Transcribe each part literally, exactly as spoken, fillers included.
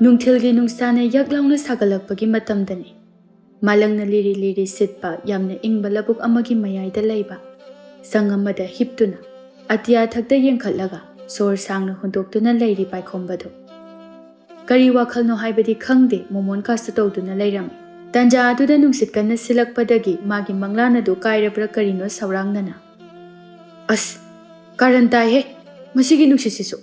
ꯅꯨꯡꯊꯤꯜꯒꯤ ꯅꯨꯡꯁꯥꯅ ꯌꯛ ꯂꯥꯎꯅ ꯁꯥꯒꯠꯂꯛꯄꯒꯤ ꯃꯇꯝꯗꯅꯤ꯫ ꯃꯥꯂꯪꯅ ꯂꯤꯔꯤ ꯂꯤꯔꯤ ꯁꯤꯠꯄ ꯌꯥꯝꯅ ꯏꯪꯕ ꯂꯧꯕꯨꯛ ꯑꯃꯒꯤ ꯃꯌꯥꯏꯗ ꯂꯩꯕ ꯁꯪ ꯑꯃꯗ ꯍꯤꯞꯇꯨꯅ ꯑꯇꯤꯌꯥ ꯊꯛꯇ ꯌꯦꯡꯈꯠꯂꯒ ꯁꯣꯔ ꯁꯥꯡꯅ ꯍꯣꯟꯗꯣꯛꯇꯨꯅ ꯂꯩꯔꯤ ꯄꯥꯏꯈꯣꯝꯕꯗꯨ꯫ ꯀꯔꯤ ꯋꯥꯈꯜꯅꯣ ꯍꯥꯏꯕꯗꯤ ꯈꯪꯗꯦ, ꯃꯣꯃꯣꯟ ꯀꯥꯁꯨ ꯇꯧꯗꯨꯅ ꯂꯩꯔꯝꯃꯤ꯫ ꯇꯟꯖꯥ ꯑꯗꯨꯗ ꯅꯨꯡꯁꯤꯠ ꯀꯟꯅ ꯁꯤꯜꯂꯛꯄꯗꯒꯤ ꯃꯥꯒꯤ ꯃꯪꯂꯥꯟ ꯑꯗꯨ ꯀꯥꯏꯔꯕ꯭ꯔꯥ ꯀꯔꯤꯅꯣ ꯁꯧꯔꯥꯡꯅꯅ, "ꯑꯁ, ꯀꯥꯔꯟ ꯇꯥꯏꯍꯦ, ꯃꯁꯤꯒꯤ ꯅꯨꯡꯁꯤꯠꯁꯤꯁꯨ!"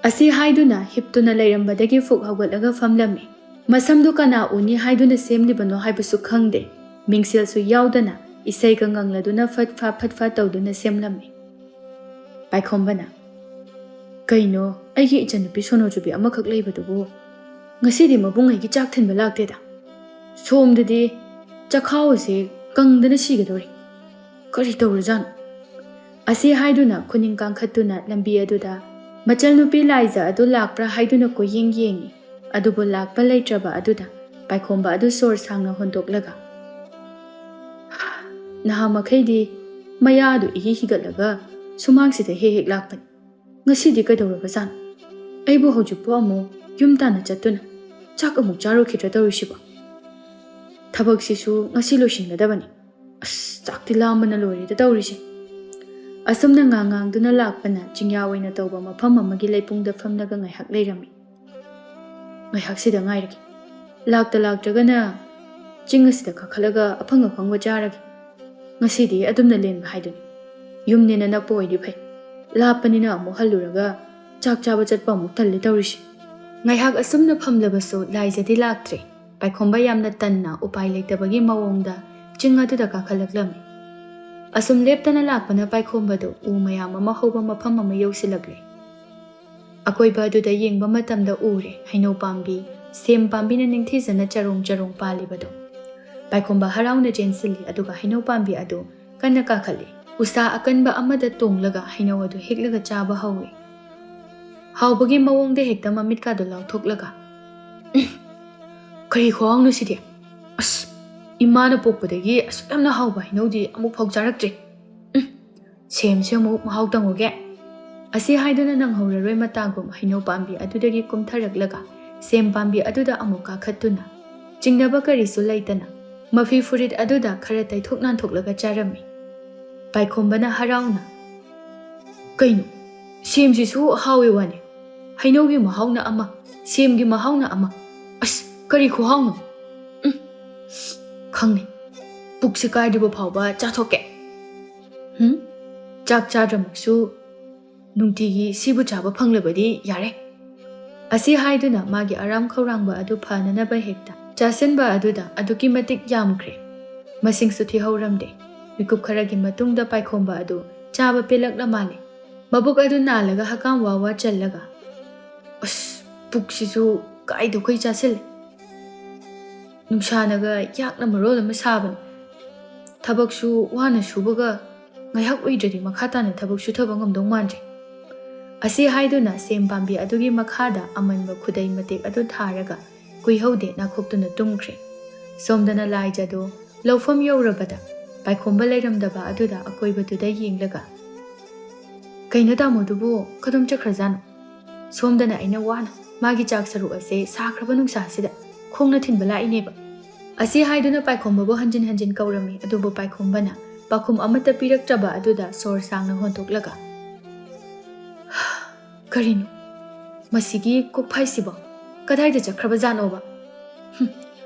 ꯑꯁꯤ ꯍꯥꯏꯗꯨꯅ ꯍꯤꯞꯇꯨꯅ ꯂꯩꯔꯝꯕꯗꯒꯤ ꯐꯨꯛ ꯍꯧꯒꯠꯂꯒ ꯐꯝꯂꯝꯃꯤ꯫ ꯃꯁꯝꯗꯨ ꯀꯅꯥ ꯎꯅꯤ ꯍꯥꯏꯗꯨꯅ ꯁꯦꯝꯂꯤꯕꯅꯣ ꯍꯥꯏꯕꯁꯨ ꯈꯪꯗꯦ, ꯃꯤꯡꯁꯦꯜꯁꯨ ꯌꯥꯎꯗꯅ ꯏꯁꯩꯒ ꯉꯪꯂꯗꯨꯅ ꯐꯠ ꯐꯥ ꯐꯠ ꯐꯥ ꯇꯧꯗꯨꯅ ꯁꯦꯝꯂꯝꯃꯤ꯫ ꯄꯥꯏꯈꯣꯝꯕꯅ, "ꯀꯩꯅꯣ, ꯑꯩꯒꯤ ꯏꯆꯟꯅꯨꯄꯤ ꯁꯣꯅꯣꯆꯨꯕꯤ ꯑꯃꯈꯛ ꯂꯩꯕꯗꯨꯕꯨ ꯉꯁꯤꯗꯤ ꯃꯕꯨꯡ ꯑꯩꯒꯤ ꯆꯥꯛ ꯊꯤꯟꯕ ꯂꯥꯛꯇꯦꯗ? ꯁꯣꯝꯗꯗꯤ ꯆꯈꯥꯎ ꯑꯁꯤ ꯀꯪꯗꯅ ꯁꯤꯒꯗꯧꯔꯦ꯫ ꯀꯔꯤ ꯇꯧꯔꯖꯥꯠꯅꯣ?" ꯑꯁꯤ ꯍꯥꯏꯗꯨꯅ ꯈꯨꯅꯤꯡ ꯀꯥꯡꯈꯠꯇꯨꯅ ꯂꯝꯕꯤ ꯑꯗꯨꯗ ꯃꯆꯜꯅꯨꯄꯤ ꯂꯥꯏꯖ ꯑꯗꯨ ꯂꯥꯛꯄ꯭ꯔꯥ ꯍꯥꯏꯗꯨꯅ ꯀꯣꯏꯌꯦꯡ ꯌꯦꯡꯉꯤ꯫ ꯑꯗꯨꯕꯨ ꯂꯥꯛꯄ ꯂꯩꯇ꯭ꯔꯕ ꯑꯗꯨꯗ ꯄꯥꯏꯈꯣꯝꯕ ꯑꯗꯨ ꯁꯣꯔ ꯁꯥꯡꯅ ꯍꯣꯟꯗꯣꯛꯂꯒ, "ꯅꯍꯥ ꯃꯈꯩꯗꯤ ꯃꯌꯥꯗꯨ ꯏꯍꯤ ꯍꯤꯒꯠꯂꯒ ꯁꯨꯃꯥꯡꯁꯤꯗ ꯍꯦꯛ ꯍꯦꯛ ꯂꯥꯛꯄꯅꯤ꯫ ꯉꯁꯤꯗꯤ ꯀꯩꯗꯧꯔꯕꯖꯥꯠꯅꯣ? ꯑꯩꯕꯨ ꯍꯧꯖꯤꯛꯄꯨ ꯑꯃꯨꯛ ꯌꯨꯝ ꯇꯥꯟꯅ ꯆꯠꯇꯨꯅ ꯆꯥꯛ ꯑꯃꯨꯛ ꯆꯥꯔꯨꯈꯤꯗ꯭ꯔꯥ ꯇꯧꯔꯤꯁꯤꯕꯣ? ꯊꯕꯛꯁꯤꯁꯨ ꯉꯁꯤ ꯂꯣꯏꯁꯤꯟꯒꯗꯕꯅꯤ꯫ ꯑꯁ, ꯆꯥꯛꯇꯤ ꯂꯥꯝꯕꯅ ꯂꯣꯏꯔꯦꯗ ꯇꯧꯔꯤꯁꯦ꯫" ꯑꯁꯨꯝꯅ ꯉꯥꯡ ꯉꯥꯡꯗꯨꯅ ꯂꯥꯛꯄꯅ ꯆꯤꯡꯌꯥ ꯑꯣꯏꯅ ꯇꯧꯕ ꯃꯐꯝ ꯑꯃꯒꯤ ꯂꯩꯄꯨꯡꯗ ꯐꯝꯂꯒ ꯉꯥꯏꯍꯥꯛ ꯂꯩꯔꯝꯃꯤ꯫ "ꯉꯥꯏꯍꯥꯛꯁꯤꯗ ꯉꯥꯏꯔꯒꯦ꯫ ꯂꯥꯛꯇ ꯂꯥꯛꯇ꯭ꯔꯒꯅ ꯆꯤꯡ ꯑꯁꯤꯗ ꯀꯥꯈꯠꯂꯒ ꯑꯐꯪ ꯑꯐꯪꯕ ꯆꯥꯔꯒꯦ꯫ ꯉꯁꯤꯗꯤ ꯑꯗꯨꯝꯅ ꯂꯦꯟꯕ ꯍꯥꯏꯗꯨꯅꯤ꯫ ꯌꯨꯝꯅꯦꯅ ꯅꯛꯄ ꯑꯣꯏꯗꯤ ꯐꯩ꯫ ꯂꯥꯞꯄꯅꯤꯅ ꯑꯃꯨꯛ ꯍꯜꯂꯨꯔꯒ ꯆꯥꯛ ꯆꯥꯕ ꯆꯠꯄ ꯑꯃꯨꯛ ꯇꯜꯂꯦ ꯇꯧꯔꯤꯁꯦ꯫" ꯉꯥꯏꯍꯥꯛ ꯑꯁꯨꯝꯅ ꯐꯝꯂꯕꯁꯨ ꯂꯥꯏꯖꯗꯤ ꯂꯥꯛꯇ꯭ꯔꯦ꯫ ꯄꯥꯏꯈꯣꯝꯕ ꯌꯥꯝꯅ ꯇꯟꯅ ꯎꯄꯥꯏ ꯂꯩꯇꯕꯒꯤ ꯃꯑꯣꯡꯗ ꯆꯤꯡ ꯑꯗꯨꯗ ꯀꯥꯈꯠꯂꯛꯂꯝꯃꯤ꯫ ꯑꯁꯨꯝ ꯂꯦꯞꯇꯅ ꯂꯥꯛꯄꯅ ꯄꯥꯏꯈꯣꯝꯕꯗꯨ ꯎ ꯃꯌꯥꯝ ꯑꯃ ꯍꯧꯕ ꯃꯐꯝ ꯑꯃ ꯌꯧꯁꯤꯜꯂꯛꯂꯦ꯫ ꯑꯀꯣꯏꯕ ꯑꯗꯨꯗ ꯌꯦꯡꯕ ꯃꯇꯝꯗ ꯎꯔꯦ ꯍꯩꯅꯧ ꯄꯥꯝꯕꯤ, ꯁꯦꯝ ꯄꯥꯝꯕꯤꯅ ꯅꯤꯡꯊꯤꯖꯅ ꯆꯔꯣꯡ ꯆꯔꯣꯡ ꯄꯥꯜꯂꯤꯕꯗꯨ꯫ ꯄꯥꯏꯈꯣꯝꯕ ꯍꯔꯥꯎꯅ ꯆꯦꯟꯁꯤꯜꯂꯤ, ꯑꯗꯨꯒ ꯍꯩꯅꯧ ꯄꯥꯝꯕꯤ ꯑꯗꯨ ꯀꯟꯅ ꯀꯥꯈꯠꯂꯤ꯫ ꯎꯁꯥ ꯑꯀꯟꯕ ꯑꯃꯗ ꯇꯣꯡꯂꯒ ꯍꯩꯅꯧ ꯑꯗꯨ ꯍꯦꯛꯂꯒ ꯆꯥꯕ ꯍꯧꯏ꯫ ꯍꯥꯎꯕꯒꯤ ꯃꯑꯣꯡꯗ ꯍꯦꯛꯇ ꯃꯃꯤꯠꯀꯥꯗꯨ ꯂꯥꯎꯊꯣꯛꯂꯒ, "ꯎꯝ, ꯀꯔꯤ ꯈꯨꯍꯥꯎꯅꯣ ꯁꯤꯗꯤ? ꯑꯁ, ꯏꯃꯥꯅ ꯄꯣꯛꯄꯗꯒꯤ ꯑꯁꯨꯛ ꯌꯥꯝꯅ ꯍꯥꯎꯕ ꯍꯩꯅꯧꯗꯤ ꯑꯃꯨꯛ ꯐꯥꯎ ꯆꯥꯔꯛꯇ꯭ꯔꯤ꯫ ꯎꯝ, ꯁꯦꯝꯁꯦ ꯑꯃꯨꯛ ꯃꯍꯥꯎ ꯇꯪꯉꯨꯒꯦ꯫" ꯑꯁꯤ ꯍꯥꯏꯗꯨꯅ ꯅꯪꯍꯧꯔꯔꯣꯏ ꯃꯇꯥꯒꯨꯝ ꯍꯩꯅꯧ ꯄꯥꯝꯕꯤ ꯑꯗꯨꯗꯒꯤ ꯀꯨꯝꯊꯔꯛꯂꯒ ꯁꯦꯝ ꯄꯥꯝꯕꯤ ꯑꯗꯨꯗ ꯑꯃꯨꯛ ꯀꯥꯈꯠꯇꯨꯅ, ꯆꯤꯡꯅꯕ ꯀꯔꯤꯁꯨ ꯂꯩꯇꯅ, ꯃꯐꯤ ꯐꯨꯔꯤꯠ ꯑꯗꯨꯗ ꯈꯔ ꯇꯩꯊꯣꯛ ꯅꯥꯟꯊꯣꯛꯂꯒ ꯆꯥꯔꯝꯃꯤ꯫ ꯄꯥꯏꯈꯣꯝꯕꯅ ꯍꯔꯥꯎꯅ, "ꯀꯩꯅꯣ, ꯁꯦꯝꯁꯤꯁꯨ ꯍꯥꯎꯋꯦ ꯋꯥꯅꯦ꯫ ꯍꯩꯅꯧꯒꯤ ꯃꯍꯥꯎꯅ ꯑꯃ, ꯁꯦꯝꯒꯤ ꯃꯍꯥꯎꯅ ꯑꯃ꯫ ꯑꯁ, ꯀꯔꯤ ꯈꯨꯍꯥꯎꯅꯣ? ꯎꯝ, ꯈꯪꯗꯦ꯫ ꯄꯨꯛꯁꯤ ꯀꯥꯏꯗ꯭ꯔꯤꯕ ꯐꯥꯎꯕ ꯆꯥꯊꯣꯛꯀꯦ꯫ ꯍꯨꯝ? ꯆꯥꯛ ꯆꯥꯗ꯭ꯔꯃꯛꯁꯨ ꯅꯨꯡꯇꯤꯒꯤ ꯁꯤꯕꯨ ꯆꯥꯕ ꯐꯪꯂꯕꯗꯤ ꯌꯥꯔꯦ"꯫ ꯑꯁꯤ ꯍꯥꯏꯗꯨꯅ ꯃꯥꯒꯤ ꯑꯔꯥꯝ ꯈꯧꯔꯥꯡꯕ ꯑꯗꯨ ꯐꯅꯅꯕ ꯍꯦꯛꯇ ꯆꯥꯁꯤꯟꯕ ꯑꯗꯨꯗ ꯑꯗꯨꯛꯀꯤ ꯃꯇꯤꯛ ꯌꯥꯝꯈ꯭ꯔꯦ꯫ ꯃꯁꯤꯡꯁꯨ ꯊꯤꯍꯧꯔꯝꯗꯦ꯫ ꯃꯤꯀꯨꯞ ꯈꯔꯒꯤ ꯃꯇꯨꯡꯗ ꯄꯥꯏꯈꯣꯝꯕ ꯑꯗꯨ ꯆꯥꯕ ꯄꯦꯜꯂꯛꯂ ꯃꯥꯜꯂꯦ꯫ ꯃꯕꯨꯛ ꯑꯗꯨ ꯅꯥꯜꯂꯒ ꯍꯀꯥꯝ ꯋꯥ ꯋꯥ ꯆꯜꯂꯒ, "ꯑꯁ, ꯄꯨꯛꯁꯤꯁꯨ ꯀꯥꯏꯗꯈꯩ ꯆꯥꯁꯤꯜꯂꯦ꯫ ꯅꯨꯡꯁꯥꯅꯒ ꯌꯥꯛꯅ ꯃꯔꯣꯜ ꯑꯃ ꯁꯥꯕꯅꯦ꯫ ꯊꯕꯛꯁꯨ ꯋꯥꯅ ꯁꯨꯕꯒ ꯉꯥꯏꯍꯥꯛ ꯎꯏꯗ꯭ꯔꯗꯤ ꯃꯈꯥ ꯇꯥꯅ ꯊꯕꯛ ꯁꯨꯊꯕ ꯉꯝꯗꯧ ꯃꯥꯟꯗ꯭ꯔꯦ"꯫ ꯑꯁꯤ ꯍꯥꯏꯗꯨꯅ ꯁꯦꯝ ꯄꯥꯝꯕꯤ ꯑꯗꯨꯒꯤ ꯃꯈꯥꯗ ꯑꯃꯟꯕ ꯈꯨꯗꯩ ꯃꯇꯦꯛ ꯑꯗꯨ ꯊꯥꯔꯒ ꯀꯨꯏꯍꯧꯗꯦ ꯅꯥꯈꯣꯛꯇꯨꯅ ꯇꯨꯝꯈ꯭ꯔꯦ꯫ ꯁꯣꯝꯗꯅ ꯂꯥꯏꯖꯗꯨ ꯂꯧꯐꯝ ꯌꯧꯔꯕꯗ ꯄꯥꯏꯈꯣꯝꯕ ꯂꯩꯔꯝꯗꯕ ꯑꯗꯨꯗ ꯑꯀꯣꯏꯕꯗꯨꯗ ꯌꯦꯡꯂꯒ, "ꯀꯩꯅꯣ ꯇꯥꯃꯣꯗꯨꯕꯨ ꯀꯗꯣꯝ ꯆꯠꯈ꯭ꯔꯖꯥꯠꯅꯣ? ꯁꯣꯝꯗꯅ ꯑꯩꯅ ꯋꯥꯅ ꯃꯥꯒꯤ ꯆꯥꯛ ꯁꯔꯨꯛ ꯑꯁꯦ ꯁꯥꯈ꯭ꯔꯕ ꯅꯨꯡꯁꯥꯁꯤꯗ ꯈꯣꯡꯅ ꯊꯤꯟꯕ ꯂꯥꯛꯏꯅꯦꯕ"꯫ ꯑꯁꯤ ꯍꯥꯏꯗꯨꯅ ꯄꯥꯏꯈꯣꯝꯕꯕꯨ ꯍꯟꯖꯤꯟ ꯍꯟꯖꯤꯟ ꯀꯧꯔꯝꯃꯤ, ꯑꯗꯨꯕꯨ ꯄꯥꯏꯈꯣꯝꯕꯅ ꯄꯥꯎꯈꯨꯝ ꯑꯃꯠꯇ ꯄꯤꯔꯛꯇ꯭ꯔꯕ ꯑꯗꯨꯗ ꯁꯣꯔ ꯁꯥꯡꯅ ꯍꯣꯟꯗꯣꯛꯂꯒ, "ꯀꯔꯤꯅꯣ ꯃꯁꯤꯒꯤ ꯀꯣꯛꯐꯥꯏꯁꯤꯕꯣ? ꯀꯗꯥꯏꯗ ꯆꯠꯈ꯭ꯔꯕ ꯖꯥꯠꯅꯣꯕ? ꯍꯨꯝ,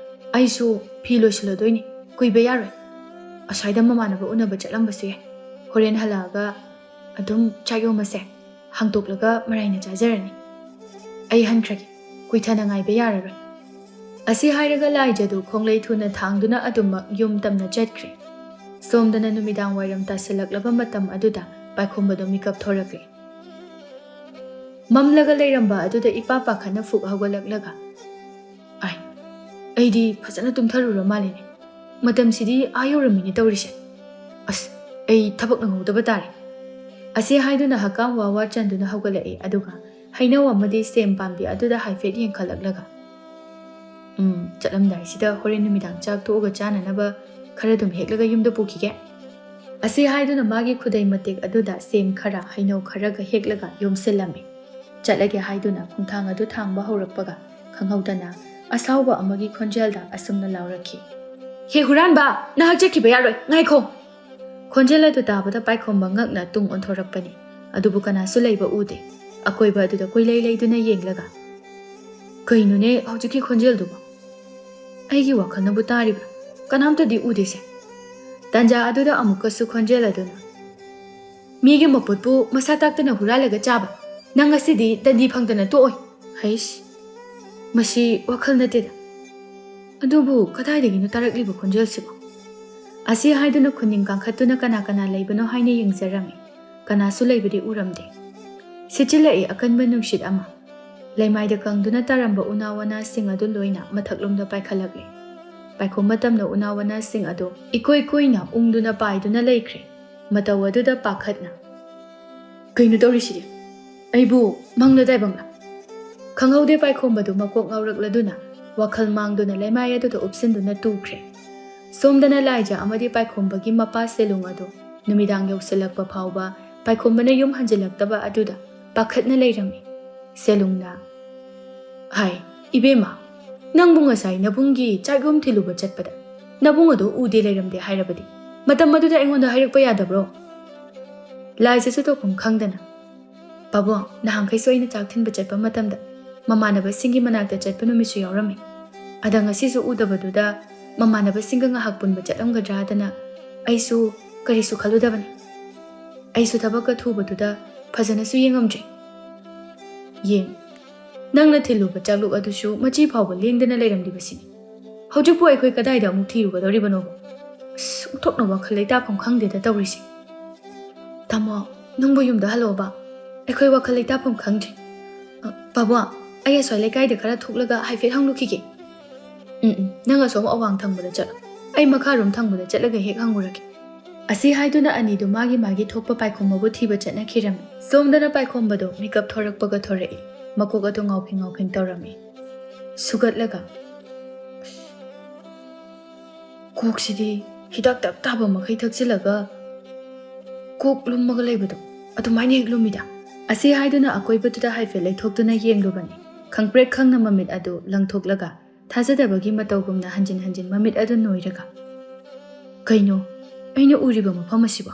ꯑꯩꯁꯨ ꯐꯤ ꯂꯣꯏꯁꯤꯜꯂꯗꯣꯏꯅꯤ, ꯀꯨꯏꯕ ꯌꯥꯔꯣꯏ꯫ ꯑꯁ꯭ꯋꯥꯏꯗ ꯃꯃꯥꯟꯅꯕ ꯎꯅꯕ ꯆꯠꯂꯝꯕꯁꯨ ꯌꯥꯏ꯫ ꯍꯣꯔꯦꯟ ꯍꯜꯂꯛꯑꯒ ꯑꯗꯨꯝ ꯆꯥꯛ ꯌꯣꯝꯃꯁꯦ, ꯍꯥꯡꯇꯣꯛꯂꯒ ꯃꯔꯥꯏꯅ ꯆꯥꯖꯔꯅꯤ꯫ ꯑꯩ ꯍꯟꯈ꯭ꯔꯒꯦ, ꯀꯨꯏꯊꯅ ꯉꯥꯏꯕ ꯌꯥꯔꯔꯣꯏ"꯫ ꯑꯁꯤ ꯍꯥꯏꯔꯒ ꯂꯥꯏꯖꯗꯨ ꯈꯣꯡꯂꯩ ꯊꯨꯅ ꯊꯥꯡꯗꯨꯅ ꯑꯗꯨꯃꯛ ꯌꯨꯝ ꯇꯝꯅ ꯆꯠꯈ꯭ꯔꯦ꯫ ꯁꯣꯝꯗꯅ ꯅꯨꯃꯤꯗꯥꯡ ꯋꯥꯏꯔꯝ ꯇꯥꯁꯤꯜꯂꯛꯂꯕ ꯃꯇꯝ ꯑꯗꯨꯗ ꯄꯥꯏꯈꯣꯝꯕꯗꯨ ꯃꯤꯀꯞ ꯊꯣꯔꯛꯂꯦ꯫ ꯃꯝꯂꯒ ꯂꯩꯔꯝꯕ ꯑꯗꯨꯗ ꯏꯄꯥ ꯄꯥꯈꯠꯅ ꯐꯨꯛ ꯍꯧꯒꯠꯂꯛꯂꯒ, "ꯑꯥꯏ, ꯑꯩꯗꯤ ꯐꯖꯅ ꯇꯨꯝꯊꯔꯨꯔ ꯃꯥꯜꯂꯦꯅꯦ꯫ ꯃꯇꯝꯁꯤꯗꯤ ꯑꯥ ꯌꯧꯔꯝꯃꯤꯅꯦ ꯇꯧꯔꯤꯁꯦ꯫ ꯑꯁ, ꯑꯩ ꯊꯕꯛ ꯅꯪꯍꯧꯗꯕ ꯇꯥꯔꯦ"꯫ ꯑꯁꯤ ꯍꯥꯏꯗꯨꯅ ꯍꯀꯥꯝ ꯋꯥ ꯋꯥ ꯆꯟꯗꯨꯅ ꯍꯧꯒꯠꯂꯛꯏ, ꯑꯗꯨꯒ ꯍꯩꯅꯧ ꯑꯃꯗꯤ ꯁꯦꯝ ꯄꯥꯝꯕꯤ ꯑꯗꯨꯗ ꯍꯥꯏꯐꯦꯠ ꯌꯦꯡꯈꯠꯂꯛꯂꯒ, "ꯎꯝ, ꯆꯠꯂꯝꯗꯥꯏꯁꯤꯗ ꯍꯣꯔꯦꯟ ꯅꯨꯃꯤꯗꯥꯡ ꯆꯥꯛ ꯇꯣꯛꯑꯒ ꯆꯥꯅꯅꯕ ꯈꯔ ꯑꯗꯨꯝ ꯍꯦꯛꯂꯒ ꯌꯨꯝꯗ ꯄꯨꯈꯤꯒꯦ"꯫ ꯑꯁꯤ ꯍꯥꯏꯗꯨꯅ ꯃꯥꯒꯤ ꯈꯨꯗꯩ ꯃꯇꯦꯛ ꯑꯗꯨꯗ ꯁꯦꯝ ꯈꯔ, ꯍꯩꯅꯧ ꯈꯔꯒ ꯍꯦꯛꯂꯒ ꯌꯣꯝꯁꯤꯜꯂꯝꯃꯤ꯫ ꯆꯠꯂꯒꯦ ꯍꯥꯏꯗꯨꯅ ꯈꯣꯡꯊꯥꯡ ꯑꯗꯨ ꯊꯥꯡꯕ ꯍꯧꯔꯛꯄꯒ ꯈꯪꯍꯧꯗꯅ ꯑꯁꯥꯎꯕ ꯑꯃꯒꯤ ꯈꯣꯟꯖꯦꯜꯗ ꯑꯁꯨꯝꯅ ꯂꯥꯎꯔꯛꯈꯤ, "ꯍꯦ ꯍꯨꯔꯥꯟꯕ, ꯅꯍꯥꯛ ꯆꯠꯈꯤꯕ ꯌꯥꯔꯣꯏ, ꯉꯥꯏꯈꯣ!" ꯈꯣꯟꯖꯦꯜ ꯑꯗꯨ ꯇꯥꯕꯗ ꯄꯥꯏꯈꯣꯝꯕ ꯉꯛꯅ ꯇꯨꯡ ꯑꯣꯟꯊꯣꯔꯛꯄꯅꯤ꯫ ꯑꯗꯨꯕꯨ ꯀꯅꯥꯁꯨ ꯂꯩꯕ ꯎꯗꯦ꯫ ꯑꯀꯣꯏꯕ ꯑꯗꯨꯗ ꯀꯣꯏꯂꯩ ꯂꯩꯗꯨꯅ ꯌꯦꯡꯂꯒ, "ꯀꯩꯅꯣꯅꯦ ꯍꯧꯖꯤꯛꯀꯤ ꯈꯣꯟꯖꯦꯜꯗꯨꯕꯨ? ꯑꯩꯒꯤ ꯋꯥꯈꯜꯅꯕꯨ ꯇꯥꯔꯤꯕ꯭ꯔꯥ? ꯀꯅꯥꯝꯇꯗꯤ ꯎꯗꯦꯁꯦ?" ꯇꯥꯟꯖꯥ ꯑꯗꯨꯗ ꯑꯃꯨꯛꯀꯁꯨ ꯈꯣꯟꯖꯦꯜ ꯑꯗꯨꯅ, "ꯃꯤꯒꯤ ꯃꯄꯣꯠꯄꯨ ꯃꯁꯥ ꯇꯥꯛꯇꯅ ꯍꯨꯔꯥꯜꯂꯒ ꯆꯥꯕ? ꯅꯪ ꯉꯁꯤꯗꯤ ꯗꯟꯗꯤ ꯐꯪꯗꯅ ꯇꯣꯛꯑꯣꯏ!" ꯍꯩꯁ, ꯃꯁꯤ ꯋꯥꯈꯜ ꯅꯠꯇꯦꯗ꯫ ꯑꯗꯨꯕꯨ ꯀꯗꯥꯏꯗꯒꯤꯅꯣ ꯇꯥꯔꯛꯂꯤꯕ ꯈꯣꯟꯖꯦꯜꯁꯤꯕꯨ? ꯑꯁꯤ ꯍꯥꯏꯗꯨꯅ ꯈꯨꯅꯤꯡ ꯀꯥꯡꯈꯠꯇꯨꯅ ꯀꯅꯥ ꯀꯅꯥ ꯂꯩꯕꯅꯣ ꯍꯥꯏꯅ ꯌꯦꯡꯖꯔꯝꯃꯤ꯫ ꯀꯅꯥꯁꯨ ꯂꯩꯕꯗꯤ ꯎꯔꯝꯗꯦ꯫ ꯁꯤꯠꯆꯤꯜꯂꯛꯏ ꯑꯀꯟꯕ ꯅꯨꯡꯁꯤꯠ ꯑꯃ꯫ ꯂꯩꯃꯥꯏꯗ ꯀꯪꯗꯨꯅ ꯇꯥꯔꯝꯕ ꯎꯅꯥ ꯋꯥꯅꯥꯁꯤꯡ ꯑꯗꯨ ꯂꯣꯏꯅ ꯃꯊꯛꯂꯣꯝꯗ ꯄꯥꯏꯈꯠꯂꯛꯂꯦ꯫ ꯄꯥꯏꯈꯣꯝꯕ ꯇꯝꯅ ꯎꯅꯥ ꯋꯥꯅꯥꯁꯤꯡ ꯑꯗꯨ ꯏꯀꯣꯏ ꯀꯣꯏꯅ ꯎꯪꯗꯨꯅ ꯄꯥꯏꯗꯨꯅ ꯂꯩꯈ꯭ꯔꯦ꯫ ꯃꯇꯧ ꯑꯗꯨꯗ ꯄꯥꯈꯠꯅ, "ꯀꯩꯅꯣ ꯇꯧꯔꯤꯁꯤꯗꯤ? ꯑꯩꯕꯨ ꯃꯪꯂ ꯇꯥꯏꯕꯪꯂ?" ꯈꯪꯍꯧꯗꯦ ꯄꯥꯏꯈꯣꯝꯕꯗꯨ ꯃꯀꯣꯛ ꯉꯥꯎꯔꯛꯂꯗꯨꯅ ꯋꯥꯈꯜ ꯃꯥꯡꯗꯨꯅ ꯂꯩꯃꯥꯏ ꯑꯗꯨꯗ ꯎꯞꯁꯤꯟꯗꯨꯅ ꯇꯨꯈ꯭ꯔꯦ꯫ ꯁꯣꯝꯗꯅ ꯂꯥꯏꯖ ꯑꯃꯗꯤ ꯄꯥꯏꯈꯣꯝꯕꯒꯤ ꯃꯄꯥ ꯁꯦꯂꯨꯡ ꯑꯗꯨ ꯅꯨꯃꯤꯗꯥꯡ ꯌꯧꯁꯤꯜꯂꯛꯄ ꯐꯥꯎꯕ ꯄꯥꯏꯈꯣꯝꯕꯅ ꯌꯨꯝ ꯍꯟꯖꯤꯜꯂꯛꯇꯕ ꯑꯗꯨꯗ ꯄꯥꯈꯠꯅ ꯂꯩꯔꯝꯃꯤ꯫ ꯁꯦꯂꯨꯡꯅ ꯍꯥꯏ, "ꯏꯕꯦꯝꯃ, ꯅꯪꯕꯨ ꯉꯁꯥꯏ ꯅꯕꯨꯡꯒꯤ ꯆꯥꯛꯌꯣꯝ ꯊꯤꯜꯂꯨꯕ ꯆꯠꯄꯗ ꯅꯕꯨꯡ ꯑꯗꯨ ꯎꯗꯦ ꯂꯩꯔꯝꯗꯦ ꯍꯥꯏꯔꯕꯗꯤ ꯃꯇꯝ ꯑꯗꯨꯗ ꯑꯩꯉꯣꯟꯗ ꯍꯥꯏꯔꯛꯄ ꯌꯥꯗꯕ꯭ꯔꯣ?" ꯂꯥꯏꯖꯁꯨ ꯇꯧꯐꯝ ꯈꯪꯗꯅ, "ꯄꯥꯕꯨꯡ, ꯅꯍꯥꯟꯈꯩꯁꯨ ꯑꯩꯅ ꯆꯥꯛ ꯊꯤꯟꯕ ꯆꯠꯄ ꯃꯇꯝꯗ ꯃꯃꯥꯟꯅꯕꯁꯤꯡꯒꯤ ꯃꯅꯥꯛꯇ ꯆꯠꯄ ꯅꯨꯃꯤꯠꯁꯨ ꯌꯥꯎꯔꯝꯃꯤ꯫ ꯑꯗ ꯉꯁꯤꯁꯨ ꯎꯗꯕꯗꯨꯗ ꯃꯃꯥꯟꯅꯕꯁꯤꯡꯒ ꯉꯥꯏꯍꯥꯛ ꯄꯨꯟꯕ ꯆꯠꯂꯝꯒꯗ꯭ꯔꯥꯗꯅ ꯑꯩꯁꯨ ꯀꯔꯤꯁꯨ ꯈꯜꯂꯨꯗꯕꯅꯤ꯫ ꯑꯩꯁꯨ ꯊꯕꯛꯀ ꯊꯨꯕꯗꯨꯗ ꯐꯖꯅꯁꯨ ꯌꯦꯡꯉꯝꯗ꯭ꯔꯦ꯫ ꯌꯦꯡ, ꯅꯪꯅ ꯊꯤꯜꯂꯨꯕ ꯆꯥꯛꯂꯨꯛ ꯑꯗꯨꯁꯨ ꯃꯆꯤ ꯐꯥꯎꯕ ꯂꯦꯡꯗꯅ ꯂꯩꯔꯝꯂꯤꯕꯁꯤꯅꯤ꯫ ꯍꯧꯖꯤꯛꯄꯨ ꯑꯩꯈꯣꯏ ꯀꯗꯥꯏꯗ ꯑꯃꯨꯛ ꯊꯤꯔꯨꯒꯗꯧꯔꯤꯕꯅꯣꯕ? ꯑꯁ, ꯑꯣꯟꯊꯣꯛꯅ ꯋꯥꯈꯜ ꯂꯩꯇꯥꯐꯝ ꯈꯪꯗꯦꯗ ꯇꯧꯔꯤꯁꯦ꯫ ꯇꯥꯃꯣ, ꯅꯪꯕꯨ ꯌꯨꯝꯗ ꯍꯜꯂꯛꯑꯣꯕ꯫ ꯑꯩꯈꯣꯏ ꯋꯥꯈꯜ ꯂꯩꯇꯥꯐꯝ ꯈꯪꯗ꯭ꯔꯦ꯫ ꯑ, ꯄꯥꯕꯨꯡ, ꯑꯩ ꯑꯁ꯭ꯋꯥꯏ ꯂꯩꯀꯥꯏꯗ ꯈꯔ ꯊꯣꯛꯂꯒ ꯍꯥꯏꯐꯦꯠ ꯍꯪꯂꯨꯈꯤꯒꯦ꯫ ꯎꯝ, ꯎꯝ, ꯅꯪ ꯑꯁꯣꯝ ꯑꯋꯥꯡ ꯊꯪꯕꯗ ꯆꯠꯂꯣ꯫ ꯑꯩ ꯃꯈꯥꯔꯣꯝ ꯊꯪꯕꯗ ꯆꯠꯂꯒ ꯍꯦꯛ ꯍꯪꯉꯨꯔꯒꯦ꯫ ꯑꯁꯤ ꯍꯥꯏꯗꯨꯅ ꯑꯅꯤꯗꯨ ꯃꯥꯒꯤ ꯃꯥꯒꯤ ꯊꯣꯛꯄ ꯄꯥꯏꯈꯣꯝꯕꯕꯨ ꯊꯤꯕ ꯆꯠꯅꯈꯤꯔꯝꯃꯤ꯫ ꯁꯣꯝꯗꯅ ꯄꯥꯏꯈꯣꯝꯕꯗꯣ ꯃꯤꯀꯞ ꯊꯣꯔꯛꯄꯒ ꯊꯣꯔꯛꯏ꯫ ꯃꯀꯣꯛ ꯑꯗꯨ ꯉꯥꯎꯐꯤꯡ ꯉꯥꯎꯐꯤꯡ ꯇꯧꯔꯝꯃꯤ꯫ ꯁꯨꯒꯠꯂꯒ, "ꯀꯣꯛꯁꯤꯗꯤ ꯍꯤꯗꯥꯛ ꯇꯞ ꯇꯥꯕ ꯃꯈꯩ ꯊꯛꯆꯤꯜꯂꯒ ꯀꯣꯛ ꯂꯨꯝꯃꯒ ꯂꯩꯕꯗꯣ ꯑꯗꯨꯃꯥꯏꯅ ꯍꯦꯛ ꯂꯨꯝꯃꯤꯗ?" ꯑꯁꯤ ꯍꯥꯏꯗꯨꯅ ꯑꯀꯣꯏꯕꯗꯨꯗ ꯍꯥꯏꯐꯦꯠ ꯂꯩꯊꯣꯛꯇꯨꯅ ꯌꯦꯡꯂꯨꯕꯅꯤ꯫ ꯈꯪꯄ꯭ꯔꯦꯛ ꯈꯪꯅ ꯃꯃꯤꯠ ꯑꯗꯨ ꯂꯪꯊꯣꯛꯂꯒ ꯊꯥꯖꯗꯕꯒꯤ ꯃꯇꯧꯒꯨꯝꯅ ꯍꯟꯖꯤꯟ ꯍꯟꯖꯤꯟ ꯃꯃꯤꯠ ꯑꯗꯨ ꯅꯣꯏꯔꯒ, "ꯀꯩꯅꯣ ꯑꯩꯅ ꯎꯔꯤꯕ ꯃꯐꯝ ꯑꯁꯤꯕꯣ?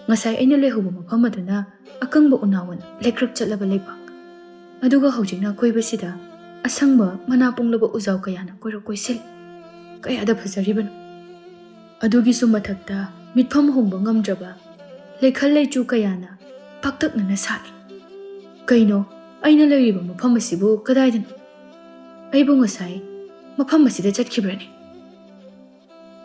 ꯉꯁꯥꯏ ꯑꯩꯅ ꯂꯩꯍꯧꯕ ꯃꯐꯝ ꯑꯗꯨꯅ ꯑꯀꯪꯕ ꯎꯅꯥ ꯋꯥꯅ ꯂꯩꯀ꯭ꯔꯛ ꯆꯠꯂꯕ ꯂꯩꯕꯥꯛ, ꯑꯗꯨꯒ ꯍꯧꯖꯤꯛꯅ ꯑꯀꯣꯏꯕꯁꯤꯗ ꯑꯁꯪꯕ ꯃꯅꯥ ꯄꯨꯡꯂꯕ ꯎꯖꯥꯎ ꯀꯌꯥꯅ ꯀꯣꯏꯔꯣꯛ ꯀꯣꯏꯁꯤꯜꯂꯤ꯫ ꯀꯌꯥꯗ ꯐꯖꯔꯤꯕꯅꯣ! ꯑꯗꯨꯒꯤꯁꯨ ꯃꯊꯛꯇ ꯃꯤꯠꯐꯝ ꯍꯣꯡꯕ ꯉꯝꯗ꯭ꯔꯕ ꯂꯩꯈꯜ ꯂꯩꯆꯨ ꯀꯌꯥꯅ ꯄꯥꯛꯇꯛꯅꯅ ꯁꯥꯠꯂꯤ꯫ ꯀꯩꯅꯣ ꯑꯩꯅ ꯂꯩꯔꯤꯕ ꯃꯐꯝ ꯑꯁꯤꯕꯨ ꯀꯗꯥꯏꯗꯅꯣ? ꯑꯩꯕꯨ ꯉꯁꯥꯏ ꯃꯐꯝ ꯑꯁꯤꯗ ꯆꯠꯈꯤꯕ꯭ꯔꯅꯦ?"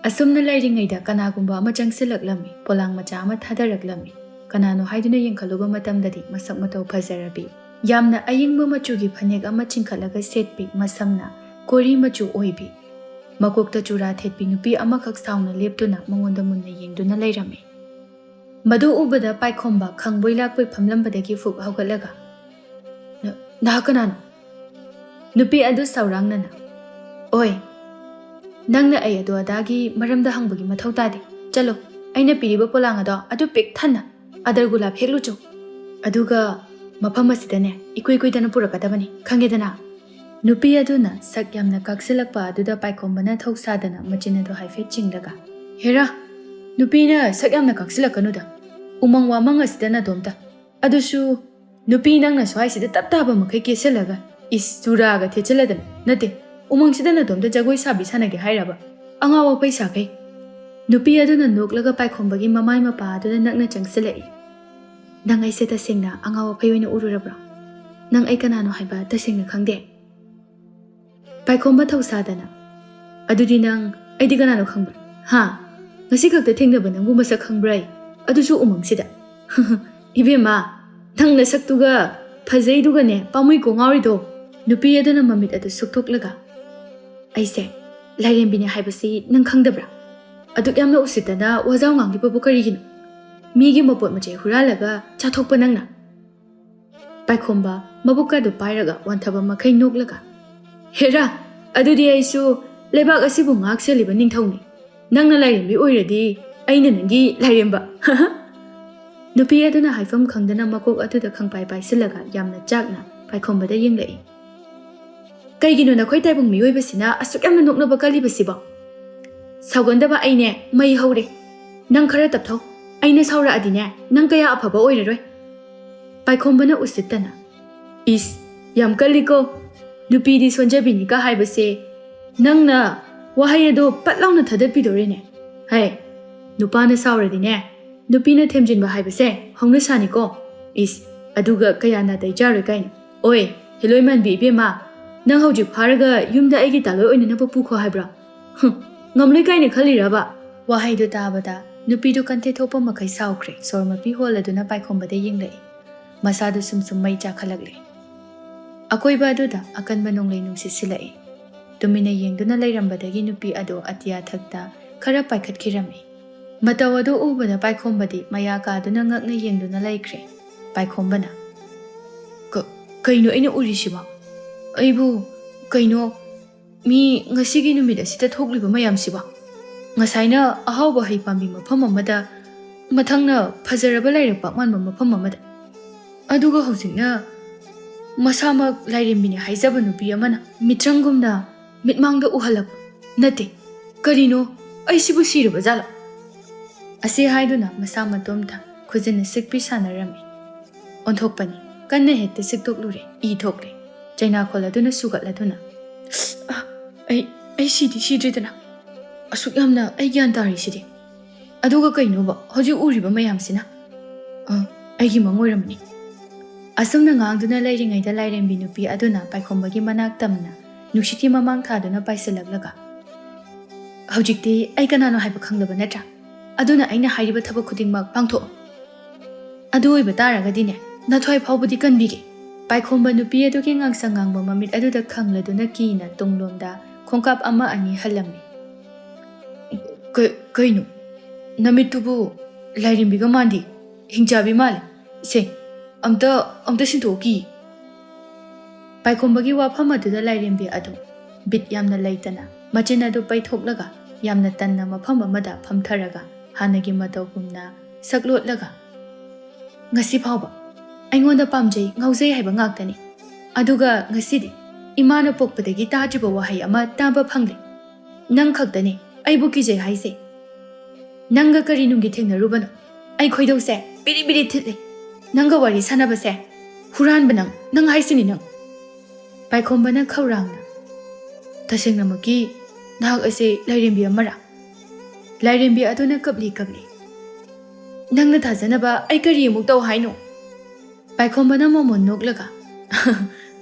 ꯑꯁꯨꯝꯅ ꯂꯩꯔꯤꯉꯩꯗ ꯀꯅꯥꯒꯨꯝꯕ ꯑꯃ ꯆꯪꯁꯤꯜꯂꯛꯂꯝꯃꯤ꯫ ꯄꯣꯂꯥꯡ ꯃꯆꯥ ꯑꯃ ꯊꯥꯗꯔꯛꯂꯝꯃꯤ꯫ ꯀꯅꯥꯅꯣ ꯍꯥꯏꯗꯨꯅ ꯌꯦꯡꯈꯠꯂꯨꯕ ꯃꯇꯝꯗꯗꯤ ꯃꯁꯛ ꯃꯇꯧ ꯐꯖꯔꯕꯤ, ꯌꯥꯝꯅ ꯑꯌꯤꯡꯕ ꯃꯆꯨꯒꯤ ꯐꯅꯦꯛ ꯑꯃ ꯆꯤꯡꯈꯠꯂꯒ ꯁꯦꯠꯄꯤ, ꯃꯁꯝꯅ ꯀꯣꯔꯤ ꯃꯆꯨ ꯑꯣꯏꯕꯤ, ꯃꯀꯣꯛꯇ ꯆꯨꯔꯥ ꯊꯦꯠꯄꯤ ꯅꯨꯄꯤ ꯑꯃꯈꯛ ꯁꯥꯎꯅ ꯂꯦꯞꯇꯨꯅ ꯃꯉꯣꯟꯗ ꯃꯨꯟꯅ ꯌꯦꯡꯗꯨꯅ ꯂꯩꯔꯝꯃꯤ꯫ ꯃꯗꯨ ꯎꯕꯗ ꯄꯥꯏꯈꯣꯝꯕ ꯈꯪꯕꯣꯏ ꯂꯥꯛꯄꯣꯏ ꯐꯝꯂꯝꯕꯗꯒꯤ ꯐꯨꯛ ꯍꯧꯒꯠꯂꯒ, "ꯅ-, ꯅꯍꯥꯛ ꯀꯅꯥꯅꯣ? ꯅꯨꯄꯤ ꯑꯗꯨ ꯁꯧꯔꯥꯡꯅꯅ, "ꯑꯣꯏ, ꯅꯪꯅ ꯑꯩ ꯑꯗꯨ ꯑꯗꯥꯒꯤ ꯃꯔꯝꯗ ꯍꯪꯕꯒꯤ ꯃꯊꯧ ꯇꯥꯗꯦ꯫ ꯆꯠꯂꯣ, ꯑꯩꯅ ꯄꯤꯔꯤꯕ ꯄꯣꯂꯥꯡ ꯑꯗꯣ ꯑꯗꯨ ꯄꯤꯛ ꯊꯟꯅ ꯑꯗꯔ ꯒꯨꯂꯥꯞ ꯍꯦꯛꯂꯨꯆꯣ꯫ ꯑꯗꯨꯒ ꯃꯐꯝ ꯑꯁꯤꯗꯅꯦ ꯏꯀꯨꯏ ꯀꯨꯏꯗꯅ ꯄꯨꯔꯛꯀꯗꯕꯅꯤ, ꯈꯪꯉꯦꯗꯅ?" ꯅꯨꯄꯤ ꯑꯗꯨꯅ ꯁꯛ ꯌꯥꯝꯅ ꯀꯥꯛꯁꯤꯜꯂꯛꯄ ꯑꯗꯨꯗ ꯄꯥꯏꯈꯣꯝꯕꯅ ꯊꯧꯁꯥꯗꯅ ꯃꯆꯤꯟ ꯑꯗꯨ ꯍꯥꯏꯐꯦꯠ ꯆꯤꯡꯂꯒ, "ꯍꯦꯔꯥ, ꯅꯨꯄꯤꯅ ꯁꯛ ꯌꯥꯝꯅ ꯀꯥꯛꯁꯤꯜꯂꯛꯀꯅꯨꯗ꯫ ꯎꯃꯪ ꯋꯥꯃꯪ ꯑꯁꯤꯗ ꯅꯥꯇꯣꯝꯇ꯫ ꯑꯗꯨꯁꯨ ꯅꯨꯄꯤ ꯅꯪꯅ ꯁ꯭ꯋꯥꯏꯁꯤꯗ ꯇꯞ ꯇꯥꯕ ꯃꯈꯩ ꯀꯦꯁꯤꯜꯂꯒ, ꯏꯁ, ꯆꯨꯔꯥꯒ ꯊꯦꯠꯆꯤꯜꯂꯗꯅ, ꯅꯠꯇꯦ, ꯎꯃꯪꯁꯤꯗ ꯅꯥꯇꯣꯝꯇ ꯖꯒꯣꯏ ꯁꯥꯕꯤ ꯁꯥꯟꯅꯒꯦ ꯍꯥꯏꯔꯕ? ꯑꯉꯥꯎ ꯑꯐꯩ ꯁꯥꯈꯩ!" ꯅꯨꯄꯤ ꯑꯗꯨꯅ ꯅꯣꯛꯂꯒ ꯄꯥꯏꯈꯣꯝꯕꯒꯤ ꯃꯃꯥꯏ ꯃꯄꯥ ꯑꯗꯨꯗ ꯅꯛꯅ ꯆꯪꯁꯤꯜꯂꯛꯏ꯫ "ꯅꯪ ꯑꯩꯁꯦ ꯇꯁꯦꯡꯅ ꯑꯉꯥꯎ ꯑꯐꯩ ꯑꯣꯏꯅ ꯎꯔꯨꯔꯕ꯭ꯔꯣ? ꯅꯪ ꯑꯩ ꯀꯅꯥꯅꯣ ꯍꯥꯏꯕ ꯇꯁꯦꯡꯅ ꯈꯪꯗꯦ?" ꯄꯥꯏꯈꯣꯝꯕ ꯊꯧꯁꯥꯗꯅ, "ꯑꯗꯨꯗꯤ ꯅꯪ ꯑꯩꯗꯤ ꯀꯅꯥꯅꯣ ꯈꯪꯕ꯭ꯔꯥ? ꯍꯥ? ꯉꯁꯤ ꯈꯛꯇ ꯊꯦꯡꯅꯕ ꯅꯪꯕꯨ ꯃꯁꯛ ꯈꯪꯕ꯭ꯔꯥ ꯑꯩ? ꯑꯗꯨꯁꯨ ꯎꯃꯪꯁꯤꯗ?" "ꯏꯕꯦꯝꯃ, ꯅꯪ ꯅꯁꯛꯇꯨꯒ ꯐꯖꯩꯗꯨꯒꯅꯦ ꯄꯥꯝꯃꯨꯏꯀꯣ ꯉꯥꯎꯔꯤꯗꯣ꯫ ꯅꯨꯄꯤ ꯑꯗꯨꯅ ꯃꯃꯤꯠ ꯑꯗꯨ ꯁꯨꯛꯊꯣꯛꯂꯒ, "ꯑꯩꯁꯦ ꯂꯥꯏꯔꯦꯝꯕꯤꯅꯦ ꯍꯥꯏꯕꯁꯤ ꯅꯪ ꯈꯪꯗꯕ꯭ꯔꯥ? ꯑꯗꯨꯛ ꯌꯥꯝꯅ ꯎꯁꯤꯠꯇꯅ ꯋꯥꯖꯥꯎ ꯉꯥꯡꯂꯤꯕꯕꯨ ꯀꯔꯤꯒꯤꯅꯣ? ꯃꯤꯒꯤ ꯃꯄꯣꯠ ꯃꯆꯩ ꯍꯨꯔꯥꯜꯂꯒ ꯆꯥꯊꯣꯛꯄ ꯅꯪꯅ?" ꯄꯥꯏꯈꯣꯝꯕ ꯃꯕꯨꯛꯀꯗꯨ ꯄꯥꯏꯔꯒ ꯋꯥꯟꯊꯕ ꯃꯈꯩ ꯅꯣꯛꯂꯒ, "ꯍꯦꯔꯥ, ꯑꯗꯨꯗꯤ ꯑꯩꯁꯨ ꯂꯩꯕꯥꯛ ꯑꯁꯤꯕꯨ ꯉꯥꯛ ꯁꯦꯜꯂꯤꯕ ꯅꯤꯡꯊꯧꯅꯤ꯫ ꯅꯪꯅ ꯂꯥꯏꯔꯦꯝꯕꯤ ꯑꯣꯏꯔꯗꯤ ꯑꯩꯅ ꯅꯪꯒꯤ ꯂꯥꯏꯔꯦꯝꯕ!" ꯅꯨꯄꯤ ꯑꯗꯨꯅ ꯍꯥꯏꯐꯝ ꯈꯪꯗꯅ ꯃꯀꯣꯛ ꯑꯗꯨꯗ ꯈꯪꯄꯥꯏ ꯄꯥꯏꯁꯤꯜꯂꯒ ꯌꯥꯝꯅ ꯆꯥꯛꯅ ꯄꯥꯏꯈꯣꯝꯕꯗ ꯌꯦꯡꯂꯛꯏ꯫ ꯀꯩꯒꯤꯅꯣ ꯅꯈꯣꯏ ꯇꯥꯏꯕꯪ ꯃꯤꯑꯣꯏꯕꯁꯤꯅ ꯑꯁꯨꯛ ꯌꯥꯝꯅ ꯅꯣꯛꯅꯕ ꯀꯜꯂꯤꯕꯁꯤꯕꯣ? ꯁꯥꯎꯒꯟꯗꯕ ꯑꯩꯅꯦ ꯃꯩ ꯍꯧꯔꯦ꯫ ꯅꯪ ꯈꯔ ꯇꯞꯊꯧ꯫ ꯑꯩꯅ ꯁꯥꯎꯔꯛꯑꯗꯤꯅꯦ, ꯅꯪ ꯀꯌꯥ ꯑꯐꯕ ꯑꯣꯏꯔꯔꯣꯏ꯫ ꯄꯥꯏꯈꯣꯝꯕꯅ ꯎꯁꯤꯠꯇꯅ, "ꯏꯁ, ꯌꯥꯝ ꯀꯜꯂꯤꯀꯣ꯫ ꯅꯨꯄꯤꯗꯤ ꯁꯣꯟꯖꯕꯤꯅꯤꯒ ꯍꯥꯏꯕꯁꯦ ꯅꯪꯅ ꯋꯥꯍꯩ ꯑꯗꯣ ꯄꯠ ꯂꯥꯎꯅ ꯊꯥꯗꯠꯄꯤꯗꯣꯔꯦꯅꯦ꯫ ꯍꯥꯏ, ꯅꯨꯄꯥꯅ ꯁꯥꯎꯔꯗꯤꯅꯦ, ꯅꯨꯄꯤꯅ ꯊꯦꯝꯖꯤꯟꯕ ꯍꯥꯏꯕꯁꯦ ꯍꯧꯅꯁꯥꯅꯤꯀꯣ꯫ ꯏꯁ, ꯑꯗꯨꯒ ꯀꯌꯥ ꯅꯥꯇꯩ ꯆꯥꯔꯣꯏ ꯀꯥꯏꯅ꯫ ꯑꯣꯏ, ꯍꯦꯂꯣꯏ ꯃꯥꯟꯕꯤ ꯏꯕꯦꯝꯃ, ꯅꯪ ꯍꯧꯖꯤꯛ ꯐꯥꯔꯒ ꯌꯨꯝꯗ ꯑꯩꯒꯤ ꯇꯥꯂꯣꯏ ꯑꯣꯏꯅꯅꯕ ꯄꯨꯈꯣ ꯍꯥꯏꯕ꯭ꯔꯣ? ꯍꯨꯝ, ꯉꯝꯂꯣꯏ ꯀꯥꯏꯅ ꯈꯜꯂꯤꯔꯕ?" ꯋꯥꯍꯩꯗꯨ ꯇꯥꯕꯗ ꯅꯨꯄꯤꯗꯨ ꯀꯟꯊꯦ ꯊꯣꯛꯄ ꯃꯈꯩ ꯁꯥꯎꯈ꯭ꯔꯦ꯫ ꯁꯣꯔ ꯃꯄꯤ ꯍꯣꯜꯂꯗꯨꯅ ꯄꯥꯏꯈꯣꯝꯕꯗ ꯌꯦꯡꯂꯛꯏ꯫ ꯃꯁꯥꯗꯨ ꯁꯨꯝ ꯁꯨꯝ ꯃꯩ ꯆꯥꯈꯠꯂꯛꯂꯦ꯫ ꯑꯀꯣꯏꯕ ꯑꯗꯨꯗ ꯑꯀꯟꯕ ꯅꯣꯡꯂꯩ ꯅꯨꯡꯁꯤꯠ ꯁꯤꯜꯂꯛꯏ꯫ ꯇꯨꯃꯤꯟꯅ ꯌꯦꯡꯗꯨꯅ ꯂꯩꯔꯝꯕꯗꯒꯤ ꯅꯨꯄꯤ ꯑꯗꯨ ꯑꯇꯤꯌꯥ ꯊꯛꯇ ꯈꯔ ꯄꯥꯏꯈꯠꯈꯤꯔꯝꯃꯤ꯫ ꯃꯇꯧ ꯑꯗꯨ ꯎꯕꯗ ꯄꯥꯏꯈꯣꯝꯕꯗꯤ ꯃꯌꯥ ꯀꯥꯗꯨꯅ ꯉꯛꯅ ꯌꯦꯡꯗꯨꯅ ꯂꯩꯈ꯭ꯔꯦ꯫ ꯄꯥꯏꯈꯣꯝꯕꯅ, "ꯀ-, ꯀꯩꯅꯣ ꯑꯩꯅ ꯎꯔꯤꯁꯤꯕꯣ? ꯑꯩꯕꯨ ꯀꯩꯅꯣ, ꯃꯤ ꯉꯁꯤꯒꯤ ꯅꯨꯃꯤꯠ ꯑꯁꯤꯗ ꯊꯣꯛꯂꯤꯕ ꯃꯌꯥꯝꯁꯤꯕꯣ? ꯉꯁꯥꯏꯅ ꯑꯍꯥꯎꯕ ꯍꯩ ꯄꯥꯝꯕꯤ ꯃꯐꯝ ꯑꯃꯗ, ꯃꯊꯪꯅ ꯐꯖꯔꯕ ꯂꯥꯏꯔꯛ ꯄꯥꯛ ꯃꯥꯟꯕ ꯃꯐꯝ ꯑꯃꯗ, ꯑꯗꯨꯒ ꯍꯧꯖꯤꯛꯅ ꯃꯁꯥꯃꯛ ꯂꯥꯏꯔꯦꯝꯕꯤꯅꯤ ꯍꯥꯏꯖꯕ ꯅꯨꯄꯤ ꯑꯃꯅ ꯃꯤꯇ꯭ꯔꯪꯒꯨꯝꯅ ꯃꯤꯠꯃꯥꯡꯗ ꯎꯍꯜꯂꯛꯄ ꯅꯠꯇꯦ꯫ ꯀꯔꯤꯅꯣ, ꯑꯩꯁꯤꯕꯨ ꯁꯤꯔꯕ ꯖꯥꯠꯂꯣ?" ꯑꯁꯤ ꯍꯥꯏꯗꯨꯅ ꯃꯁꯥ ꯃꯇꯣꯝꯇ ꯈꯨꯖꯤꯟꯅ ꯁꯤꯛꯄꯤ ꯁꯥꯟꯅꯔꯝꯃꯤ꯫ ꯑꯣꯟꯊꯣꯛꯄꯅꯤ, ꯀꯟꯅ ꯍꯦꯛꯇ ꯁꯤꯛꯇꯣꯛꯂꯨꯔꯦ, ꯏ ꯊꯣꯛꯂꯦ꯫ ꯆꯩꯅꯥꯈꯣꯜ ꯑꯗꯨꯅ ꯁꯨꯒꯠꯂꯗꯨꯅ, "ꯑ, ꯑꯩ, ꯑꯩ ꯁꯤꯗꯤ ꯁꯤꯗ꯭ꯔꯤꯗꯅ, ꯑꯁꯨꯛ ꯌꯥꯝꯅ ꯑꯩ ꯒ꯭ꯌꯥꯟ ꯇꯥꯔꯤꯁꯤꯗꯤ꯫ ꯑꯗꯨꯒ ꯀꯩꯅꯣꯕ ꯍꯧꯖꯤꯛ ꯎꯔꯤꯕ ꯃꯌꯥꯝꯁꯤꯅ? ꯑ, ꯑꯩꯒꯤ ꯃꯪ ꯑꯣꯏꯔꯝꯃꯅꯤ?" ꯑꯁꯨꯝꯅ ꯉꯥꯡꯗꯨꯅ ꯂꯩꯔꯤꯉꯩꯗ ꯂꯥꯏꯔꯦꯝꯕꯤ ꯅꯨꯄꯤ ꯑꯗꯨꯅ ꯄꯥꯏꯈꯣꯝꯕꯒꯤ ꯃꯅꯥꯛ ꯇꯝꯅ ꯅꯨꯡꯁꯤꯠꯀꯤ ꯃꯃꯥꯡ ꯊꯥꯗꯨꯅ ꯄꯥꯏꯁꯤꯜꯂꯛꯂꯒ, "ꯍꯧꯖꯤꯛꯇꯤ ꯑꯩ ꯀꯅꯥꯅꯣ ꯍꯥꯏꯕ ꯈꯪꯂꯕ ꯅꯠꯇ꯭ꯔꯥ? ꯑꯗꯨꯅ ꯑꯩꯅ ꯍꯥꯏꯔꯤꯕ ꯊꯕꯛ ꯈꯨꯗꯤꯡꯃꯛ ꯄꯥꯡꯊꯣꯛꯑꯣ꯫ ꯑꯗꯨ ꯑꯣꯏꯕ ꯇꯥꯔꯒꯗꯤꯅꯦ, ꯅꯊ꯭ꯋꯥꯏ ꯐꯥꯎꯕꯗꯤ ꯀꯟꯕꯤꯒꯦ꯫" ꯄꯥꯏꯈꯣꯝꯕ ꯅꯨꯄꯤ ꯑꯗꯨꯒꯤ ꯉꯥꯡꯁꯪ ꯉꯥꯡꯕ ꯃꯃꯤꯠ ꯑꯗꯨꯗ ꯈꯪꯂꯗꯨꯅ ꯀꯤꯅ ꯇꯨꯡꯂꯣꯝꯗ ꯈꯣꯡꯀꯥꯞ ꯑꯃ ꯑꯅꯤ ꯍꯜꯂꯝꯃꯤ꯫ "ꯀ-, ꯀꯩꯅꯣ? ꯅꯃꯤꯠꯇꯨꯕꯨ ꯂꯥꯏꯔꯦꯝꯕꯤꯒ ꯃꯥꯟꯗꯦ, ꯍꯤꯡꯆꯥꯕꯤ ꯃꯥꯜꯂꯦ꯫ ꯁꯦ, ꯑꯝꯇ, ꯑꯝꯇ ꯁꯤꯟꯗꯣꯛꯎꯀꯤ꯫" ꯄꯥꯏꯈꯣꯝꯕꯒꯤ ꯋꯥꯐꯝ ꯑꯗꯨꯗ ꯂꯥꯏꯔꯦꯝꯕꯤ ꯑꯗꯨ ꯕꯤꯠ ꯌꯥꯝꯅ ꯂꯩꯇꯅ ꯃꯆꯤꯟ ꯑꯗꯨ ꯄꯩꯊꯣꯛꯂꯒ ꯌꯥꯝꯅ ꯇꯟꯅ ꯃꯐꯝ ꯑꯃꯗ ꯐꯝꯊꯔꯒ ꯍꯥꯟꯅꯒꯤ ꯃꯇꯧꯒꯨꯝꯅ ꯁꯛꯂꯣꯠꯂꯒ, "ꯉꯁꯤ ꯐꯥꯎꯕ ꯑꯩꯉꯣꯟꯗ ꯄꯥꯝꯖꯩ, ꯉꯥꯎꯖꯩ ꯍꯥꯏꯕ ꯉꯥꯛꯇꯅꯤ꯫ ꯑꯗꯨꯒ ꯉꯁꯤꯗꯤ ꯏꯃꯥꯅ ꯄꯣꯛꯄꯗꯒꯤ ꯇꯥꯗ꯭ꯔꯤꯕ ꯋꯥꯍꯩ ꯑꯃ ꯇꯥꯕ ꯐꯪꯂꯦ꯫ ꯅꯪ ꯈꯛꯇꯅꯦ ꯑꯩꯕꯨ ꯀꯤꯖꯩ ꯍꯥꯏꯁꯦ꯫ ꯅꯪꯒ ꯀꯔꯤ ꯅꯨꯡꯒꯤ ꯊꯦꯡꯅꯔꯨꯕꯅꯣ? ꯑꯩ ꯈꯣꯏꯗꯧꯁꯦ ꯕꯤꯔꯤ ꯕꯤꯔꯤ ꯊꯤꯠꯂꯦ꯫ ꯅꯪꯒ ꯋꯥꯔꯤ ꯁꯥꯟꯅꯕꯁꯦ ꯍꯨꯔꯥꯟꯕ ꯅꯪ, ꯅꯪ ꯍꯥꯏꯁꯤꯅꯤ ꯅꯪ꯫ ꯄꯥꯏꯈꯣꯝꯕꯅ ꯈꯧꯔꯥꯡꯅ, "ꯇꯁꯦꯡꯅꯃꯛꯀꯤ ꯅꯍꯥꯛ ꯑꯁꯦ ꯂꯥꯏꯔꯦꯝꯕꯤ ꯑꯃꯔꯥ? ꯂꯥꯏꯔꯦꯝꯕꯤ ꯑꯗꯨꯅ ꯀꯞꯂꯤ ꯀꯞꯂꯤ꯫ ꯅꯪꯅ ꯊꯥꯖꯅꯕ ꯑꯩ ꯀꯔꯤ ꯑꯃꯨꯛ ꯇꯧ ꯍꯥꯏꯅꯣ?" ꯄꯥꯏꯈꯣꯝꯕꯅ ꯃꯣꯃꯣꯟ ꯅꯣꯛꯂꯒ,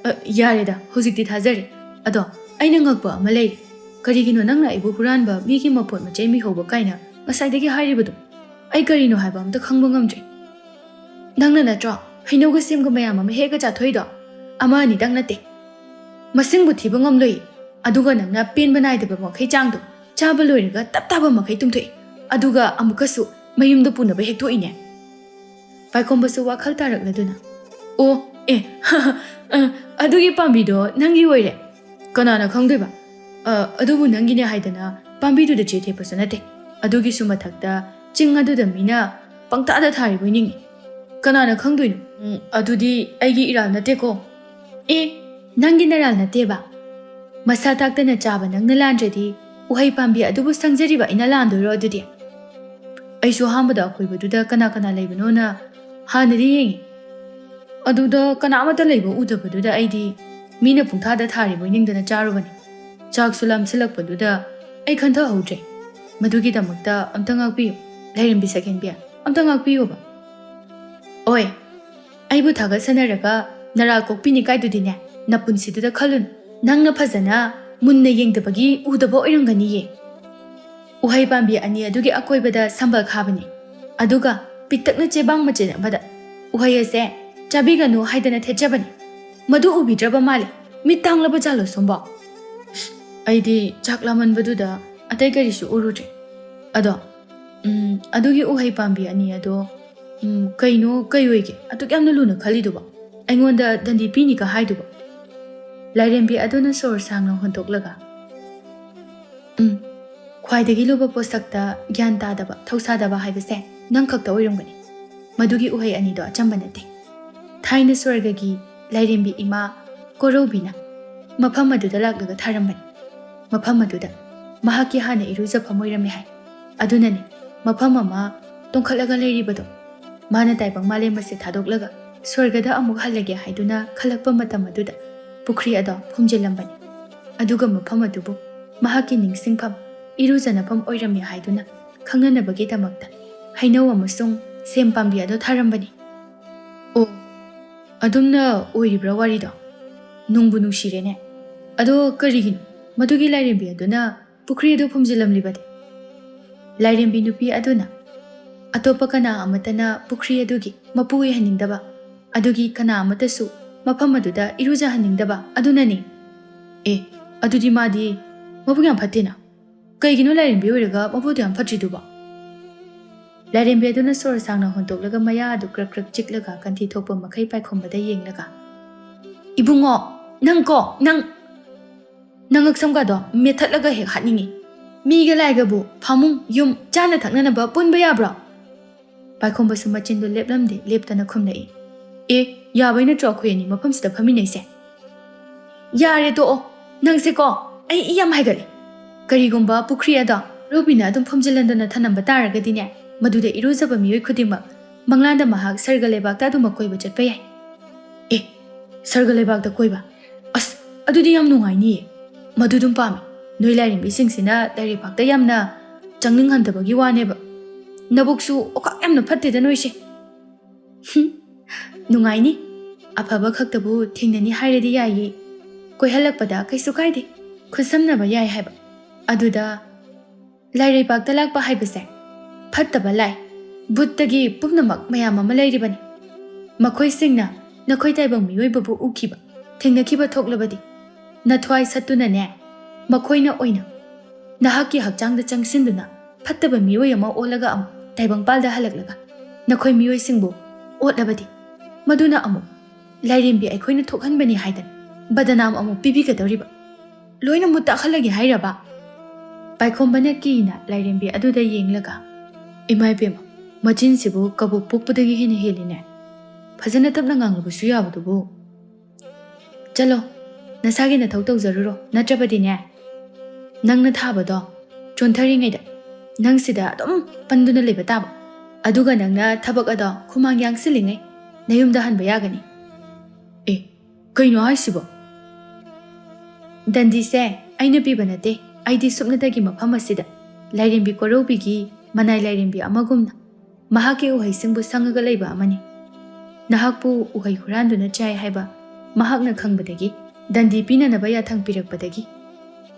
"ꯑ, ꯌꯥꯔꯦꯗ, ꯍꯧꯖꯤꯛꯇꯤ ꯊꯥꯖꯔꯦ꯫ ꯑꯗꯣ ꯑꯩꯅ ꯉꯛꯄ ꯑꯃ ꯂꯩꯔꯦ꯫ ꯀꯔꯤꯒꯤꯅꯣ ꯅꯪꯅ ꯑꯩꯕꯨ ꯍꯨꯔꯥꯟꯕ, ꯃꯤꯒꯤ ꯃꯄꯣꯠ ꯃꯆꯩ ꯃꯤꯍꯧꯕ ꯀꯥꯏꯅ ꯉꯁꯥꯏꯗꯒꯤ ꯍꯥꯏꯔꯤꯕꯗꯣ? ꯑꯩ ꯀꯔꯤꯅꯣ ꯍꯥꯏꯕ ꯑꯝꯇ ꯈꯪꯕ ꯉꯝꯗ꯭ꯔꯦ꯫ ꯅꯪꯅ ꯅꯠꯇ꯭ꯔꯣ ꯍꯩꯅꯧꯒ ꯁꯦꯝꯒ ꯃꯌꯥꯝ ꯑꯃ ꯍꯦꯛꯑꯒ ꯆꯥꯊꯣꯛꯏꯗꯣ? ꯑꯃ ꯑꯅꯤꯗꯪ ꯅꯠꯇꯦ, ꯃꯁꯤꯡꯕꯨ ꯊꯤꯕ ꯉꯝꯂꯣꯏ꯫ ꯑꯗꯨꯒ ꯅꯪꯅ ꯄꯦꯟꯕ ꯅꯥꯏꯗꯕ ꯃꯈꯩ ꯆꯥꯡꯗꯣ ꯆꯥꯕ ꯂꯣꯏꯔꯒ ꯇꯞ ꯇꯥꯕ ꯃꯈꯩ ꯇꯨꯝꯊꯣꯛꯏ꯫ ꯑꯗꯨꯒ ꯑꯃꯨꯛꯀꯁꯨ ꯃꯌꯨꯝꯗ ꯄꯨꯅꯕ ꯍꯦꯛꯇꯣꯛꯏꯅꯦ꯫" ꯄꯥꯏꯈꯣꯝꯕꯁꯨ ꯋꯥꯈꯜ ꯇꯥꯔꯛꯂꯗꯨꯅ, "ꯑꯣ, ꯑꯦ, ꯑ, ꯑꯗꯨꯒꯤ ꯄꯥꯝꯕꯤꯗꯣ ꯅꯪꯒꯤ ꯑꯣꯏꯔꯦ꯫ ꯀꯅꯥꯅ ꯈꯪꯗꯣꯏꯕ? ꯑ, ꯑꯗꯨꯕꯨ ꯅꯪꯒꯤꯅꯦ ꯍꯥꯏꯗꯅ ꯄꯥꯝꯕꯤꯗꯨꯗ ꯆꯦ ꯊꯦꯞꯄꯁꯨ ꯅꯠꯇꯦ꯫ ꯑꯗꯨꯒꯤꯁꯨ ꯃꯊꯛꯇ ꯆꯤꯡ ꯑꯗꯨꯗ ꯃꯤꯅ ꯄꯪꯊꯥꯗ ꯊꯥꯔꯤꯕꯣꯏ ꯅꯤꯡꯉꯤ꯫ ꯀꯅꯥꯅ ꯈꯪꯗꯣꯏꯅꯣ? ꯎꯝ, ꯑꯗꯨꯗꯤ ꯑꯩꯒꯤ ꯏꯔꯥꯜ ꯅꯠꯇꯦꯀꯣ?" "ꯑꯦ, ꯅꯪꯒꯤ ꯅꯔꯥꯜ ꯅꯠꯇꯦꯕ꯫ ꯃꯁꯥ ꯇꯥꯛꯇꯅ ꯆꯥꯕ ꯅꯪꯅ ꯂꯥꯟꯗ꯭ꯔꯗꯤ ꯎꯍꯩ ꯄꯥꯝꯕꯤ ꯑꯗꯨꯕꯨ ꯁꯪꯖꯔꯤꯕ ꯑꯩꯅ ꯂꯥꯟꯗꯣꯏꯔꯣ ꯑꯗꯨꯗꯤ? ꯑꯩꯁꯨ ꯑꯍꯥꯟꯕꯗ ꯑꯀꯣꯏꯕꯗꯨꯗ ꯀꯅꯥ ꯀꯅꯥ ꯂꯩꯕꯅꯣꯅ ꯍꯥꯟꯅꯗꯤ ꯌꯦꯡꯉꯤ꯫ ꯑꯗꯨꯗ ꯀꯅꯥ ꯑꯃꯠꯇ ꯂꯩꯕ ꯎꯗꯕꯗꯨꯗ ꯑꯩꯗꯤ ꯃꯤꯅ ꯄꯨꯡꯊꯥꯗ ꯊꯥꯔꯤꯕꯣꯏ ꯅꯤꯡꯗꯅ ꯆꯥꯔꯨꯕꯅꯤ꯫ ꯆꯥꯛꯁꯨ ꯂꯥꯝꯁꯤꯜꯂꯛꯄꯗꯨꯗ ꯑꯩ ꯈꯟꯊꯍꯧꯗ꯭ꯔꯦ꯫ ꯃꯗꯨꯒꯤꯗꯃꯛꯇ ꯑꯝꯇ ꯉꯥꯛꯄꯤꯌꯨ, ꯂꯥꯏꯔꯦꯝꯕꯤ ꯁꯛꯍꯦꯟꯕꯤ, ꯑꯝꯇ ꯉꯥꯛꯄꯤꯌꯨꯕ꯫" "ꯑꯣꯏ, ꯑꯩꯕꯨ ꯊꯥꯒꯠꯁꯟꯅꯔꯒ ꯅꯔꯥꯜ ꯀꯣꯛꯄꯤꯅꯤ ꯀꯥꯏꯗꯨꯗꯤꯅꯦ, ꯅꯄꯨꯟꯁꯤꯗꯨꯗ ꯈꯜꯂꯨꯅꯨ꯫ ꯅꯪꯅ ꯐꯖꯅ ꯃꯨꯟꯅ ꯌꯦꯡꯗꯕꯒꯤ ꯎꯗꯕ ꯑꯣꯏꯔꯝꯒꯅꯤꯌꯦ꯫ ꯎꯍꯩ ꯄꯥꯝꯕꯤ ꯑꯅꯤ ꯑꯗꯨꯒꯤ ꯑꯀꯣꯏꯕꯗ ꯁꯝꯕꯜ ꯈꯥꯕꯅꯤ꯫ ꯑꯗꯨꯒ ꯄꯤꯛꯇꯛꯅ ꯆꯦꯕꯥꯡ ꯃꯆꯦꯠ ꯑꯃꯗ ꯎꯍꯩ ꯑꯁꯦ ꯆꯥꯕꯤꯒꯅꯨ ꯍꯥꯏꯗꯅ ꯊꯦꯠꯆꯕꯅꯤ꯫ ꯃꯗꯨ ꯎꯕꯤꯗ꯭ꯔꯕ ꯃꯥꯜꯂꯦ꯫ ꯃꯤꯠ ꯇꯥꯡꯂꯕ ꯖꯥꯠꯂꯣ ꯁꯣꯝꯕꯣ?" ꯑꯩꯗꯤ ꯆꯥꯛ ꯂꯥꯝꯃꯟꯕꯗꯨꯗ ꯑꯇꯩ ꯀꯔꯤꯁꯨ ꯎꯔꯨꯗ꯭ꯔꯦ꯫ "ꯑꯗꯣ, ꯎꯝ, ꯑꯗꯨꯒꯤ ꯎꯍꯩ ꯄꯥꯝꯕꯤ ꯑꯅꯤ ꯑꯗꯣ, ꯎꯝ, ꯀꯩꯅꯣ, ꯀꯩ ꯑꯣꯏꯒꯦ ꯑꯗꯨꯛ ꯌꯥꯝꯅ ꯂꯨꯅ ꯈꯜꯂꯤꯗꯨꯕꯣ? ꯑꯩꯉꯣꯟꯗ ꯗꯟꯗꯤ ꯄꯤꯅꯤꯒ ꯍꯥꯏꯗꯨꯕꯣ?" ꯂꯥꯏꯔꯦꯝꯕꯤ ꯑꯗꯨꯅ ꯁꯣꯔ ꯁꯥꯡꯅ ꯍꯣꯟꯗꯣꯛꯂꯒ, "ꯎꯝ, ꯈ꯭ꯋꯥꯏꯗꯒꯤ ꯂꯨꯕ ꯄꯣꯠꯁꯛꯇ ꯒ꯭ꯌꯥꯟ ꯇꯥꯗꯕ, ꯊꯧꯁꯥꯗꯕ ꯍꯥꯏꯕꯁꯦ ꯅꯪ ꯈꯛꯇ ꯑꯣꯏꯔꯝꯒꯅꯤ꯫ ꯃꯗꯨꯒꯤ ꯎꯍꯩ ꯑꯅꯤꯗꯣ ꯑꯆꯝꯕ ꯅꯠꯇꯦ꯫ ꯊꯥꯏꯅ ꯁ꯭ꯋꯔꯒꯒꯤ ꯂꯥꯏꯔꯦꯝꯕꯤ ꯏꯃꯥ ꯀꯣꯔꯧꯕꯤꯅ ꯃꯐꯝ ꯑꯗꯨꯗ ꯂꯥꯛꯂꯒ ꯊꯥꯔꯝꯕꯅꯤ꯫ ꯃꯐꯝ ꯑꯗꯨꯗ ꯃꯍꯥꯛꯀꯤ ꯍꯥꯟꯅ ꯏꯔꯨꯖꯐꯝ ꯑꯣꯏꯔꯝꯃꯤ ꯍꯥꯏ꯫ ꯑꯗꯨꯅꯅꯤ ꯃꯐꯝ ꯑꯃ ꯇꯣꯡꯈꯠꯂꯒ ꯂꯩꯔꯤꯕꯗꯣ꯫ ꯃꯥꯅ ꯇꯥꯏꯕꯪ ꯃꯥꯂꯦꯝ ꯑꯁꯤ ꯊꯥꯗꯣꯛꯂꯒ ꯁ꯭ꯋꯔꯒꯗ ꯑꯃꯨꯛ ꯍꯜꯂꯒꯦ ꯍꯥꯏꯗꯨꯅ ꯈꯜꯂꯛꯄ ꯃꯇꯝ ꯑꯗꯨꯗ ꯄꯨꯈ꯭ꯔꯤ ꯑꯗꯣ ꯐꯨꯝꯖꯤꯜꯂꯝꯕꯅꯤ꯫ ꯑꯗꯨꯒ ꯃꯐꯝ ꯑꯗꯨꯕꯨ ꯃꯍꯥꯛꯀꯤ ꯅꯤꯡꯁꯤꯡꯐꯝ, ꯏꯔꯨꯖꯅꯐꯝ ꯑꯣꯏꯔꯝꯃꯤ ꯍꯥꯏꯗꯨꯅ ꯈꯪꯅꯅꯕꯒꯤꯗꯃꯛꯇ ꯍꯩꯅꯧ ꯑꯃꯁꯨꯡ ꯁꯦꯝ ꯄꯥꯝꯕꯤ ꯑꯗꯨ ꯊꯥꯔꯝꯕꯅꯤ꯫ ꯑꯣ, ꯑꯗꯨꯝꯅ ꯑꯣꯏꯔꯤꯕ꯭ꯔꯥ ꯋꯥꯔꯤꯗꯣ? ꯅꯨꯡꯕꯨ ꯅꯨꯡꯁꯤꯔꯦꯅꯦ꯫ ꯑꯗꯣ ꯀꯔꯤꯒꯤꯅꯣ ꯃꯗꯨꯒꯤ ꯂꯥꯏꯔꯦꯝꯕꯤ ꯑꯗꯨꯅ ꯄꯨꯈ꯭ꯔꯤ ꯑꯗꯨ ꯐꯨꯝꯖꯤꯜꯂꯝꯂꯤꯕꯗꯤ? ꯂꯥꯏꯔꯦꯝꯕꯤ ꯅꯨꯄꯤ ꯑꯗꯨꯅ ꯑꯇꯣꯞꯄ ꯀꯅꯥ ꯑꯃꯠꯇꯅ ꯄꯨꯈ꯭ꯔꯤ ꯑꯗꯨꯒꯤ ꯃꯄꯨ ꯑꯣꯏꯍꯟꯅꯤꯡꯗꯕ, ꯑꯗꯨꯒꯤ ꯀꯅꯥ ꯑꯃꯠꯇꯁꯨ ꯃꯐꯝ ꯑꯗꯨꯗ ꯏꯔꯨꯖꯍꯟꯅꯤꯡꯗꯕ ꯑꯗꯨꯅꯅꯤ꯫ ꯑꯦ, ꯑꯗꯨꯗꯤ ꯃꯥꯗꯤ ꯃꯕꯨꯛ ꯌꯥꯝ ꯐꯠꯇꯦꯅ꯫ ꯀꯩꯒꯤꯅꯣ ꯂꯥꯏꯔꯦꯝꯕꯤ ꯑꯣꯏꯔꯒ ꯃꯄꯨꯗꯣ ꯌꯥꯝ ꯐꯠꯇ꯭ꯔꯤꯗꯨꯕꯣ? ꯂꯥꯏꯔꯦꯝꯕꯤ ꯑꯗꯨꯅ ꯁꯣꯔ ꯁꯥꯡꯅ ꯍꯣꯟꯇꯣꯛꯂꯒ ꯃꯌꯥ ꯑꯗꯨ ꯀ꯭ꯔꯛ ꯀ꯭ꯔꯛ ꯆꯤꯛꯂꯒ ꯀꯟꯊꯤ ꯊꯣꯛꯄ ꯃꯈꯩ ꯄꯥꯏꯈꯣꯝꯕꯗ ꯌꯦꯡꯂꯒ, "ꯏꯕꯨꯡꯉꯣ, ꯅꯪ ꯀꯣ, ꯅꯪ, ꯅꯪ ꯉꯛꯁꯝꯒꯗꯣ ꯃꯦꯠꯊꯠꯂꯒ ꯍꯦꯛ ꯍꯥꯠꯅꯤꯡꯉꯤ꯫ ꯃꯤꯒ ꯂꯥꯏꯒꯕꯨ ꯐꯃꯨꯡ, ꯌꯨꯝ, ꯆꯥꯅ ꯊꯛꯅꯅꯕ ꯄꯨꯟꯕ ꯌꯥꯕ꯭ꯔꯣ?" ꯄꯥꯏꯈꯣꯝꯕꯁꯨ ꯃꯆꯤꯟꯗꯨ ꯂꯦꯞꯂꯝꯗꯦ, ꯂꯦꯞꯇꯅ ꯈꯨꯝꯂꯛꯏ, "ꯑꯦ, ꯌꯥꯕꯩ ꯅꯠꯇ꯭ꯔꯣ ꯑꯩꯈꯣꯏ ꯑꯅꯤ ꯃꯐꯝꯁꯤꯗ ꯐꯝꯃꯤꯟꯅꯩꯁꯦ?" "ꯌꯥꯔꯦ ꯇꯣꯛꯑꯣ, ꯅꯪꯁꯦꯀꯣ, ꯑꯩ ꯏ ꯌꯥꯝ ꯍꯥꯏꯒꯠꯂꯦ꯫ ꯀꯔꯤꯒꯨꯝꯕ ꯄꯨꯈ꯭ꯔꯤ ꯑꯗꯣ ꯔꯣꯕꯤꯅ ꯑꯗꯨꯝ ꯐꯨꯝꯖꯤꯜꯍꯟꯗꯅ ꯊꯅꯝꯕ ꯇꯥꯔꯒꯗꯤꯅꯦ, ꯃꯗꯨꯗ ꯏꯔꯨꯖꯕ ꯃꯤꯑꯣꯏ ꯈꯨꯗꯤꯡꯃꯛ ꯃꯪꯂꯥꯟꯗ ꯃꯍꯥꯛ ꯁꯔꯒ ꯂꯩꯕꯥꯛꯇ ꯑꯗꯨꯃꯛ ꯀꯣꯏꯕ ꯆꯠꯄ ꯌꯥꯏ꯫" "ꯑꯦ, ꯁꯔꯒ ꯂꯩꯕꯥꯛꯇ ꯀꯣꯏꯕ? ꯑꯁ, ꯑꯗꯨꯗꯤ ꯌꯥꯝ ꯅꯨꯡꯉꯥꯏꯅꯤꯌꯦ꯫ ꯃꯗꯨ ꯑꯗꯨꯝ ꯄꯥꯝꯃꯤ꯫ ꯅꯣꯏ ꯂꯥꯏꯔꯦꯝꯕꯤꯁꯤꯡꯁꯤꯅ ꯂꯩꯔꯩꯄꯥꯛꯇ ꯌꯥꯝꯅ ꯆꯪꯅꯤꯡꯍꯟꯗꯕꯒꯤ ꯋꯥꯅꯦꯕ꯫ ꯅꯕꯨꯛꯁꯨ ꯑꯣꯀꯥꯛ ꯌꯥꯝꯅ ꯐꯠꯇꯦꯗ ꯅꯣꯏꯁꯦ꯫" "ꯍꯨꯝ, ꯅꯨꯡꯉꯥꯏꯅꯤ꯫ ꯑꯐꯕ ꯈꯛꯇꯕꯨ ꯊꯦꯡꯅꯅꯤ ꯍꯥꯏꯔꯗꯤ ꯌꯥꯏꯌꯦ꯫ ꯀꯣꯏꯍꯜꯂꯛꯄꯗ ꯀꯩꯁꯨ ꯀꯥꯏꯗꯦ꯫ ꯈꯨꯠꯁꯝꯅꯕ ꯌꯥꯏ ꯍꯥꯏꯕ꯫ ꯑꯗꯨꯗ ꯂꯥꯏꯔꯩꯄꯥꯛꯇ ꯂꯥꯛꯄ ꯍꯥꯏꯕꯁꯦ ꯐꯠꯇꯕ ꯂꯥꯏ, ꯚꯨꯠꯇꯒꯤ ꯄꯨꯝꯅꯃꯛ ꯃꯌꯥꯝ ꯑꯃ ꯂꯩꯔꯤꯕꯅꯤ꯫ ꯃꯈꯣꯏꯁꯤꯡꯅ ꯅꯈꯣꯏ ꯇꯥꯏꯕꯪ ꯃꯤꯑꯣꯏꯕꯕꯨ ꯎꯈꯤꯕ, ꯊꯦꯡꯅꯈꯤꯕ ꯊꯣꯛꯂꯕꯗꯤ ꯅꯊ꯭ꯋꯥꯏ ꯁꯠꯇꯨꯅꯅꯦ, ꯃꯈꯣꯏꯅ ꯑꯣꯏꯅ ꯅꯍꯥꯛꯀꯤ ꯍꯛꯆꯥꯡꯗ ꯆꯪꯁꯤꯟꯗꯨꯅ ꯐꯠꯇꯕ ꯃꯤꯑꯣꯏ ꯑꯃ ꯑꯣꯜꯂꯒ ꯑꯃꯨꯛ ꯇꯥꯏꯕꯪꯄꯥꯜꯗ ꯍꯜꯂꯛꯂꯒ ꯅꯈꯣꯏ ꯃꯤꯑꯣꯏꯁꯤꯡꯕꯨ ꯑꯣꯠꯂꯕꯗꯤ ꯃꯗꯨꯅ ꯑꯃꯨꯛ ꯂꯥꯏꯔꯦꯝꯕꯤ ꯑꯩꯈꯣꯏꯅ ꯊꯣꯛꯍꯟꯕꯅꯤ ꯍꯥꯏꯗꯅ ꯕꯗꯅꯥꯝ ꯑꯃꯨꯛ ꯄꯤꯕꯤꯒꯗꯧꯔꯤꯕ꯫ ꯂꯣꯏꯅ ꯃꯨꯠ ꯇꯥꯛꯍꯜꯂꯒꯦ ꯍꯥꯏꯔꯕ?" ꯄꯥꯏꯈꯣꯝꯕꯅ ꯀꯤꯅ ꯂꯥꯏꯔꯦꯝꯕꯤ ꯑꯗꯨꯗ ꯌꯦꯡꯂꯒ, "ꯏꯃꯥ ꯏꯕꯦꯝꯃ, ꯃꯆꯤꯟꯁꯤꯕꯨ ꯀꯕꯣꯛ ꯄꯣꯛꯄꯗꯒꯤ ꯍꯦꯟꯅ ꯍꯦꯜꯂꯤꯅꯦ꯫ ꯐꯖꯅ ꯇꯞꯅ ꯉꯥꯡꯂꯕꯁꯨ ꯌꯥꯕꯗꯨꯕꯨ꯫ ꯆꯠꯂꯣ, ꯅꯁꯥꯒꯤ ꯅꯊꯧ ꯇꯧꯖꯔꯨꯔꯣ, ꯅꯠꯇ꯭ꯔꯕꯗꯤꯅꯦ, ꯅꯪꯅ ꯊꯥꯕꯗꯣ ꯆꯣꯟꯊꯔꯤꯉꯩꯗ ꯅꯪ ꯁꯤꯗ ꯑꯗꯨꯝ ꯄꯟꯗꯨꯅ ꯂꯩꯕ ꯇꯥꯕ꯫ ꯑꯗꯨꯒ ꯅꯪꯅ ꯊꯕꯛ ꯑꯗꯣ ꯈꯨꯃꯥꯡ ꯌꯥꯡꯁꯤꯜꯂꯤꯉꯩ ꯅꯌꯨꯝꯗ ꯍꯟꯕ ꯌꯥꯒꯅꯤ꯫ ꯑꯦ, ꯀꯩꯅꯣ ꯍꯥꯏꯁꯤꯕꯣ? ꯗꯟꯗꯤꯁꯦ ꯑꯩꯅ ꯄꯤꯕ ꯅꯠꯇꯦ꯫ ꯑꯩꯗꯤ ꯁꯨꯞꯅꯇꯒꯤ ꯃꯐꯝ ꯑꯁꯤꯗ ꯂꯥꯏꯔꯦꯝꯕꯤ ꯀꯣꯔꯧꯕꯤꯒꯤ ꯃꯅꯥꯏ ꯂꯥꯏꯔꯦꯝꯕꯤ ꯑꯃꯒꯨꯝꯅ ꯃꯍꯥꯛꯀꯤ ꯎꯍꯩꯁꯤꯡꯕꯨ ꯁꯪꯉꯒ ꯂꯩꯕ ꯑꯃꯅꯤ꯫ ꯅꯍꯥꯛꯄꯨ ꯎꯍꯩ ꯍꯨꯔꯥꯟꯗꯨꯅ ꯆꯥꯏ ꯍꯥꯏꯕ ꯃꯍꯥꯛꯅ ꯈꯪꯕꯗꯒꯤ ꯗꯟꯗꯤ ꯄꯤꯅꯅꯕ ꯌꯥꯊꯪ ꯄꯤꯔꯛꯄꯗꯒꯤ꯫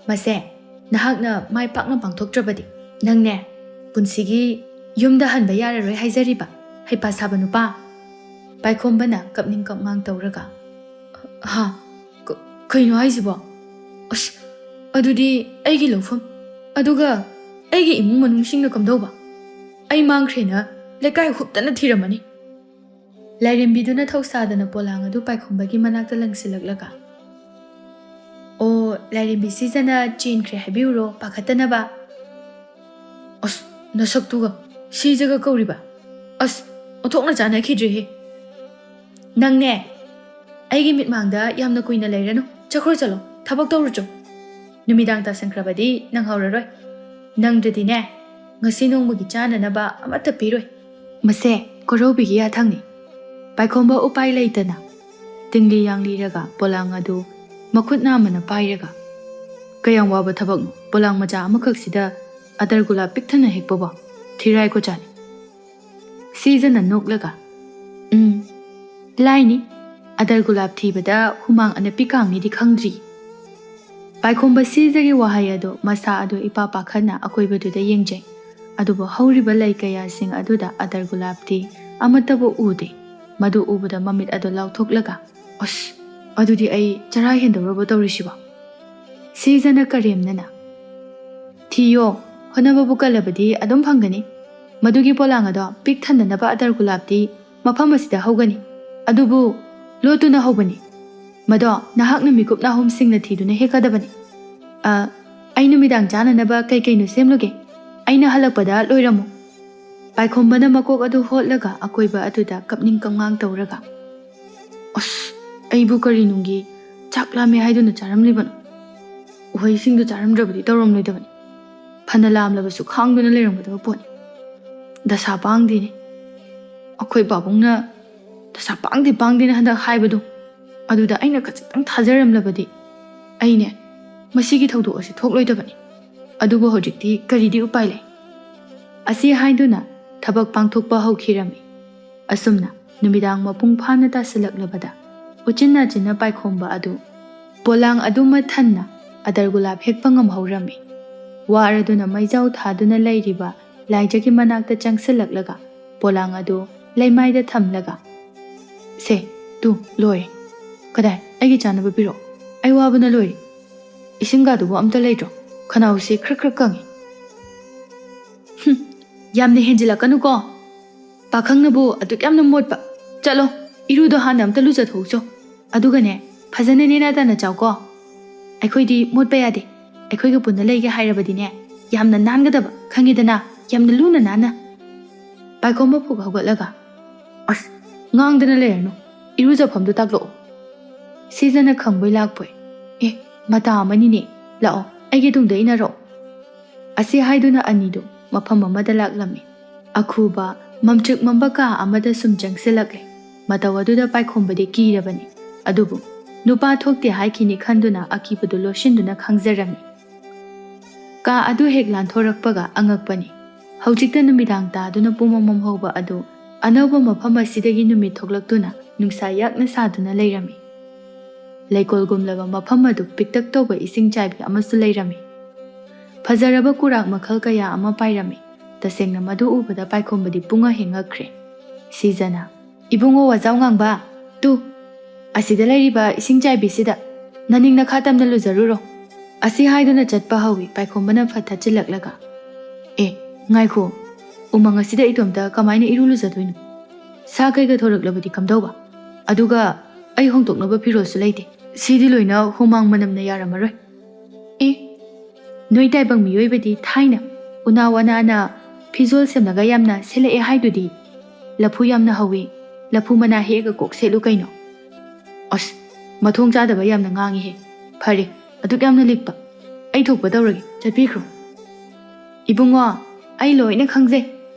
ꯃꯁꯦ ꯅꯍꯥꯛꯅ ꯃꯥꯏ ꯄꯥꯛꯅ ꯄꯥꯡꯊꯣꯛꯇ꯭ꯔꯕꯗꯤ ꯅꯪꯅꯦ ꯄꯨꯟꯁꯤꯒꯤ ꯌꯨꯝꯗ ꯍꯟꯕ ꯌꯥꯔꯔꯣꯏ ꯍꯥꯏꯖꯔꯤꯕ ꯍꯩꯄꯥ ꯁꯥꯕ ꯅꯨꯄꯥ꯫ ꯄꯥꯏꯈꯣꯝꯕꯅ ꯀꯞꯅꯤꯡ ꯀꯞꯉꯥꯡ ꯇꯧꯔꯒ, "ꯍꯥ? ꯀ-, ꯀꯩꯅꯣ ꯍꯥꯏꯁꯤꯕꯣ? ꯑꯁ, ꯑꯗꯨꯗꯤ ꯑꯩꯒꯤ ꯂꯧꯐꯝ, ꯑꯗꯨꯒ ꯑꯩꯒꯤ ꯏꯃꯨꯡ ꯃꯅꯨꯡꯁꯤꯡꯅ ꯀꯝꯗꯧꯕ? ꯑꯩ ꯃꯥꯡꯈ꯭ꯔꯦꯅ ꯂꯩꯀꯥꯏ ꯍꯨꯞꯇꯅ ꯊꯤꯔꯝꯃꯅꯤ꯫" ꯂꯥꯏꯔꯦꯝꯕꯤꯗꯨꯅ ꯊꯧꯁꯥꯗꯅ ꯄꯣꯂꯥꯡ ꯑꯗꯨ ꯄꯥꯏꯈꯣꯝꯕꯒꯤ ꯃꯅꯥꯛꯇ ꯂꯪꯁꯤꯜꯂꯛꯂꯒ, "ꯑꯣ, ꯂꯥꯏꯔꯦꯝꯕꯤ ꯁꯤꯖꯅ ꯆꯦꯟꯈ꯭ꯔꯦ ꯍꯥꯏꯕꯤꯌꯨꯔꯣ, ꯄꯥꯈꯠꯇꯅꯕ?" "ꯑꯁ, ꯅꯁꯛꯇꯨꯒ ꯁꯤꯖꯒ ꯀꯧꯔꯤꯕ? ꯑꯁ, ꯑꯣꯟꯊꯣꯛꯅ ꯆꯥꯟꯅꯈꯤꯗ꯭ꯔꯦꯍꯦ!" "ꯅꯪꯅꯦ, ꯑꯩꯒꯤ ꯃꯤꯠꯃꯥꯡꯗ ꯌꯥꯝꯅ ꯀꯨꯏꯅ ꯂꯩꯔꯅꯨ꯫ ꯆꯠꯈ꯭ꯔꯣ, ꯆꯠꯂꯣ, ꯊꯕꯛ ꯇꯧꯔꯨꯆꯣ꯫ ꯅꯨꯃꯤꯗꯥꯡ ꯇꯥꯁꯟꯈ꯭ꯔꯕꯗꯤ ꯅꯪꯍꯧꯔꯔꯣꯏ꯫ ꯅꯪꯗ꯭ꯔꯗꯤꯅꯦ, ꯉꯁꯤ ꯅꯣꯡꯃꯒꯤ ꯆꯥꯅꯅꯕ ꯑꯃꯠꯇ ꯄꯤꯔꯣꯏ꯫" ꯃꯁꯦ ꯀꯣꯔꯧꯕꯤꯒꯤ ꯌꯥꯊꯪꯅꯤ꯫ ꯄꯥꯏꯈꯣꯝꯕ ꯎꯄꯥꯏ ꯂꯩꯇꯅ ꯇꯤꯡꯂꯤ ꯌꯥꯡꯂꯤꯔꯒ ꯄꯣꯂꯥꯡ ꯑꯗꯨ ꯃꯈꯨꯠ ꯅꯥꯝꯃꯅ ꯄꯥꯏꯔꯒ, "ꯀꯌꯥꯝ ꯋꯥꯕ ꯊꯕꯛꯅꯣ ꯄꯣꯂꯥꯡ ꯃꯆꯥ ꯑꯃꯈꯛꯁꯤꯗ ꯑꯇꯔ ꯒꯨꯂꯥꯞ ꯄꯤꯛ ꯊꯟꯅ ꯍꯦꯛꯄꯕꯣ? ꯊꯤꯔꯥꯏ ꯀꯣꯆꯥꯅꯤ꯫" ꯁꯤꯖꯅ ꯅꯣꯛꯂꯒ, "ꯎꯝ, ꯂꯥꯏꯅꯤ꯫ ꯑꯇꯔ ꯒꯨꯂꯥꯞ ꯊꯤꯕꯗ ꯍꯨꯃꯥꯡ ꯑꯅꯞꯄꯤ ꯀꯥꯡꯅꯤꯗꯤ ꯈꯪꯗ꯭ꯔꯤ꯫" ꯄꯥꯏꯈꯣꯝꯕ ꯁꯤꯖꯒꯤ ꯋꯥꯍꯩ ꯑꯗꯨ ꯃꯁꯥ ꯑꯗꯨ ꯏꯄꯥ ꯄꯥꯈꯠꯅ ꯑꯀꯣꯏꯕꯗꯨꯗ ꯌꯦꯡꯖꯩ꯫ ꯑꯗꯨꯕꯨ ꯍꯧꯔꯤꯕ ꯂꯩ ꯀꯌꯥꯁꯤꯡ ꯑꯗꯨꯗ ꯑꯇꯔ ꯒꯨꯂꯥꯞꯇꯤ ꯑꯃꯠꯇꯕꯨ ꯎꯗꯦ꯫ ꯃꯗꯨ ꯎꯕꯗ ꯃꯃꯤꯠ ꯑꯗꯨ ꯂꯥꯎꯊꯣꯛꯂꯒ, "ꯑꯁ, ꯑꯗꯨꯗꯤ ꯑꯩ ꯆꯔꯥ ꯍꯦꯟꯗꯧꯔꯕꯣ ꯇꯧꯔꯤꯁꯤꯕꯣ?" ꯁꯤꯖꯅ ꯀꯔꯦꯝꯅꯅ, "ꯊꯤꯌꯣ, ꯍꯣꯠꯅꯕꯕꯨ ꯀꯜꯂꯕꯗꯤ ꯑꯗꯨꯝ ꯐꯪꯒꯅꯤ꯫ ꯃꯗꯨꯒꯤ ꯄꯣꯂꯥꯡ ꯑꯗꯣ ꯄꯤꯛ ꯊꯟꯅꯅꯕ ꯑꯇꯔ ꯒꯨꯂꯥꯞꯇꯤ ꯃꯐꯝ ꯑꯁꯤꯗ ꯍꯧꯒꯅꯤ꯫ ꯑꯗꯨꯕꯨ ꯂꯣꯠꯇꯨꯅ ꯍꯧꯕꯅꯤ꯫ ꯃꯗꯣ ꯅꯍꯥꯛꯅ ꯃꯤꯀꯨꯞ ꯅꯥꯍꯨꯝꯁꯤꯡꯅ ꯊꯤꯗꯨꯅ ꯍꯦꯛꯀꯗꯕꯅꯤ꯫ ꯑ, ꯑꯩ ꯅꯨꯃꯤꯗꯥꯡ ꯆꯥꯅꯅꯕ ꯀꯩ ꯀꯩꯅꯣ ꯁꯦꯝꯂꯨꯒꯦ꯫ ꯑꯩꯅ ꯍꯜꯂꯛꯄꯗ ꯂꯣꯏꯔꯝꯃꯨ꯫" ꯄꯥꯏꯈꯣꯝꯕꯅ ꯃꯀꯣꯛ ꯑꯗꯨ ꯍꯣꯠꯂꯒ ꯑꯀꯣꯏꯕ ꯑꯗꯨꯗ ꯀꯞꯅꯤꯡ ꯀꯞꯉꯥꯡ ꯇꯧꯔꯒ, "ꯑꯁ, ꯑꯩꯕꯨ ꯀꯔꯤ ꯅꯨꯡꯒꯤ ꯆꯥꯛ ꯂꯥꯝꯃꯦ ꯍꯥꯏꯗꯨꯅ ꯆꯥꯔꯝꯂꯤꯕꯅꯣ? ꯎꯍꯩꯁꯤꯡꯗꯨ ꯆꯥꯔꯝꯗ꯭ꯔꯕꯗꯤ ꯇꯧꯔꯝꯂꯣꯏꯗꯕꯅꯤ꯫ ꯐꯅ ꯂꯥꯝꯂꯕꯁꯨ ꯈꯥꯡꯗꯨꯅ ꯂꯩꯔꯝꯒꯗꯕ ꯄꯣꯠꯅꯤ꯫ ꯗꯁꯥ ꯄꯥꯡꯗꯦꯅꯦ꯫ ꯑꯩꯈꯣꯏ ꯄꯥꯕꯨꯡꯅ ꯗꯁꯥ ꯄꯥꯡꯗꯦ ꯄꯥꯡꯗꯦꯅ ꯍꯟꯗꯛ ꯍꯥꯏꯕꯗꯣ, ꯑꯗꯨꯗ ꯑꯩꯅ ꯈꯖꯤꯛꯇꯪ ꯊꯥꯖꯔꯝꯂꯕꯗꯤ ꯑꯩꯅꯦ ꯃꯁꯤꯒꯤ ꯊꯧꯗꯣꯛ ꯑꯁꯤ ꯊꯣꯛꯂꯣꯏꯗꯕꯅꯤ꯫ ꯑꯗꯨꯕꯨ ꯍꯧꯖꯤꯛꯇꯤ ꯀꯔꯤꯗꯤ ꯎꯄꯥꯏ ꯂꯩ? ꯑꯁꯤ ꯍꯥꯏꯗꯨꯅ ꯊꯕꯛ ꯄꯥꯡꯊꯣꯛꯄ ꯍꯧꯈꯤꯔꯝꯃꯤ꯫ ꯑꯁꯨꯝꯅ ꯅꯨꯃꯤꯗꯥꯡ ꯃꯄꯨꯡ ꯐꯥꯅ ꯇꯥꯁꯤꯜꯂꯛꯂꯕꯗ ꯎꯆꯤꯟ ꯅꯥꯆꯤꯟꯅ ꯄꯥꯏꯈꯣꯝꯕ ꯑꯗꯨ ꯄꯣꯂꯥꯡ ꯑꯗꯨꯃ ꯊꯟꯅ ꯑꯗꯔ ꯒꯨꯂꯥꯞ ꯍꯦꯛꯄ ꯉꯝꯍꯧꯔꯝꯃꯤ꯫ ꯋꯥꯔꯗꯨꯅ ꯃꯩꯖꯥꯎ ꯊꯥꯗꯨꯅ ꯂꯩꯔꯤꯕ ꯂꯥꯏꯖꯒꯤ ꯃꯅꯥꯛꯇ ꯆꯪꯁꯤꯜꯂꯛꯂꯒ ꯄꯣꯂꯥꯡ ꯑꯗꯨ ꯂꯩꯃꯥꯏꯗ ꯊꯝꯂꯒ, "ꯁꯦ, ꯇꯨ, ꯂꯣꯏꯔꯦ꯫ ꯀꯗꯥꯏ, ꯑꯩꯒꯤ ꯆꯥꯅꯕ ꯄꯤꯔꯛꯑꯣ꯫ ꯑꯩ ꯋꯥꯕꯅ ꯂꯣꯏꯔꯦ꯫ ꯏꯁꯤꯡꯒꯗꯨꯕꯨ ꯑꯝꯇ ꯂꯩꯇ꯭ꯔꯣ? ꯈꯅꯥꯎꯁꯦ ꯈ꯭ꯔꯛ ꯈ꯭ꯔꯛ ꯀꯪꯉꯤ꯫" "ꯍꯨꯝ, ꯌꯥꯝꯅ ꯍꯦꯟꯖꯤꯜꯂꯛꯀꯅꯨꯀꯣ꯫ ꯄꯥꯈꯪꯅꯕꯨ ꯑꯗꯨꯛ ꯌꯥꯝꯅ ꯃꯣꯠꯄ꯫ ꯆꯠꯂꯣ, ꯏꯔꯨꯗꯣ ꯍꯥꯟꯅ ꯑꯝꯇ ꯂꯨꯖꯊꯣꯛꯎꯆꯣ꯫ ꯑꯗꯨꯒꯅꯦ, ꯐꯖꯅ ꯅꯦꯅꯥ ꯇꯥꯅ ꯆꯥꯎꯀꯣ꯫ ꯑꯩꯈꯣꯏꯗꯤ ꯃꯣꯠꯄ ꯌꯥꯗꯦ꯫ ꯑꯩꯈꯣꯏꯒ ꯄꯨꯟꯅ ꯂꯩꯒꯦ ꯍꯥꯏꯔꯕꯗꯤꯅꯦ, ꯌꯥꯝꯅ ꯅꯥꯟꯒꯗꯕ, ꯈꯪꯉꯤꯗꯅ, ꯌꯥꯝꯅ ꯂꯨꯅ ꯅꯥꯟꯅ꯫" ꯄꯥꯏꯈꯣꯝꯕ ꯐꯨꯛ ꯍꯧꯒꯠꯂꯒ, "ꯑꯁ, ꯉꯥꯡꯗꯅ ꯂꯩꯔꯅꯨ꯫ ꯏꯔꯨꯖꯐꯝꯗꯨ ꯇꯥꯛꯂꯛꯑꯣ꯫" ꯁꯤꯖꯅ ꯈꯪꯕꯣꯏ ꯂꯥꯛꯄꯣꯏ, "ꯑꯦ, ꯃꯇꯥ ꯑꯃꯅꯤꯅꯦ꯫ ꯂꯥꯛꯑꯣ, ꯑꯩꯒꯤ ꯇꯨꯡꯗ ꯏꯟꯅꯔꯛꯑꯣ꯫" ꯑꯁꯤ ꯍꯥꯏꯗꯨꯅ ꯑꯅꯤꯗꯨ ꯃꯐꯝ ꯑꯃꯗ ꯂꯥꯛꯂꯝꯃꯤ꯫ ꯑꯈꯨꯕ, ꯃꯝꯇ꯭ꯔꯤꯛ ꯃꯝꯕ ꯀꯥ ꯑꯃꯗ ꯁꯨꯝ ꯆꯪꯁꯤꯜꯂꯛꯂꯦ꯫ ꯃꯇꯧ ꯑꯗꯨꯗ ꯄꯥꯏꯈꯣꯝꯕꯗꯤ ꯀꯤꯔꯕꯅꯤ꯫ ꯑꯗꯨꯕꯨ ꯅꯨꯄꯥ ꯊꯣꯛꯇꯦ ꯍꯥꯏꯈꯤꯅꯤ ꯈꯟꯗꯨꯅ ꯑꯀꯤꯕꯗꯨ ꯂꯣꯠꯁꯤꯟꯗꯨꯅ ꯈꯥꯡꯖꯔꯝꯃꯤ꯫ ꯀꯥ ꯑꯗꯨ ꯍꯦꯛ ꯂꯥꯟꯊꯣꯔꯛꯄꯒ ꯑꯉꯛꯄꯅꯤ꯫ ꯍꯧꯖꯤꯛꯇ ꯅꯨꯃꯤꯗꯥꯡ ꯇꯥꯗꯨꯅ ꯄꯨꯝꯃꯝ ꯃꯝꯍꯧꯕ ꯑꯗꯨ ꯑꯅꯧꯕ ꯃꯐꯝ ꯑꯁꯤꯗꯒꯤ ꯅꯨꯃꯤꯠ ꯊꯣꯛꯂꯛꯇꯨꯅ ꯅꯨꯡꯁꯥ ꯌꯥꯛꯅ ꯁꯥꯗꯨꯅ ꯂꯩꯔꯝꯃꯤ꯫ ꯂꯩꯀꯣꯜꯒꯨꯝꯂꯕ ꯃꯐꯝ ꯑꯗꯨ ꯄꯤꯛꯇꯛ ꯇꯧꯕ ꯏꯁꯤꯡ ꯆꯥꯏꯕꯤ ꯑꯃꯁꯨ ꯂꯩꯔꯝꯃꯤ꯫ ꯐꯖꯔꯕ ꯀꯨꯔꯥꯛ ꯃꯈꯜ ꯀꯌꯥ ꯑꯃ ꯄꯥꯏꯔꯝꯃꯤ꯫ ꯇꯁꯦꯡꯅ ꯃꯗꯨ ꯎꯕꯗ ꯄꯥꯏꯈꯣꯝꯕꯗꯤ ꯄꯨꯡꯉ ꯍꯦꯛ ꯉꯛꯈ꯭ꯔꯦ꯫ ꯁꯤꯖꯅ, "ꯏꯕꯨꯡꯉꯣ ꯋꯥꯖꯥꯎ ꯉꯥꯡꯕ, ꯇꯨ, ꯑꯁꯤꯗ ꯂꯩꯔꯤꯕ ꯏꯁꯤꯡ ꯆꯥꯏꯕꯤꯁꯤꯗ ꯅꯅꯤꯡ ꯅꯈꯥ ꯇꯝꯅ ꯂꯨꯖꯔꯨꯔꯣ꯫" ꯑꯁꯤ ꯍꯥꯏꯗꯨꯅ ꯆꯠꯄ ꯍꯧꯏ꯫ ꯄꯥꯏꯈꯣꯝꯕꯅ ꯐꯠ ꯊꯠꯆꯤꯜꯂꯛꯂꯒ, "ꯑꯦ, ꯉꯥꯏꯈꯣ, ꯎꯃꯪ ꯑꯁꯤꯗ ꯏꯇꯣꯝꯇ ꯀꯃꯥꯏꯅ ꯏꯔꯨ ꯂꯨꯖꯗꯣꯏꯅꯣ? ꯁꯥ ꯀꯩꯒ ꯊꯣꯔꯛꯂꯕꯗꯤ ꯀꯝꯗꯧꯕ? ꯑꯗꯨꯒ ꯑꯩ ꯍꯣꯡꯗꯣꯛꯅꯕ ꯐꯤꯔꯣꯜꯁꯨ ꯂꯩꯇꯦ꯫ ꯁꯤꯗꯤ ꯂꯣꯏꯅ ꯍꯨꯃꯥꯡ ꯃꯅꯝꯅ ꯌꯥꯔꯝꯃꯔꯣꯏ꯫" "ꯑꯦ, ꯅꯣꯏ ꯇꯥꯏꯕꯪ ꯃꯤꯑꯣꯏꯕꯗꯤ ꯊꯥꯏꯅ ꯎꯅꯥ ꯋꯥꯅꯥꯅ ꯐꯤꯖꯣꯜ ꯁꯦꯝꯂꯒ ꯌꯥꯝꯅ ꯁꯦꯠꯂꯛꯑꯦ ꯍꯥꯏꯗꯨꯗꯤ꯫ ꯂꯐꯨ ꯌꯥꯝꯅ ꯍꯧꯋꯤ, ꯂꯐꯨ ꯃꯅꯥ ꯍꯦꯛꯑꯒ ꯀꯣꯛ ꯁꯦꯠꯂꯨ ꯀꯩꯅꯣ꯫" "ꯑꯁ, ꯃꯊꯣꯡ ꯆꯥꯗꯕ ꯌꯥꯝꯅ ꯉꯥꯡꯉꯤꯍꯦ꯫ ꯐꯔꯦ, ꯑꯗꯨꯛ ꯌꯥꯝꯅ ꯂꯤꯛꯄ꯫ ꯑꯩ ꯊꯣꯛꯄ ꯇꯧꯔꯒꯦ, ꯆꯠꯄꯤꯈ꯭ꯔꯣ꯫ ꯏꯕꯨꯡꯉꯣ, ꯑꯩ ꯂꯣꯏꯅ ꯈꯪꯖꯩ꯫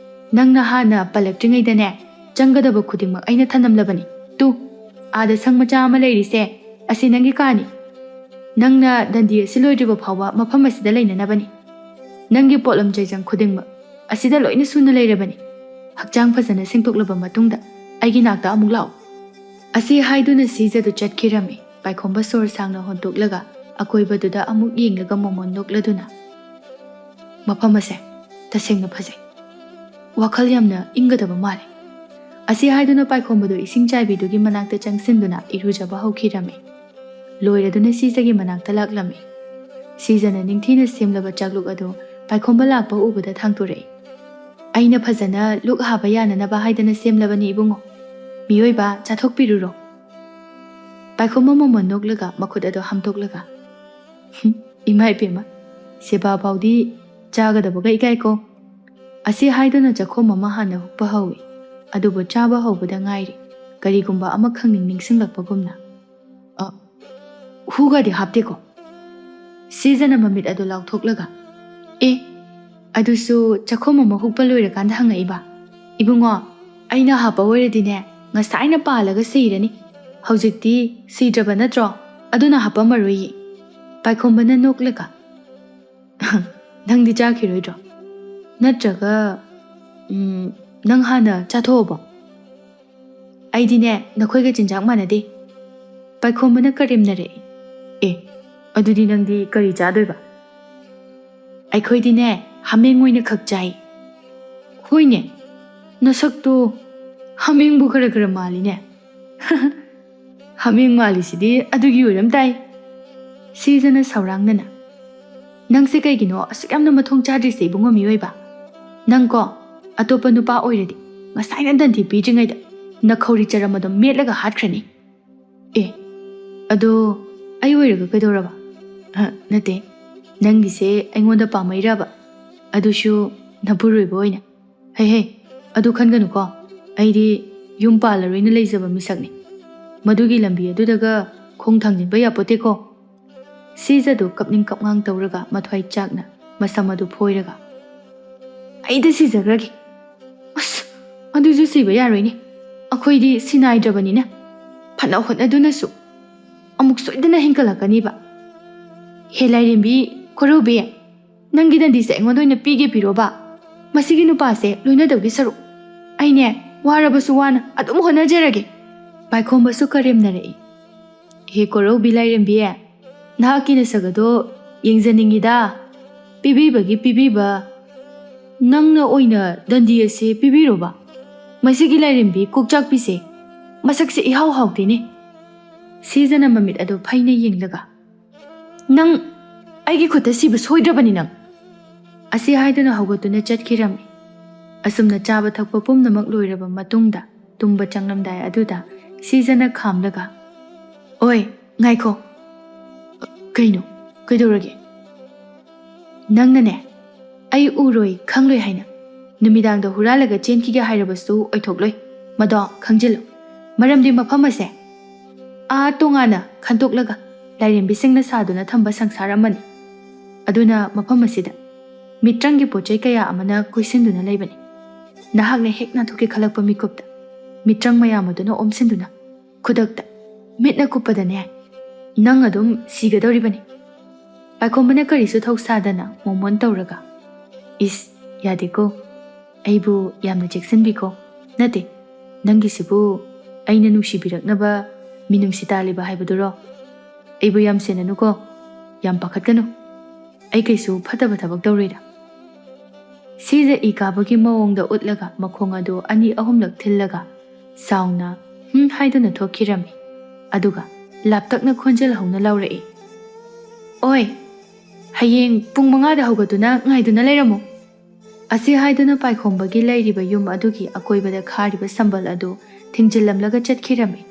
ꯅꯪꯅ ꯍꯥꯟꯅ ꯄꯜꯂꯛꯇ꯭ꯔꯤꯉꯩꯗꯅꯦ, ꯆꯪꯒꯗꯕ ꯈꯨꯗꯤꯡꯃꯛ ꯑꯩꯅ ꯊꯅꯝꯂꯕꯅꯤ꯫ ꯇꯨ, ꯑꯥꯗ ꯁꯪ ꯃꯆꯥ ꯑꯃ ꯂꯩꯔꯤꯁꯦ, ꯑꯁꯤ ꯅꯪꯒꯤ ꯀꯥꯅꯤ꯫ ꯅꯪꯅ ꯗꯟꯗꯤ ꯑꯁꯤ ꯂꯣꯏꯗ꯭ꯔꯤꯕ ꯐꯥꯎꯕ ꯃꯐꯝ ꯑꯁꯤꯗ ꯂꯩꯅꯅꯕꯅꯤ꯫ ꯅꯪꯒꯤ ꯄꯣꯠꯂꯝ ꯆꯩꯆꯪ ꯈꯨꯗꯤꯡꯃꯛ ꯑꯁꯤꯗ ꯂꯣꯏꯅ ꯁꯨꯅ ꯂꯩꯔꯕꯅꯤ꯫ ꯍꯛꯆꯥꯡ ꯐꯖꯅ ꯁꯦꯡꯗꯣꯛꯂꯕ ꯃꯇꯨꯡꯗ ꯑꯩꯒꯤ ꯅꯥꯛꯇ ꯑꯃꯨꯛ ꯂꯥꯛꯎ꯫ ꯑꯁꯤ ꯍꯥꯏꯗꯨꯅ ꯁꯤꯖꯗꯨ ꯆꯠꯈꯤꯔꯝꯃꯤ꯫ ꯄꯥꯏꯈꯣꯝꯕ ꯁꯣꯔ ꯁꯥꯡꯅ ꯍꯣꯟꯗꯣꯛꯂꯒ ꯑꯀꯣꯏꯕꯗꯨꯗ ꯑꯃꯨꯛ ꯌꯦꯡꯂꯒ ꯃꯣꯃꯣꯟ ꯅꯣꯛꯂꯗꯨꯅ, "ꯃꯐꯝ ꯑꯁꯦ ꯇꯁꯦꯡꯅ ꯐꯖꯩ꯫ ꯋꯥꯈꯜ ꯌꯥꯝꯅ ꯏꯪꯒꯗꯕ ꯃꯥꯜꯂꯦ"꯫ ꯑꯁꯤ ꯍꯥꯏꯗꯨꯅ ꯄꯥꯏꯈꯣꯝꯕꯗꯨ ꯏꯁꯤꯡ ꯆꯥꯏꯕꯤꯗꯨꯒꯤ ꯃꯅꯥꯛꯇ ꯆꯪꯁꯤꯟꯗꯨꯅ ꯏꯔꯨꯖꯕ ꯍꯧꯈꯤꯔꯝꯃꯤ꯫ ꯂꯣꯏꯔꯗꯨꯅ ꯁꯤꯖꯒꯤ ꯃꯅꯥꯛꯇ ꯂꯥꯛꯂꯝꯃꯤ꯫ ꯁꯤꯖꯅ ꯅꯤꯡꯊꯤꯅ ꯁꯦꯝꯂꯕ ꯆꯥꯛꯂꯨꯛ ꯑꯗꯨ ꯄꯥꯏꯈꯣꯝꯕ ꯂꯥꯛꯄ ꯎꯕꯗ ꯊꯥꯡꯇꯣꯔꯛꯏ꯫ "ꯑꯩꯅ ꯐꯖꯅ ꯂꯨꯛ ꯍꯥꯕ ꯌꯥꯅꯅꯕ ꯍꯥꯏꯗꯅ ꯁꯦꯝꯂꯕꯅꯤ ꯏꯕꯨꯡꯉꯣ꯫ ꯃꯤꯑꯣꯏꯕ, ꯆꯥꯊꯣꯛꯄꯤꯔꯨꯔꯣ"꯫ ꯄꯥꯏꯈꯣꯝꯕ ꯃꯣꯃꯣꯟ ꯅꯣꯛꯂꯒ ꯃꯈꯨꯠ ꯑꯗꯨ ꯍꯥꯝꯗꯣꯛꯂꯒ, "ꯍꯨꯝ, ꯏꯃꯥ ꯏꯕꯦꯝꯃ, ꯁꯦꯕꯥ ꯐꯥꯎꯗꯤ ꯆꯥꯒꯗꯕꯒ ꯏꯀꯥꯏꯀꯣ"꯫ ꯑꯁꯤ ꯍꯥꯏꯗꯨꯅ ꯆꯥꯛꯈꯣꯝ ꯑꯃ ꯍꯥꯟꯅ ꯍꯨꯛꯄ ꯍꯧꯏ꯫ ꯑꯗꯨꯕꯨ ꯆꯥꯕ ꯍꯧꯕꯗ ꯉꯥꯏꯔꯤ꯫ ꯀꯔꯤꯒꯨꯝꯕ ꯑꯃ ꯈꯪꯅꯤꯡ ꯅꯤꯡꯁꯤꯡꯂꯛꯄꯒꯨꯝꯅ, "ꯑ, ꯍꯨꯒꯗꯤ ꯍꯥꯞꯇꯦꯀꯣ"꯫ ꯁꯤꯖꯅ ꯃꯃꯤꯠ ꯑꯗꯨ ꯂꯥꯎꯊꯣꯛꯂꯒ, "ꯑꯦ, ꯑꯗꯨꯁꯨ ꯆꯥꯛꯈꯣꯝ ꯑꯃ ꯍꯨꯛꯄ ꯂꯣꯏꯔꯀꯥꯟꯗ ꯍꯪꯉꯛꯏꯕ? ꯏꯕꯨꯡꯉꯣ, ꯑꯩꯅ ꯍꯥꯞꯄ ꯑꯣꯏꯔꯗꯤꯅꯦ, ꯉꯁꯥꯏꯅ ꯄꯥꯜꯂꯒ ꯁꯤꯔꯅꯤ꯫ ꯍꯧꯖꯤꯛꯇꯤ ꯁꯤꯗ꯭ꯔꯕ ꯅꯠꯇ꯭ꯔꯣ? ꯑꯗꯨꯅ ꯍꯥꯞꯄꯝꯃꯔꯣꯏꯌꯦ"꯫ ꯄꯥꯏꯈꯣꯝꯕꯅ ꯅꯣꯛꯂꯒ, "ꯅꯪꯗꯤ ꯆꯥꯈꯤꯔꯣꯏꯗ꯭ꯔꯣ? ꯅꯠꯇ꯭ꯔꯒ, ꯎꯝ, ꯅꯪ ꯍꯥꯟꯅ ꯆꯥꯊꯣꯛꯑꯕꯣ?" "ꯑꯩꯗꯤꯅꯦ, ꯅꯈꯣꯏꯒ ꯆꯤꯟꯖꯥꯛ ꯃꯥꯟꯅꯗꯦ"꯫ ꯄꯥꯏꯈꯣꯝꯕꯅ ꯀꯔꯦꯝꯅꯔꯛꯏ꯫ "ꯑꯦ, ꯑꯗꯨꯗꯤ ꯅꯪꯗꯤ ꯀꯔꯤ ꯆꯥꯗꯣꯏꯕ?" "ꯑꯩꯈꯣꯏꯗꯤꯅꯦ, ꯍꯥꯃꯦꯡ ꯑꯣꯏꯅ ꯈꯛ ꯆꯥꯏ"꯫ "ꯍꯣꯏꯅꯦ, ꯅꯁꯛꯇꯣ ꯍꯥꯃꯦꯡꯕꯨ ꯈꯔ ꯈꯔ ꯃꯥꯜꯂꯤꯅꯦ"꯫ "ꯍꯥꯃꯦꯡ ꯃꯥꯜꯂꯤꯁꯤꯗꯤ ꯑꯗꯨꯒꯤ ꯑꯣꯏꯔꯝ ꯇꯥꯏ"꯫ ꯁꯤꯖꯅ ꯁꯧꯔꯥꯡꯅꯅ, "ꯅꯪꯁꯦ ꯀꯩꯒꯤꯅꯣ ꯑꯁꯨꯛ ꯌꯥꯝꯅ ꯃꯊꯣꯡ ꯆꯥꯗ꯭ꯔꯤꯁꯦ, ꯏꯕꯨꯡꯉꯣ ꯃꯤꯑꯣꯏꯕ? ꯅꯪꯀꯣ, ꯑꯇꯣꯞꯄ ꯅꯨꯄꯥ ꯑꯣꯏꯔꯗꯤ ꯉꯁꯥꯏꯅ ꯗꯟꯗꯤ ꯄꯤꯗ꯭ꯔꯤꯉꯩꯗ ꯅꯈꯧꯔꯤ ꯆꯔꯝ ꯑꯗꯨꯝ ꯃꯦꯠꯂꯒ ꯍꯥꯠꯈ꯭ꯔꯅꯤ"꯫ "ꯑꯦ, ꯑꯗꯣ ꯑꯩ ꯑꯣꯏꯔꯒ ꯀꯩꯗꯧꯔꯕ?" "ꯑ, ꯅꯠꯇꯦ, ꯅꯪꯒꯤꯁꯦ ꯑꯩꯉꯣꯟꯗ ꯄꯥꯝꯃꯩꯔꯕ? ꯑꯗꯨꯁꯨ ꯅꯄꯨꯔꯣꯏꯕ ꯑꯣꯏꯅ? ꯍꯩ ꯍꯩ, ꯑꯗꯨ ꯈꯟꯒꯅꯨꯀꯣ꯫ ꯑꯩꯗꯤ ꯌꯨꯝ ꯄꯥꯜꯂꯔꯣꯏꯅ ꯂꯩꯖꯕ ꯃꯤꯁꯛꯅꯤ꯫ ꯃꯗꯨꯒꯤ ꯂꯝꯕꯤ ꯑꯗꯨꯗꯒ ꯈꯣꯡ ꯊꯥꯡꯖꯤꯟꯕ ꯌꯥꯄꯣꯠꯇꯦꯀꯣ꯫ ꯁꯤꯖꯗꯨ ꯀꯞꯅꯤꯡ ꯀꯞꯉꯥꯡ ꯇꯧꯔꯒ ꯃꯊ꯭ꯋꯥꯏ ꯆꯥꯛꯅ ꯃꯁꯝ ꯑꯗꯨ ꯐꯣꯏꯔꯒ, "ꯑꯩꯗ ꯁꯤꯖꯈ꯭ꯔꯒꯦ꯫ ꯑꯁ, ꯑꯗꯨꯁꯨ ꯁꯤꯕ ꯌꯥꯔꯣꯏꯅꯦ꯫ ꯑꯩꯈꯣꯏꯗꯤ ꯁꯤꯅꯥꯏꯗ꯭ꯔꯕꯅꯤꯅ ꯐꯅ ꯍꯣꯠꯅꯗꯨꯅꯁꯨ ꯑꯃꯨꯛ ꯁꯣꯏꯗꯅ ꯍꯤꯡꯒꯠꯂꯛꯀꯅꯤꯕ꯫ ꯍꯦ ꯂꯥꯏꯔꯦꯝꯕꯤ ꯀꯣꯔꯧꯕꯤ, ꯅꯪꯒꯤ ꯗꯟꯗꯤꯁꯦ ꯑꯩꯉꯣꯟꯗ ꯑꯣꯏꯅ ꯄꯤꯒꯦ ꯄꯤꯔꯣꯕ꯫ ꯃꯁꯤꯒꯤ ꯅꯨꯄꯥꯁꯦ ꯂꯣꯏꯅꯗꯧꯒꯤ ꯁꯔꯨꯛ ꯑꯩꯅꯦ ꯋꯥꯔꯕꯁꯨ ꯋꯥꯅ ꯑꯗꯨꯝ ꯍꯣꯠꯅꯖꯔꯒꯦ꯫" ꯄꯥꯏꯈꯣꯝꯕꯁꯨ ꯀꯔꯦꯝꯅꯔꯛꯏ꯫ "ꯍꯦ ꯀꯣꯔꯧꯕꯤ ꯂꯥꯏꯔꯦꯝꯕꯤ, ꯅꯍꯥꯛꯀꯤ ꯅꯁꯛ ꯑꯗꯣ ꯌꯦꯡꯖꯅꯤꯡꯉꯤꯗ꯫ ꯄꯤꯕꯤꯕꯒꯤ ꯄꯤꯕꯤꯕ꯫ ꯅꯪꯅ ꯑꯣꯏꯅ ꯗꯟꯗꯤ ꯑꯁꯤ ꯄꯤꯕꯤꯔꯣꯕ꯫ ꯃꯁꯤꯒꯤ ꯂꯥꯏꯔꯦꯝꯕꯤ ꯀꯣꯛꯆꯥꯛꯄꯤꯁꯦ ꯃꯁꯛꯁꯦ ꯏꯍꯥꯎ ꯍꯥꯎꯇꯦꯅꯦ꯫" ꯁꯤꯖꯅ ꯃꯃꯤꯠ ꯑꯗꯨ ꯐꯩꯅ ꯌꯦꯡꯂꯒ, "ꯅꯪ ꯑꯩꯒꯤ ꯈꯨꯠꯇ ꯁꯤꯕ ꯁꯣꯏꯗ꯭ꯔꯕꯅꯤ ꯅꯪ꯫" ꯑꯁꯤ ꯍꯥꯏꯗꯨꯅ ꯍꯧꯒꯠꯇꯨꯅ ꯆꯠꯈꯤꯔꯝꯃꯤ꯫ ꯑꯁꯨꯝꯅ ꯆꯥꯕ ꯊꯛꯄ ꯄꯨꯝꯅꯃꯛ ꯂꯣꯏꯔꯕ ꯃꯇꯨꯡꯗ, ꯇꯨꯝꯕ ꯆꯪꯂꯝꯗꯥꯏ ꯑꯗꯨꯗ ꯁꯤꯖꯅ ꯈꯥꯝꯂꯒ, "ꯑꯣꯏ, ꯉꯥꯏꯈꯣ꯫ ꯀꯩꯅꯣ? ꯀꯩꯗꯧꯔꯒꯦ? ꯅꯪꯅꯅꯦ, ꯑꯩ ꯎꯔꯣꯏ, ꯈꯪꯂꯣꯏ ꯍꯥꯏꯅ ꯅꯨꯃꯤꯗꯥꯡꯗ ꯍꯨꯔꯥꯜꯂꯒ ꯆꯦꯟꯈꯤꯒꯦ ꯍꯥꯏꯔꯕꯁꯨ ꯑꯣꯏꯊꯣꯛꯂꯣꯏ꯫ ꯃꯗꯣ ꯈꯪꯖꯤꯜꯂꯨ꯫ ꯃꯔꯝꯗꯤ ꯃꯐꯝ ꯑꯁꯦ ꯑꯥ ꯇꯣꯉꯥꯟꯅ ꯈꯟꯗꯣꯛꯂꯒ ꯂꯥꯏꯔꯦꯝꯕꯤꯁꯤꯡꯅ ꯁꯥꯗꯨꯅ ꯊꯝꯕ ꯁꯪꯁꯥꯔ ꯑꯃꯅꯤ꯫ ꯑꯗꯨꯅ ꯃꯐꯝ ꯑꯁꯤꯗ ꯃꯤꯇ꯭ꯔꯪꯒꯤ ꯄꯣꯠ ꯆꯩ ꯀꯌꯥ ꯑꯃꯅ ꯀꯣꯏꯁꯤꯟꯗꯨꯅ ꯂꯩꯕꯅꯤ꯫ ꯅꯍꯥꯛꯅ ꯍꯦꯛ ꯅꯥꯟꯊꯣꯛꯀꯦ ꯈꯜꯂꯛꯄ ꯃꯤꯀꯨꯞꯇ ꯃꯤꯇ꯭ꯔꯪ ꯃꯌꯥꯝ ꯑꯗꯨꯅ ꯑꯣꯝꯁꯤꯟꯗꯨꯅ ꯈꯨꯗꯛꯇ ꯃꯤꯠꯅ ꯀꯨꯞꯄꯗꯅꯦ, ꯅꯪ ꯑꯗꯨꯝ ꯁꯤꯒꯗꯧꯔꯤꯕꯅꯤ꯫" ꯄꯥꯏꯈꯣꯝꯕꯅ ꯀꯔꯤꯁꯨ ꯊꯧꯁꯥꯗꯅ ꯃꯣꯃꯣꯟ ꯇꯧꯔꯒ, "ꯏꯁ, ꯌꯥꯗꯦꯀꯣ꯫ ꯑꯩꯕꯨ ꯌꯥꯝꯅ ꯆꯦꯛꯁꯤꯟꯕꯤꯀꯣ꯫ ꯅꯠꯇꯦ, ꯅꯪꯒꯤꯁꯤꯕꯨ ꯑꯩꯅ ꯅꯨꯡꯁꯤꯕꯤꯔꯛꯅꯕ ꯃꯤꯅꯨꯡꯁꯤ ꯇꯥꯜꯂꯤꯕ ꯍꯥꯏꯕꯗꯨꯔꯣ? ꯑꯩꯕꯨ ꯌꯥꯝ ꯁꯦꯟꯅꯅꯨꯀꯣ, ꯌꯥꯝ ꯄꯥꯈꯠꯀꯅꯨ꯫ ꯑꯩ ꯀꯩꯁꯨ ꯐꯠꯇꯕ ꯊꯕꯛ ꯇꯧꯔꯣꯏꯗ꯫" ꯁꯤꯖ ꯏ ꯀꯥꯕꯒꯤ ꯃꯑꯣꯡꯗ ꯎꯠꯂꯒ ꯃꯈꯣꯡ ꯑꯗꯨ ꯑꯅꯤ ꯑꯍꯨꯝꯂꯛ ꯊꯤꯜꯂꯒ ꯆꯥꯎꯅ "ꯍꯨꯝ" ꯍꯥꯏꯗꯨꯅ ꯊꯣꯛꯈꯤꯔꯝꯃꯤ꯫ ꯑꯗꯨꯒ ꯂꯥꯞꯇꯛꯅ ꯈꯣꯟꯖꯦꯜ ꯍꯧꯅ ꯂꯥꯎꯔꯛꯏ, "ꯑꯣꯏ, ꯍꯌꯦꯡ ꯄꯨꯡ ꯃꯉꯥꯗ ꯍꯧꯒꯠꯇꯨꯅ ꯉꯥꯏꯗꯨꯅ ꯂꯩꯔꯝꯃꯨ꯫" ꯑꯁꯤ ꯍꯥꯏꯗꯨꯅ ꯄꯥꯏꯈꯣꯝꯕꯒꯤ ꯂꯩꯔꯤꯕ ꯌꯨꯝ ꯑꯗꯨꯒꯤ ꯑꯀꯣꯏꯕꯗ ꯈꯥꯔꯤꯕ ꯁꯝꯕꯜ ꯑꯗꯨ ꯊꯤꯡꯖꯤꯜꯂꯝꯂꯒ ꯆꯠꯈꯤꯔꯝꯃꯤ꯫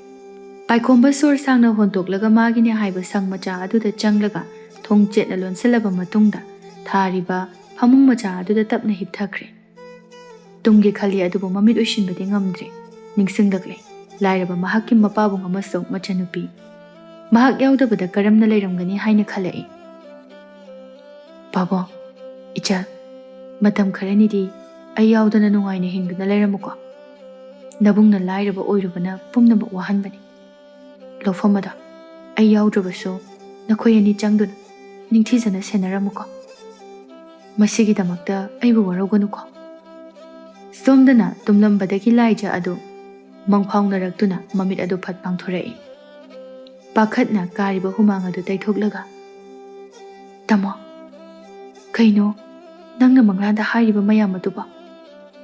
ꯄꯥꯏꯈꯣꯝꯕ ꯁꯣꯔ ꯁꯥꯡꯅ ꯍꯣꯟꯇꯣꯛꯂꯒ ꯃꯥꯒꯤꯅꯦ ꯍꯥꯏꯕ ꯁꯪ ꯃꯆꯥ ꯑꯗꯨꯗ ꯆꯪꯂꯒ ꯊꯣꯡ ꯆꯦꯠꯅ ꯂꯣꯟꯁꯤꯜꯂꯕ ꯃꯇꯨꯡꯗ ꯊꯥꯔꯤꯕ ꯐꯃꯨꯡ ꯃꯆꯥ ꯑꯗꯨꯗ ꯇꯞꯅ ꯍꯤꯞꯊꯈ꯭ꯔꯦ꯫ ꯇꯨꯝꯒꯦ ꯈꯜꯂꯤ, ꯑꯗꯨꯕꯨ ꯃꯃꯤꯠ ꯎꯏꯁꯤꯟꯕꯗꯤ ꯉꯝꯗ꯭ꯔꯦ꯫ ꯅꯤꯡꯁꯤꯡꯂꯛꯂꯦ ꯂꯥꯏꯔꯕ ꯃꯍꯥꯛꯀꯤ ꯃꯄꯥꯕꯨꯡ ꯑꯃꯁꯨꯡ ꯃꯆꯟꯅꯨꯄꯤ꯫ ꯃꯍꯥꯛ ꯌꯥꯎꯗꯕꯗ ꯀꯔꯝꯅ ꯂꯩꯔꯝꯒꯅꯤ ꯍꯥꯏꯅ ꯈꯜꯂꯛꯏ꯫ "ꯄꯥꯕꯨꯡ, ꯏꯆꯥ, ꯃꯇꯝ ꯈꯔꯅꯤꯗꯤ ꯑꯩ ꯌꯥꯎꯗꯅ ꯅꯨꯡꯉꯥꯏꯅ ꯍꯤꯡꯗꯨꯅ ꯂꯩꯔꯝꯃꯨꯀꯣ꯫ ꯅꯕꯨꯡꯅ ꯂꯥꯏꯔꯕ ꯑꯣꯏꯔꯨꯕꯅ ꯄꯨꯝꯅꯃꯛ ꯋꯥꯍꯟꯕꯅꯤ꯫ ꯂꯧꯐꯝ ꯑꯗꯣ ꯑꯩ ꯌꯥꯎꯗ꯭ꯔꯕꯁꯨ ꯅꯈꯣꯏ ꯑꯅꯤ ꯆꯪꯗꯨꯅ ꯅꯤꯡꯊꯤꯖꯅ ꯁꯦꯟꯅꯔꯝꯃꯨꯀꯣ꯫ ꯃꯁꯤꯒꯤꯗꯃꯛꯇ ꯑꯩꯕꯨ ꯋꯥꯔꯧꯒꯅꯨꯀꯣ"꯫ ꯁꯣꯝꯗꯅ ꯇꯨꯝꯂꯝꯕꯗꯒꯤ ꯂꯥꯏꯖ ꯑꯗꯨ ꯃꯪꯐꯥꯎꯅꯔꯛꯇꯨꯅ ꯃꯃꯤꯠ ꯑꯗꯨ ꯐꯠ ꯄꯥꯡꯊꯣꯔꯛꯏ꯫ ꯄꯥꯈꯠꯅ ꯀꯥꯔꯤꯕ ꯍꯨꯃꯥꯡ ꯑꯗꯨ ꯇꯩꯊꯣꯛꯂꯒ, "ꯇꯥꯃꯣ, ꯀꯩꯅꯣ ꯅꯪꯅ ꯃꯪꯂꯥꯟꯗ ꯍꯥꯏꯔꯤꯕ ꯃꯌꯥꯝ ꯑꯗꯨꯕꯣ?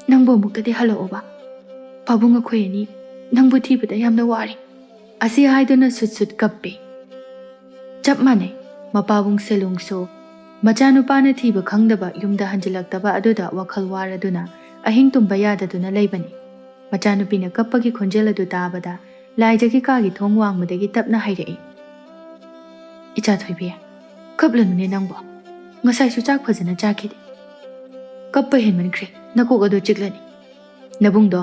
ꯅꯪꯕꯨ ꯑꯃꯨꯛꯇꯗꯤ ꯍꯜꯂꯛꯑꯣꯕ꯫ ꯄꯥꯕꯨꯡ, ꯑꯩꯈꯣꯏ ꯑꯅꯤ ꯅꯪꯕꯨ ꯊꯤꯕꯗ ꯌꯥꯝꯅ ꯋꯥꯔꯦ"꯫ ꯑꯁꯤ ꯍꯥꯏꯗꯨꯅ ꯁꯨꯠ ꯁꯨꯠ ꯀꯞꯄꯤ꯫ ꯆꯞ ꯃꯥꯟꯅꯩ, ꯃꯄꯥꯕꯨꯡ ꯁꯦꯂꯨꯡꯁꯨ ꯃꯆꯥꯅꯨꯄꯥꯅ ꯊꯤꯕ ꯈꯪꯗꯕ ꯌꯨꯝꯗ ꯍꯟꯖꯤꯜꯂꯛꯇꯕ ꯑꯗꯨꯗ ꯋꯥꯈꯜ ꯋꯥꯔꯗꯨꯅ ꯑꯍꯤꯡ ꯇꯨꯝꯕ ꯌꯥꯗꯗꯨꯅ ꯂꯩꯕꯅꯤ꯫ ꯃꯆꯥꯅꯨꯄꯤꯅ ꯀꯞꯄꯒꯤ ꯈꯣꯟꯖꯦꯜ ꯑꯗꯨ ꯇꯥꯕꯗ ꯂꯥꯏꯖꯒꯤ ꯀꯥꯒꯤ ꯊꯣꯡ ꯋꯥꯡꯃꯗꯒꯤ ꯇꯞꯅ ꯍꯥꯏꯔꯛꯏ꯫ "ꯏꯆꯥ ꯊꯣꯏꯕꯤ, ꯀꯞꯂꯅꯨꯅꯦ ꯅꯪꯕꯣ꯫ ꯉꯁꯥꯏꯁꯨ ꯆꯥꯛ ꯐꯖꯅ ꯆꯥꯈꯤꯗꯦ꯫ ꯀꯞꯄ ꯍꯦꯟꯃꯟꯈ꯭ꯔꯦ, ꯅꯀꯣꯛ ꯑꯗꯨ ꯆꯤꯛꯂꯅꯤ꯫ ꯅꯕꯨꯡꯗꯣ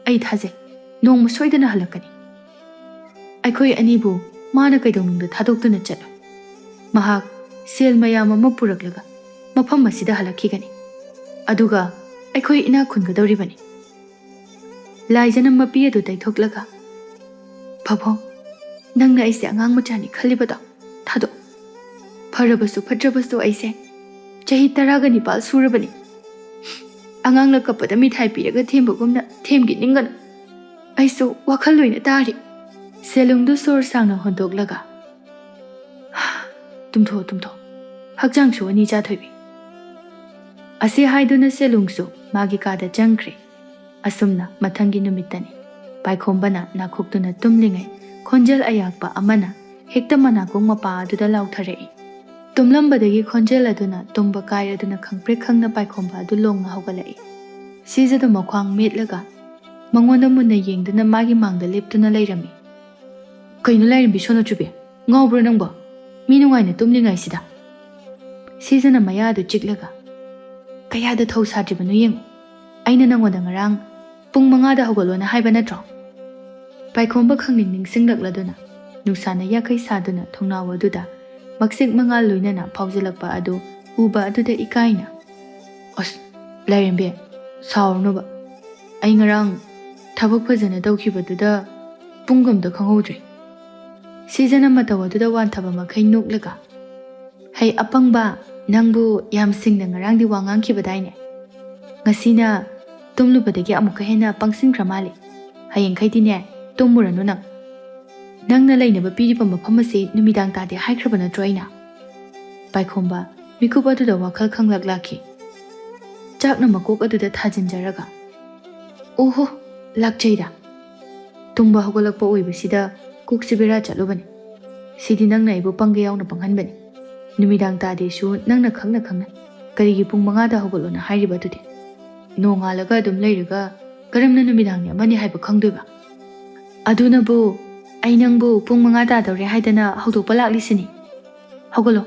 ꯑꯩ ꯊꯥꯖꯩ, ꯅꯣꯡꯃ ꯁꯣꯏꯗꯅ ꯍꯜꯂꯛꯀꯅꯤ꯫ ꯑꯩꯈꯣꯏ ꯑꯅꯤꯕꯨ ꯃꯥꯅ ꯀꯩꯗꯧꯅꯨꯡꯗ ꯊꯥꯗꯣꯛꯇꯨꯅ ꯆꯠꯂꯣꯏ꯫ ꯃꯍꯥꯛ ꯁꯦꯜ ꯃꯌꯥꯝ ꯑꯃ ꯄꯨꯔꯛꯂꯒ ꯃꯐꯝ ꯑꯁꯤꯗ ꯍꯜꯂꯛꯈꯤꯒꯅꯤ꯫ ꯑꯗꯨꯒ ꯑꯩꯈꯣꯏ ꯏꯅꯥꯛ ꯈꯨꯟꯒꯗꯧꯔꯤꯕꯅꯤ"꯫ ꯂꯥꯏꯖꯅ ꯃꯄꯤ ꯑꯗꯨ ꯇꯩꯊꯣꯛꯂꯒ, "ꯄꯥꯕꯨꯡ, ꯅꯪꯅ ꯑꯩꯁꯦ ꯑꯉꯥꯡ ꯃꯆꯥꯅꯤ ꯈꯜꯂꯤꯕꯗꯣ ꯊꯥꯗꯣꯛ꯫ ꯐꯔꯕꯁꯨ ꯐꯠꯇ꯭ꯔꯕꯁꯨ ꯑꯩꯁꯦ ꯆꯍꯤ ꯇꯔꯥꯒ ꯅꯤꯄꯥꯜ ꯁꯨꯔꯕꯅꯤ꯫ ꯑꯉꯥꯡꯅ ꯀꯞꯄꯗ ꯃꯤꯊꯥꯏ ꯄꯤꯔꯒ ꯊꯦꯝꯕꯒꯨꯝꯅ ꯊꯦꯝꯈꯤ ꯅꯤꯡꯒꯅꯨ꯫ ꯑꯩꯁꯨ ꯋꯥꯈꯜ ꯂꯣꯏꯅ ꯇꯥꯔꯤ"꯫ ꯁꯦꯂꯨꯡꯗꯨ ꯁꯣꯔ ꯁꯥꯡꯅ ꯍꯣꯟꯗꯣꯛꯂꯒ, "ꯇꯨꯝꯊꯣꯛꯑꯣ, ꯇꯨꯝꯊꯣꯛꯑꯣ꯫ ꯍꯛꯆꯥꯡ ꯁꯣꯛꯑꯅꯤ, ꯏꯆꯥ ꯊꯣꯏꯕꯤ"꯫ ꯑꯁꯤ ꯍꯥꯏꯗꯨꯅ ꯁꯦꯂꯨꯡꯁꯨ ꯃꯥꯒꯤ ꯀꯥꯗ ꯆꯪꯈ꯭ꯔꯦ꯫ ꯑꯁꯨꯝꯅ ꯃꯊꯪꯒꯤ ꯅꯨꯃꯤꯠꯇꯅꯤ꯫ ꯄꯥꯏꯈꯣꯝꯕꯅ ꯅꯥꯈꯣꯛꯇꯨꯅ ꯇꯨꯝꯂꯤꯉꯩ ꯈꯣꯟꯖꯦꯜ ꯑꯌꯥꯛꯄ ꯑꯃꯅ ꯍꯦꯛꯇ ꯃꯅꯥꯀꯣꯡ ꯃꯄꯥ ꯑꯗꯨꯗ ꯂꯥꯎꯊꯔꯛꯏ꯫ ꯇꯨꯝꯂꯝꯕꯗꯒꯤ ꯈꯣꯟꯖꯦꯜ ꯑꯗꯨꯅ ꯇꯨꯝꯕ ꯀꯥꯏꯔꯗꯨꯅ ꯈꯪꯄ꯭ꯔꯦꯛ ꯈꯪꯅ ꯄꯥꯏꯈꯣꯝꯕ ꯑꯗꯨ ꯂꯣꯡꯅ ꯍꯧꯒꯠꯂꯛꯏ꯫ ꯁꯤꯖꯗ ꯃꯈ꯭ꯋꯥꯡ ꯃꯦꯠꯂꯒ ꯃꯉꯣꯟꯗ ꯃꯨꯟꯅ ꯌꯦꯡꯗꯨꯅ ꯃꯥꯒꯤ ꯃꯥꯡꯗ ꯂꯦꯞꯇꯨꯅ ꯂꯩꯔꯝꯃꯤ꯫ "ꯀꯩꯅꯣ ꯂꯥꯏꯔꯦꯝꯕꯤ ꯁꯣꯅꯣꯆꯨꯕꯤ, ꯉꯥꯎꯕ꯭ꯔꯣ ꯅꯪꯕꯣ? ꯃꯤ ꯅꯨꯡꯉꯥꯏꯅ ꯇꯨꯝꯂꯤꯉꯩꯁꯤꯗ"꯫ ꯁꯤꯖꯅ ꯃꯌꯥ ꯑꯗꯨ ꯆꯤꯛꯂꯒ, "ꯀꯌꯥꯗ ꯊꯧ ꯁꯥꯗ꯭ꯔꯤꯕꯅꯣ ꯌꯦꯡꯉꯨ꯫ ꯑꯩꯅ ꯅꯪꯉꯣꯟꯗ ꯉꯔꯥꯡ ꯄꯨꯡ ꯃꯉꯥꯗ ꯍꯧꯒꯠꯂꯣꯅ ꯍꯥꯏꯕ ꯅꯠꯇ꯭ꯔꯣ?" ꯄꯥꯏꯈꯣꯝꯕ ꯈꯪꯅꯤꯡ ꯅꯤꯡꯁꯤꯡꯂꯛꯂꯗꯨꯅ, ꯅꯨꯡꯁꯥꯅ ꯌꯥꯈꯩ ꯁꯥꯗꯨꯅ ꯊꯣꯡꯅꯥꯎ ꯑꯗꯨꯗ ꯃꯛꯁꯤꯛ ꯃꯉꯥꯜ ꯂꯣꯏꯅꯅ ꯐꯥꯎꯖꯤꯜꯂꯛꯄ ꯑꯗꯨ ꯎꯕ ꯑꯗꯨꯗ ꯏꯀꯥꯏꯅ, "ꯑꯁ, ꯂꯥꯏꯔꯦꯝꯕꯤ, ꯁꯥꯎꯔꯅꯨꯕ꯫ ꯑꯩ ꯉꯔꯥꯡ ꯊꯕꯛ ꯐꯖꯅ ꯇꯧꯈꯤꯕꯗꯨꯗ ꯄꯨꯡ ꯑꯃꯗ ꯈꯪꯍꯧꯗ꯭ꯔꯦ꯫" ꯁꯤꯖꯅ ꯃꯇꯧ ꯑꯗꯨꯗ ꯋꯥꯟꯊꯕ ꯃꯈꯩ ꯅꯣꯛꯂꯒ, "ꯍꯩ ꯑꯄꯪꯕ, ꯅꯪꯕꯨ ꯌꯥꯝ ꯁꯤꯡꯅ ꯉꯔꯥꯡꯗꯤ ꯋꯥ ꯉꯥꯡꯈꯤꯕꯗꯥꯏꯅꯦ? ꯉꯁꯤꯅ ꯇꯨꯝꯂꯨꯕꯗꯒꯤ ꯑꯃꯨꯛꯀ ꯍꯦꯟꯅ ꯄꯪꯁꯤꯟꯈ꯭ꯔ ꯃꯥꯜꯂꯦ꯫ ꯍꯌꯦꯡꯈꯩꯗꯤꯅꯦ, ꯇꯨꯝꯃꯨꯔꯅꯨ ꯅꯪ꯫ ꯅꯪꯅ ꯂꯩꯅꯕ ꯄꯤꯔꯤꯕ ꯃꯐꯝ ꯑꯁꯤ ꯅꯨꯃꯤꯗꯥꯡ ꯇꯥꯗꯦ ꯍꯥꯏꯈ꯭ꯔꯕ ꯅꯠꯇ꯭ꯔꯣ ꯑꯩꯅ?" ꯄꯥꯏꯈꯣꯝꯕ ꯃꯤꯀꯨꯞ ꯑꯗꯨꯗ ꯋꯥꯈꯜ ꯈꯪꯂꯛ ꯂꯥꯛꯈꯤ꯫ ꯆꯥꯛꯅ ꯃꯀꯣꯛ ꯑꯗꯨꯗ ꯊꯥꯖꯤꯟꯖꯔꯒ, "ꯑꯣꯍꯣ, ꯂꯥꯛꯆꯩꯗ꯫ ꯇꯨꯝꯕ ꯍꯧꯒꯠꯂꯛꯄ ꯑꯣꯏꯕꯁꯤꯗ ꯀꯣꯛꯁꯤ ꯕꯦꯔꯥ ꯆꯠꯂꯨꯕꯅꯤ꯫ ꯁꯤꯗꯤ ꯅꯪꯅ ꯑꯩꯕꯨ ꯄꯪꯒꯦ ꯌꯥꯎꯅ ꯄꯪꯍꯟꯕꯅꯤ꯫ ꯅꯨꯃꯤꯗꯥꯡ ꯇꯥꯗꯦꯁꯨ ꯅꯪꯅ ꯈꯪꯅ ꯈꯪꯅ ꯀꯔꯤꯒꯤ ꯄꯨꯡ ꯃꯉꯥꯗ ꯍꯧꯒꯠꯂꯣꯅ ꯍꯥꯏꯔꯤꯕ ꯑꯗꯨꯗꯤ? ꯅꯣꯡꯉꯥꯜꯂꯒ ꯑꯗꯨꯝ ꯂꯩꯔꯒ ꯀꯔꯝꯅ ꯅꯨꯃꯤꯗꯥꯡꯅꯤ ꯑꯃꯅꯤ ꯍꯥꯏꯕ ꯈꯪꯗꯣꯏꯕ? ꯑꯗꯨꯅꯕꯨ ꯑꯩ ꯅꯪꯕꯨ ꯄꯨꯡ ꯃꯉꯥ ꯇꯥꯗꯧꯔꯦ ꯍꯥꯏꯗꯅ ꯍꯧꯗꯣꯛꯄ ꯂꯥꯛꯂꯤꯁꯤꯅꯤ꯫ ꯍꯧꯒꯠꯂꯣ,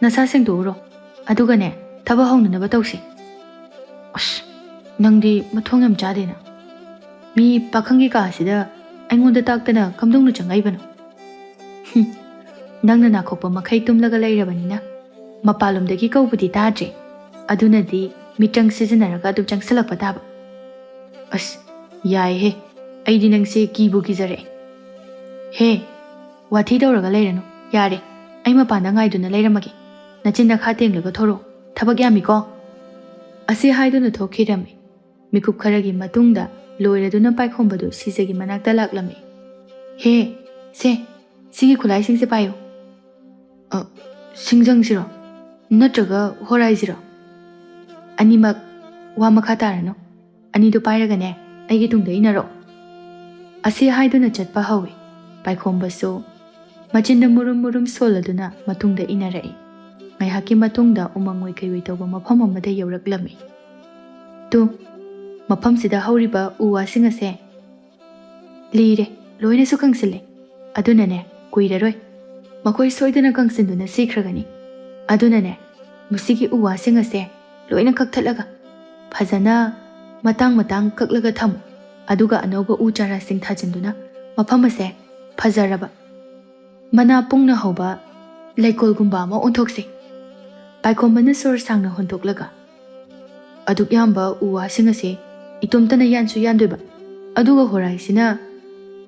ꯅꯁꯥ ꯁꯦꯡꯗꯣꯛꯎꯔꯣ, ꯑꯗꯨꯒꯅꯦ, ꯊꯕꯛ ꯍꯧꯅꯅꯕ ꯇꯧꯁꯤ꯫" "ꯑꯁ, ꯅꯪꯗꯤ ꯃꯊꯣꯡ ꯌꯥꯝ ꯆꯥꯗꯦꯅ꯫ ꯃꯤ ꯄꯥꯈꯪꯒꯤ ꯀꯥ ꯑꯁꯤꯗ ꯑꯩꯉꯣꯟꯗ ꯇꯥꯛꯇꯅ ꯀꯝꯗꯧꯅ ꯆꯪꯉꯛꯏꯕꯅꯣ?" "ꯍꯨꯝ, ꯅꯪꯅ ꯅꯥꯈꯣꯛꯄ ꯃꯈꯩ ꯇꯨꯝꯂꯒ ꯂꯩꯔꯕꯅꯤꯅ ꯃꯄꯥꯟꯂꯣꯝꯗꯒꯤ ꯀꯧꯕꯗꯤ ꯇꯥꯗ꯭ꯔꯦ꯫ ꯑꯗꯨꯅꯗꯤ ꯃꯤꯇ꯭ꯔꯪ ꯁꯤꯖꯤꯟꯅꯔꯒ ꯑꯗꯨꯝ ꯆꯪꯁꯤꯜꯂꯛꯄ ꯇꯥꯕ꯫" "ꯑꯁ, ꯌꯥꯏꯍꯦ, ꯑꯩꯗꯤ ꯅꯪꯁꯦ ꯀꯤꯕꯨ ꯀꯤꯖꯔꯛꯑꯦ꯫ ꯍꯦ, ꯋꯥꯊꯤ ꯇꯧꯔꯒ ꯂꯩꯔꯅꯨ꯫ ꯌꯥꯔꯦ, ꯑꯩ ꯃꯄꯥꯟꯗ ꯉꯥꯏꯗꯨꯅ ꯂꯩꯔꯝꯃꯒꯦ꯫ ꯅꯆꯤꯟ ꯅꯈꯥ ꯇꯦꯡꯂꯒ ꯊꯣꯔꯛꯑꯣ, ꯊꯕꯛ ꯌꯥꯝꯃꯤꯀꯣ꯫" ꯑꯁꯤ ꯍꯥꯏꯗꯨꯅ ꯊꯣꯛꯈꯤꯔꯝꯃꯤ꯫ ꯃꯤꯀꯨꯞ ꯈꯔꯒꯤ ꯃꯇꯨꯡꯗ ꯂꯣꯏꯔꯗꯨꯅ ꯄꯥꯏꯈꯣꯝꯕꯗꯨ ꯁꯤꯖꯒꯤ ꯃꯅꯥꯛꯇ ꯂꯥꯛꯂꯝꯃꯤ꯫ "ꯍꯦ, ꯁꯦ, ꯁꯤꯒꯤ ꯈꯨꯠꯂꯥꯏꯁꯤꯡꯁꯦ ꯄꯥꯏꯌꯨ꯫" "ꯑ, ꯁꯤꯡꯖꯪꯁꯤꯔꯣ? ꯅꯠꯇ꯭ꯔꯒ ꯍꯣꯔꯥꯏꯁꯤꯔꯣ?" "ꯑꯅꯤꯃꯛ ꯋꯥ ꯃꯈꯥ ꯇꯥꯔꯅꯨ꯫ ꯑꯅꯤꯗꯨ ꯄꯥꯏꯔꯒꯅꯦ, ꯑꯩꯒꯤ ꯇꯨꯡꯗ ꯏꯟꯅꯔꯛꯑꯣ꯫" ꯑꯁꯤ ꯍꯥꯏꯗꯨꯅ ꯆꯠꯄ ꯍꯧꯏ꯫ ꯄꯥꯏꯈꯣꯝꯕꯁꯨ ꯃꯆꯤꯟꯗ ꯃꯨꯔꯨꯝ ꯃꯨꯔꯨꯝ ꯁꯣꯜꯂꯗꯨꯅ ꯃꯇꯨꯡꯗ ꯏꯟꯅꯔꯛꯏ꯫ ꯉꯥꯏꯍꯥꯛꯀꯤ ꯃꯇꯨꯡꯗ ꯎꯃꯪ ꯑꯣꯏ ꯀꯩꯑꯣꯏ ꯇꯧꯕ ꯃꯐꯝ ꯑꯃꯗ ꯌꯧꯔꯛꯂꯝꯃꯤ꯫ "ꯇꯨ, ꯃꯐꯝꯁꯤꯗ ꯍꯧꯔꯤꯕ ꯎ ꯋꯥꯁꯤꯡ ꯑꯁꯦ ꯂꯤꯔꯦ, ꯂꯣꯏꯅꯁꯨ ꯀꯪꯁꯤꯜꯂꯦ꯫ ꯑꯗꯨꯅꯅꯦ, ꯀꯨꯏꯔꯔꯣꯏ ꯃꯈꯣꯏ ꯁꯣꯏꯗꯅ ꯀꯪꯁꯤꯟꯗꯨꯅ ꯁꯤꯈ꯭ꯔꯒꯅꯤ꯫ ꯑꯗꯨꯅꯅꯦ, ꯃꯁꯤꯒꯤ ꯎ ꯋꯥꯁꯤꯡ ꯑꯁꯦ ꯂꯣꯏꯅ ꯀꯛꯊꯠꯂꯒ ꯐꯖꯅ ꯃꯇꯥꯡ ꯃꯇꯥꯡ ꯀꯛꯂꯒ ꯊꯝꯃꯨ꯫ ꯑꯗꯨꯒ ꯑꯅꯧꯕ ꯎ ꯆꯥꯔꯥꯁꯤꯡ ꯊꯥꯖꯤꯟꯗꯨꯅ ꯃꯐꯝ ꯑꯁꯦ ꯐꯖꯔꯕ, ꯃꯅꯥ ꯄꯨꯡꯅ ꯍꯧꯕ ꯂꯩꯀꯣꯜꯒꯨꯝꯕ ꯑꯃ ꯑꯣꯟꯊꯣꯛꯁꯦ꯫ ꯄꯥꯏꯈꯣꯝꯕꯅ ꯁꯣꯔ ꯁꯥꯡꯅ ꯍꯣꯟꯊꯣꯛꯂꯒ, "ꯑꯗꯨꯛ ꯌꯥꯝꯕ ꯎ ꯋꯥꯁꯤꯡ ꯑꯁꯦ ꯏꯇꯣꯝꯇꯅ ꯌꯥꯟꯁꯨ ꯌꯥꯟꯗꯣꯏꯕ, ꯑꯗꯨꯒ ꯍꯣꯔꯥꯏꯁꯤꯅ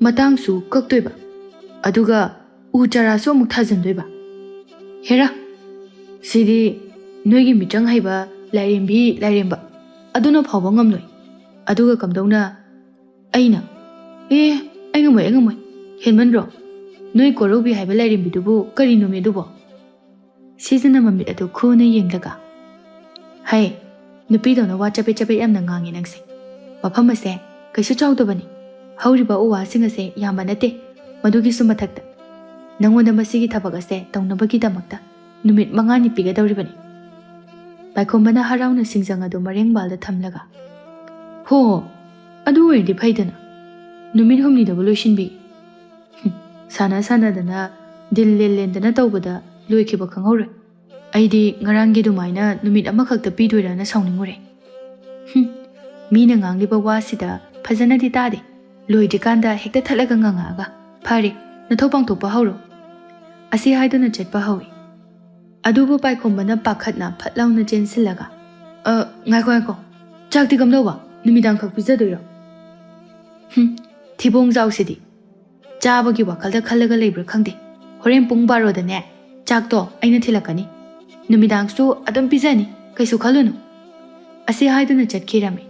ꯃꯇꯥꯡꯁꯨ ꯀꯛꯇꯣꯏꯕ, ꯑꯗꯨꯒ ꯎ ꯆꯥꯔꯥꯁꯨ ꯑꯃꯨꯛ ꯊꯥꯖꯤꯟꯗꯣꯏꯕ꯫ ꯍꯦꯔꯥ, ꯁꯤꯗꯤ ꯅꯣꯏꯒꯤ ꯃꯤꯇ꯭ꯔꯪ ꯍꯩꯕ ꯂꯥꯏꯔꯦꯝꯕꯤ ꯂꯥꯏꯔꯦꯝꯕ ꯑꯗꯨꯅ ꯐꯥꯎꯕ ꯉꯝꯂꯣꯏ꯫ ꯑꯗꯨꯒ ꯀꯝꯗꯧꯅ ꯑꯩꯅ? ꯑꯦ, ꯑꯩ ꯉꯝꯃꯣꯏ, ꯑꯩ ꯉꯝꯃꯣꯏ꯫ ꯍꯦꯟꯃꯟꯗ꯭ꯔꯣ? ꯅꯣꯏ ꯀꯣꯔꯧꯕꯤ ꯍꯥꯏꯕ ꯂꯥꯏꯔꯦꯝꯕꯤꯗꯨꯕꯨ ꯀꯔꯤꯅꯣꯃꯤ ꯑꯗꯨꯕꯣ?" ꯁꯤꯖꯅ ꯃꯃꯤꯠ ꯑꯗꯨ ꯈꯨꯅ ꯌꯦꯡꯂꯒ, "ꯍꯩ, ꯅꯨꯄꯤꯗꯧꯅ ꯋꯥ ꯆꯕꯦꯠ ꯆꯕꯦꯠ ꯌꯥꯝꯅ ꯉꯥꯡꯉꯦ ꯅꯪꯁꯦ꯫ ꯃꯐꯝ ꯑꯁꯦ ꯀꯩꯁꯨ ꯆꯥꯎꯗꯕꯅꯤ꯫ ꯍꯧꯔꯤꯕ ꯎ ꯋꯥꯁꯤꯡ ꯑꯁꯦ ꯌꯥꯝꯕ ꯅꯠꯇꯦ꯫ ꯃꯗꯨꯒꯤꯁꯨ ꯃꯊꯛꯇ ꯅꯪꯉꯣꯟꯗ ꯃꯁꯤꯒꯤ ꯊꯕꯛ ꯑꯁꯦ ꯇꯧꯅꯕꯒꯤꯗꯃꯛꯇ ꯅꯨꯃꯤꯠ ꯃꯉꯥꯅꯤ ꯄꯤꯒꯗꯧꯔꯤꯕꯅꯤ꯫" ꯄꯥꯏꯈꯣꯝꯕꯅ ꯍꯔꯥꯎꯅ ꯁꯤꯡꯖꯪ ꯑꯗꯨ ꯃꯔꯦꯡꯕꯥꯜꯗ ꯊꯝꯂꯒ, "ꯍꯣ, ꯑꯗꯨ ꯑꯣꯏꯔꯗꯤ ꯐꯩꯗꯅ꯫ ꯅꯨꯃꯤꯠ ꯍꯨꯝꯅꯤꯗꯕꯨ ꯂꯣꯏꯁꯤꯟꯕꯤꯒꯦ꯫ ꯍꯨꯝ, ꯁꯥꯟꯅ ꯁꯥꯟꯅꯗꯅ, ꯗꯤꯜ ꯂꯦꯟ ꯂꯦꯟꯗꯅ ꯇꯧꯕꯗ ꯂꯣꯏꯈꯤꯕ ꯈꯪꯍꯧꯔꯣꯏ꯫ ꯑꯩꯗꯤ ꯉꯔꯥꯡꯒꯤ ꯑꯗꯨꯃꯥꯏꯅ ꯅꯨꯃꯤꯠ ꯑꯃꯈꯛꯇ ꯄꯤꯗꯣꯏꯔꯥꯅ ꯁꯥꯎꯅꯤꯡꯉꯨꯔꯦ꯫ ꯍꯨꯝ, ꯃꯤꯅ ꯉꯥꯡꯂꯤꯕ ꯋꯥꯁꯤꯗ ꯐꯖꯅꯗꯤ ꯇꯥꯗꯦ꯫ ꯂꯣꯏꯗ꯭ꯔꯤꯀꯥꯟꯗ ꯍꯦꯛꯇ ꯊꯠꯂꯒ ꯉꯥꯡꯉꯛꯑꯒ, ꯐꯔꯦ, ꯅꯊꯧ ꯄꯥꯡꯊꯣꯛꯄ ꯍꯧꯔꯣ꯫" ꯑꯁꯤ ꯍꯥꯏꯗꯨꯅ ꯆꯠꯄ ꯍꯧꯏ꯫ ꯑꯗꯨꯕꯨ ꯄꯥꯏꯈꯣꯝꯕꯅ ꯄꯥꯈꯠꯅ ꯐꯠ ꯂꯥꯎꯅ ꯆꯦꯟꯁꯤꯜꯂꯒ, "ꯑ, ꯉꯥꯏꯈꯣ, ꯉꯥꯏꯈꯣ꯫ ꯆꯥꯛꯇꯤ ꯀꯝꯗꯧꯕ? ꯅꯨꯃꯤꯗꯥꯡꯈꯛ ꯄꯤꯖꯗꯣꯏꯔꯣ?" "ꯍꯨꯝ, ꯊꯤꯕꯣꯡ ꯆꯥꯎꯁꯤꯗꯤ꯫ ꯆꯥꯕꯒꯤ ꯋꯥꯈꯜꯗ ꯈꯜꯂꯒ ꯂꯩꯕ꯭ꯔꯥ ꯈꯪꯗꯦ꯫ ꯍꯣꯔꯦꯟ ꯄꯨꯡ ꯕꯥꯔꯣꯗꯅꯦ, ꯆꯥꯛꯇꯣ ꯑꯩꯅ ꯊꯤꯜꯂꯛꯀꯅꯤ꯫ ꯅꯨꯃꯤꯗꯥꯡꯁꯨ ꯑꯗꯨꯝ ꯄꯤꯖꯅꯤ, ꯀꯩꯁꯨ ꯈꯜꯂꯨꯅꯨ꯫" ꯑꯁꯤ ꯍꯥꯏꯗꯨꯅ ꯆꯠꯈꯤꯔꯝꯃꯤ꯫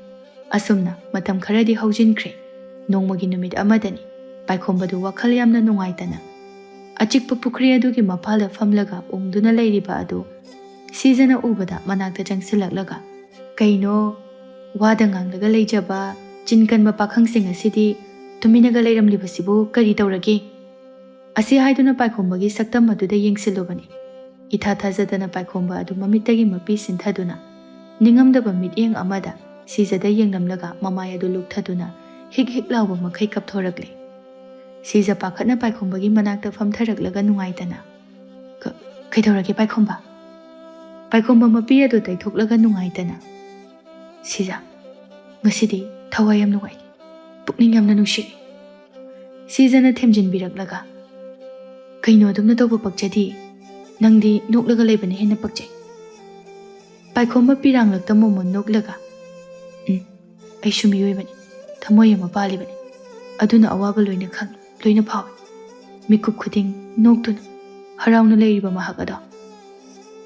ꯑꯁꯨꯝꯅ ꯃꯇꯝ ꯈꯔꯗꯤ ꯍꯧꯖꯤꯟꯈ꯭ꯔꯦ꯫ ꯅꯣꯡꯃꯒꯤ ꯅꯨꯃꯤꯠ ꯑꯃꯗꯅꯤ, ꯄꯥꯏꯈꯣꯝꯕꯗꯨ ꯋꯥꯈꯜ ꯌꯥꯝꯅ ꯅꯨꯡꯉꯥꯏꯇꯅ ꯑꯆꯤꯛꯄ ꯄꯨꯈ꯭ꯔꯤ ꯑꯗꯨꯒꯤ ꯃꯄꯥꯜꯗ ꯐꯝꯂꯒ ꯎꯪꯗꯨꯅ ꯂꯩꯔꯤꯕ ꯑꯗꯨ ꯁꯤꯖꯅ ꯎꯕꯗ ꯃꯅꯥꯛꯇ ꯆꯪꯁꯤꯜꯂꯛꯂꯒ, "ꯀꯩꯅꯣ, ꯋꯥꯗ ꯉꯥꯡꯂꯒ ꯂꯩꯖꯕ ꯆꯤꯟ ꯀꯟꯕ ꯄꯥꯈꯪꯁꯤꯡ ꯑꯁꯤꯗꯤ ꯇꯨꯃꯤꯟꯅꯒ ꯂꯩꯔꯝꯂꯤꯕꯁꯤꯕꯨ ꯀꯔꯤ ꯇꯧꯔꯒꯦ?" ꯑꯁꯤ ꯍꯥꯏꯗꯨꯅ ꯄꯥꯏꯈꯣꯝꯕꯒꯤ ꯁꯛꯇꯝ ꯑꯗꯨꯗ ꯌꯦꯡꯁꯤꯜꯂꯨꯕꯅꯤ꯫ ꯏꯊꯥ ꯊꯥꯖꯗꯅ ꯄꯥꯏꯈꯣꯝꯕ ꯑꯗꯨ ꯃꯃꯤꯠꯇꯒꯤ ꯃꯄꯤ ꯁꯤꯟꯊꯗꯨꯅ, ꯅꯤꯡꯉꯝꯗꯕ ꯃꯤꯠꯌꯦꯡ ꯑꯃꯗ ꯁꯤꯖꯗ ꯌꯦꯡꯂꯝꯂꯒ, ꯃꯃꯥꯏ ꯑꯗꯨ ꯂꯨꯞꯊꯗꯨꯅ ꯍꯤꯛ ꯍꯤꯛ ꯂꯥꯎꯕ ꯃꯈꯩ ꯀꯞꯊꯣꯔꯛꯂꯦ꯫ ꯁꯤꯖ ꯄꯥꯈꯠꯅ ꯄꯥꯏꯈꯣꯝꯕꯒꯤ ꯃꯅꯥꯛꯇ ꯐꯝꯊꯔꯛꯂꯒ ꯅꯨꯡꯉꯥꯏꯇꯅ, "ꯀ-, ꯀꯩꯗꯧꯔꯒꯦ ꯄꯥꯏꯈꯣꯝꯕ?" ꯄꯥꯏꯈꯣꯝꯕ ꯃꯄꯤ ꯑꯗꯨ ꯇꯩꯊꯣꯛꯂꯒ ꯅꯨꯡꯉꯥꯏꯇꯅ, "ꯁꯤꯖ, ꯉꯁꯤꯗꯤ ꯊꯋꯥꯏ ꯌꯥꯝ ꯅꯨꯡꯉꯥꯏ, ꯄꯨꯛꯅꯤꯡ ꯌꯥꯝꯅ ꯅꯨꯡꯁꯤꯔꯦ꯫" ꯁꯤꯖꯅ ꯊꯦꯝꯖꯤꯟꯕꯤꯔꯛꯂꯒ, "ꯀꯩꯅꯣ ꯑꯗꯨꯝꯅ ꯇꯧꯕ ꯄꯛꯆꯗꯦ꯫ ꯅꯪꯗꯤ ꯅꯣꯛꯂꯒ ꯂꯩꯕꯅ ꯍꯦꯟꯅ ꯄꯛꯆꯩ꯫" ꯄꯥꯏꯈꯣꯝꯕ ꯄꯤꯔꯥꯡꯂꯛꯇ ꯃꯣꯃꯣꯟ ꯅꯣꯛꯂꯒ, "ꯎꯝ, ꯑꯩꯁꯨ ꯃꯤꯑꯣꯏꯕꯅꯤ꯫ ꯊꯃꯣꯏ ꯑꯃ ꯄꯥꯜꯂꯤꯕꯅꯤ꯫ ꯑꯗꯨꯅ ꯑꯋꯥꯕ ꯂꯣꯏꯅ ꯈꯪꯏ, ꯂꯣꯏꯅ ꯐꯥꯎꯏ꯫ ꯃꯤꯀꯨꯞ ꯈꯨꯗꯤꯡ ꯅꯣꯛꯇꯨꯅ, ꯍꯔꯥꯎꯅ ꯂꯩꯔꯤꯕ ꯃꯍꯥꯛ ꯑꯗꯣ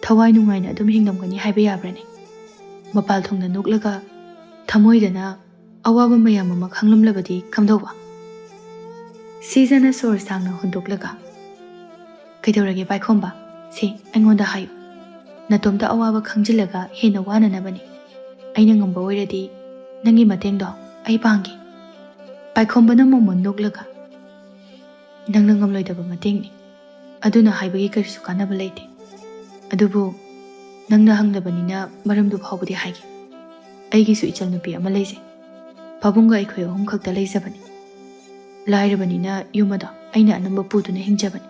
ꯊꯋꯥꯏ ꯅꯨꯡꯉꯥꯏꯅ ꯑꯗꯨꯝ ꯍꯤꯡꯂꯝꯒꯅꯤ ꯍꯥꯏꯕ ꯌꯥꯕ꯭ꯔꯅꯦ? ꯃꯄꯥꯜ ꯊꯣꯡꯗ ꯅꯣꯛꯂꯒ ꯊꯃꯣꯏꯗꯅ ꯑꯋꯥꯕ ꯃꯌꯥꯝ ꯑꯃ ꯈꯪꯂꯝꯂꯕꯗꯤ ꯀꯝꯗꯧꯕ?" ꯁꯤꯖꯅ ꯁꯣꯔ ꯁꯥꯡꯅ ꯍꯣꯟꯗꯣꯛꯂꯒ, "ꯀꯩꯗꯧꯔꯒꯦ ꯄꯥꯏꯈꯣꯝꯕ? ꯁꯦ, ꯑꯩꯉꯣꯟꯗ ꯍꯥꯏꯌꯨ꯫ ꯅꯇꯣꯝꯇ ꯑꯋꯥꯕ ꯈꯪꯖꯤꯜꯂꯒ ꯍꯦꯟꯅ ꯋꯥꯅꯅꯕꯅꯤ꯫ ꯑꯩꯅ ꯉꯝꯕ ꯑꯣꯏꯔꯗꯤ ꯅꯪꯒꯤ ꯃꯇꯦꯡꯗꯣ ꯑꯩ ꯄꯥꯡꯒꯦ꯫" ꯄꯥꯏꯈꯣꯝꯕꯅ ꯃꯣꯃꯣꯟ ꯅꯣꯛꯂꯒ, "ꯅꯪꯅ ꯉꯝꯂꯣꯏꯗꯕ ꯃꯇꯦꯡꯅꯤ꯫ ꯑꯗꯨꯅ ꯍꯥꯏꯕꯒꯤ ꯀꯔꯤꯁꯨ ꯀꯥꯟꯅꯕ ꯂꯩꯇꯦ꯫ ꯑꯗꯨꯕꯨ ꯅꯪꯅ ꯍꯪꯂꯕꯅꯤꯅ ꯃꯔꯝꯗꯨ ꯐꯥꯎꯕꯗꯤ ꯍꯥꯏꯒꯦ꯫ ꯑꯩꯒꯤꯁꯨ ꯏꯆꯜꯅꯨꯄꯤ ꯑꯃ ꯂꯩꯖꯩ꯫ ꯄꯥꯕꯨꯡꯒ ꯑꯩꯈꯣꯏ ꯑꯍꯨꯝ ꯈꯛꯇ ꯂꯩꯖꯕꯅꯤ꯫ ꯂꯥꯏꯔꯕꯅꯤꯅ ꯌꯨꯝ ꯑꯗꯣ ꯑꯩꯅ ꯑꯅꯝꯕ ꯄꯨꯗꯨꯅ ꯍꯤꯡꯖꯕꯅꯤ꯫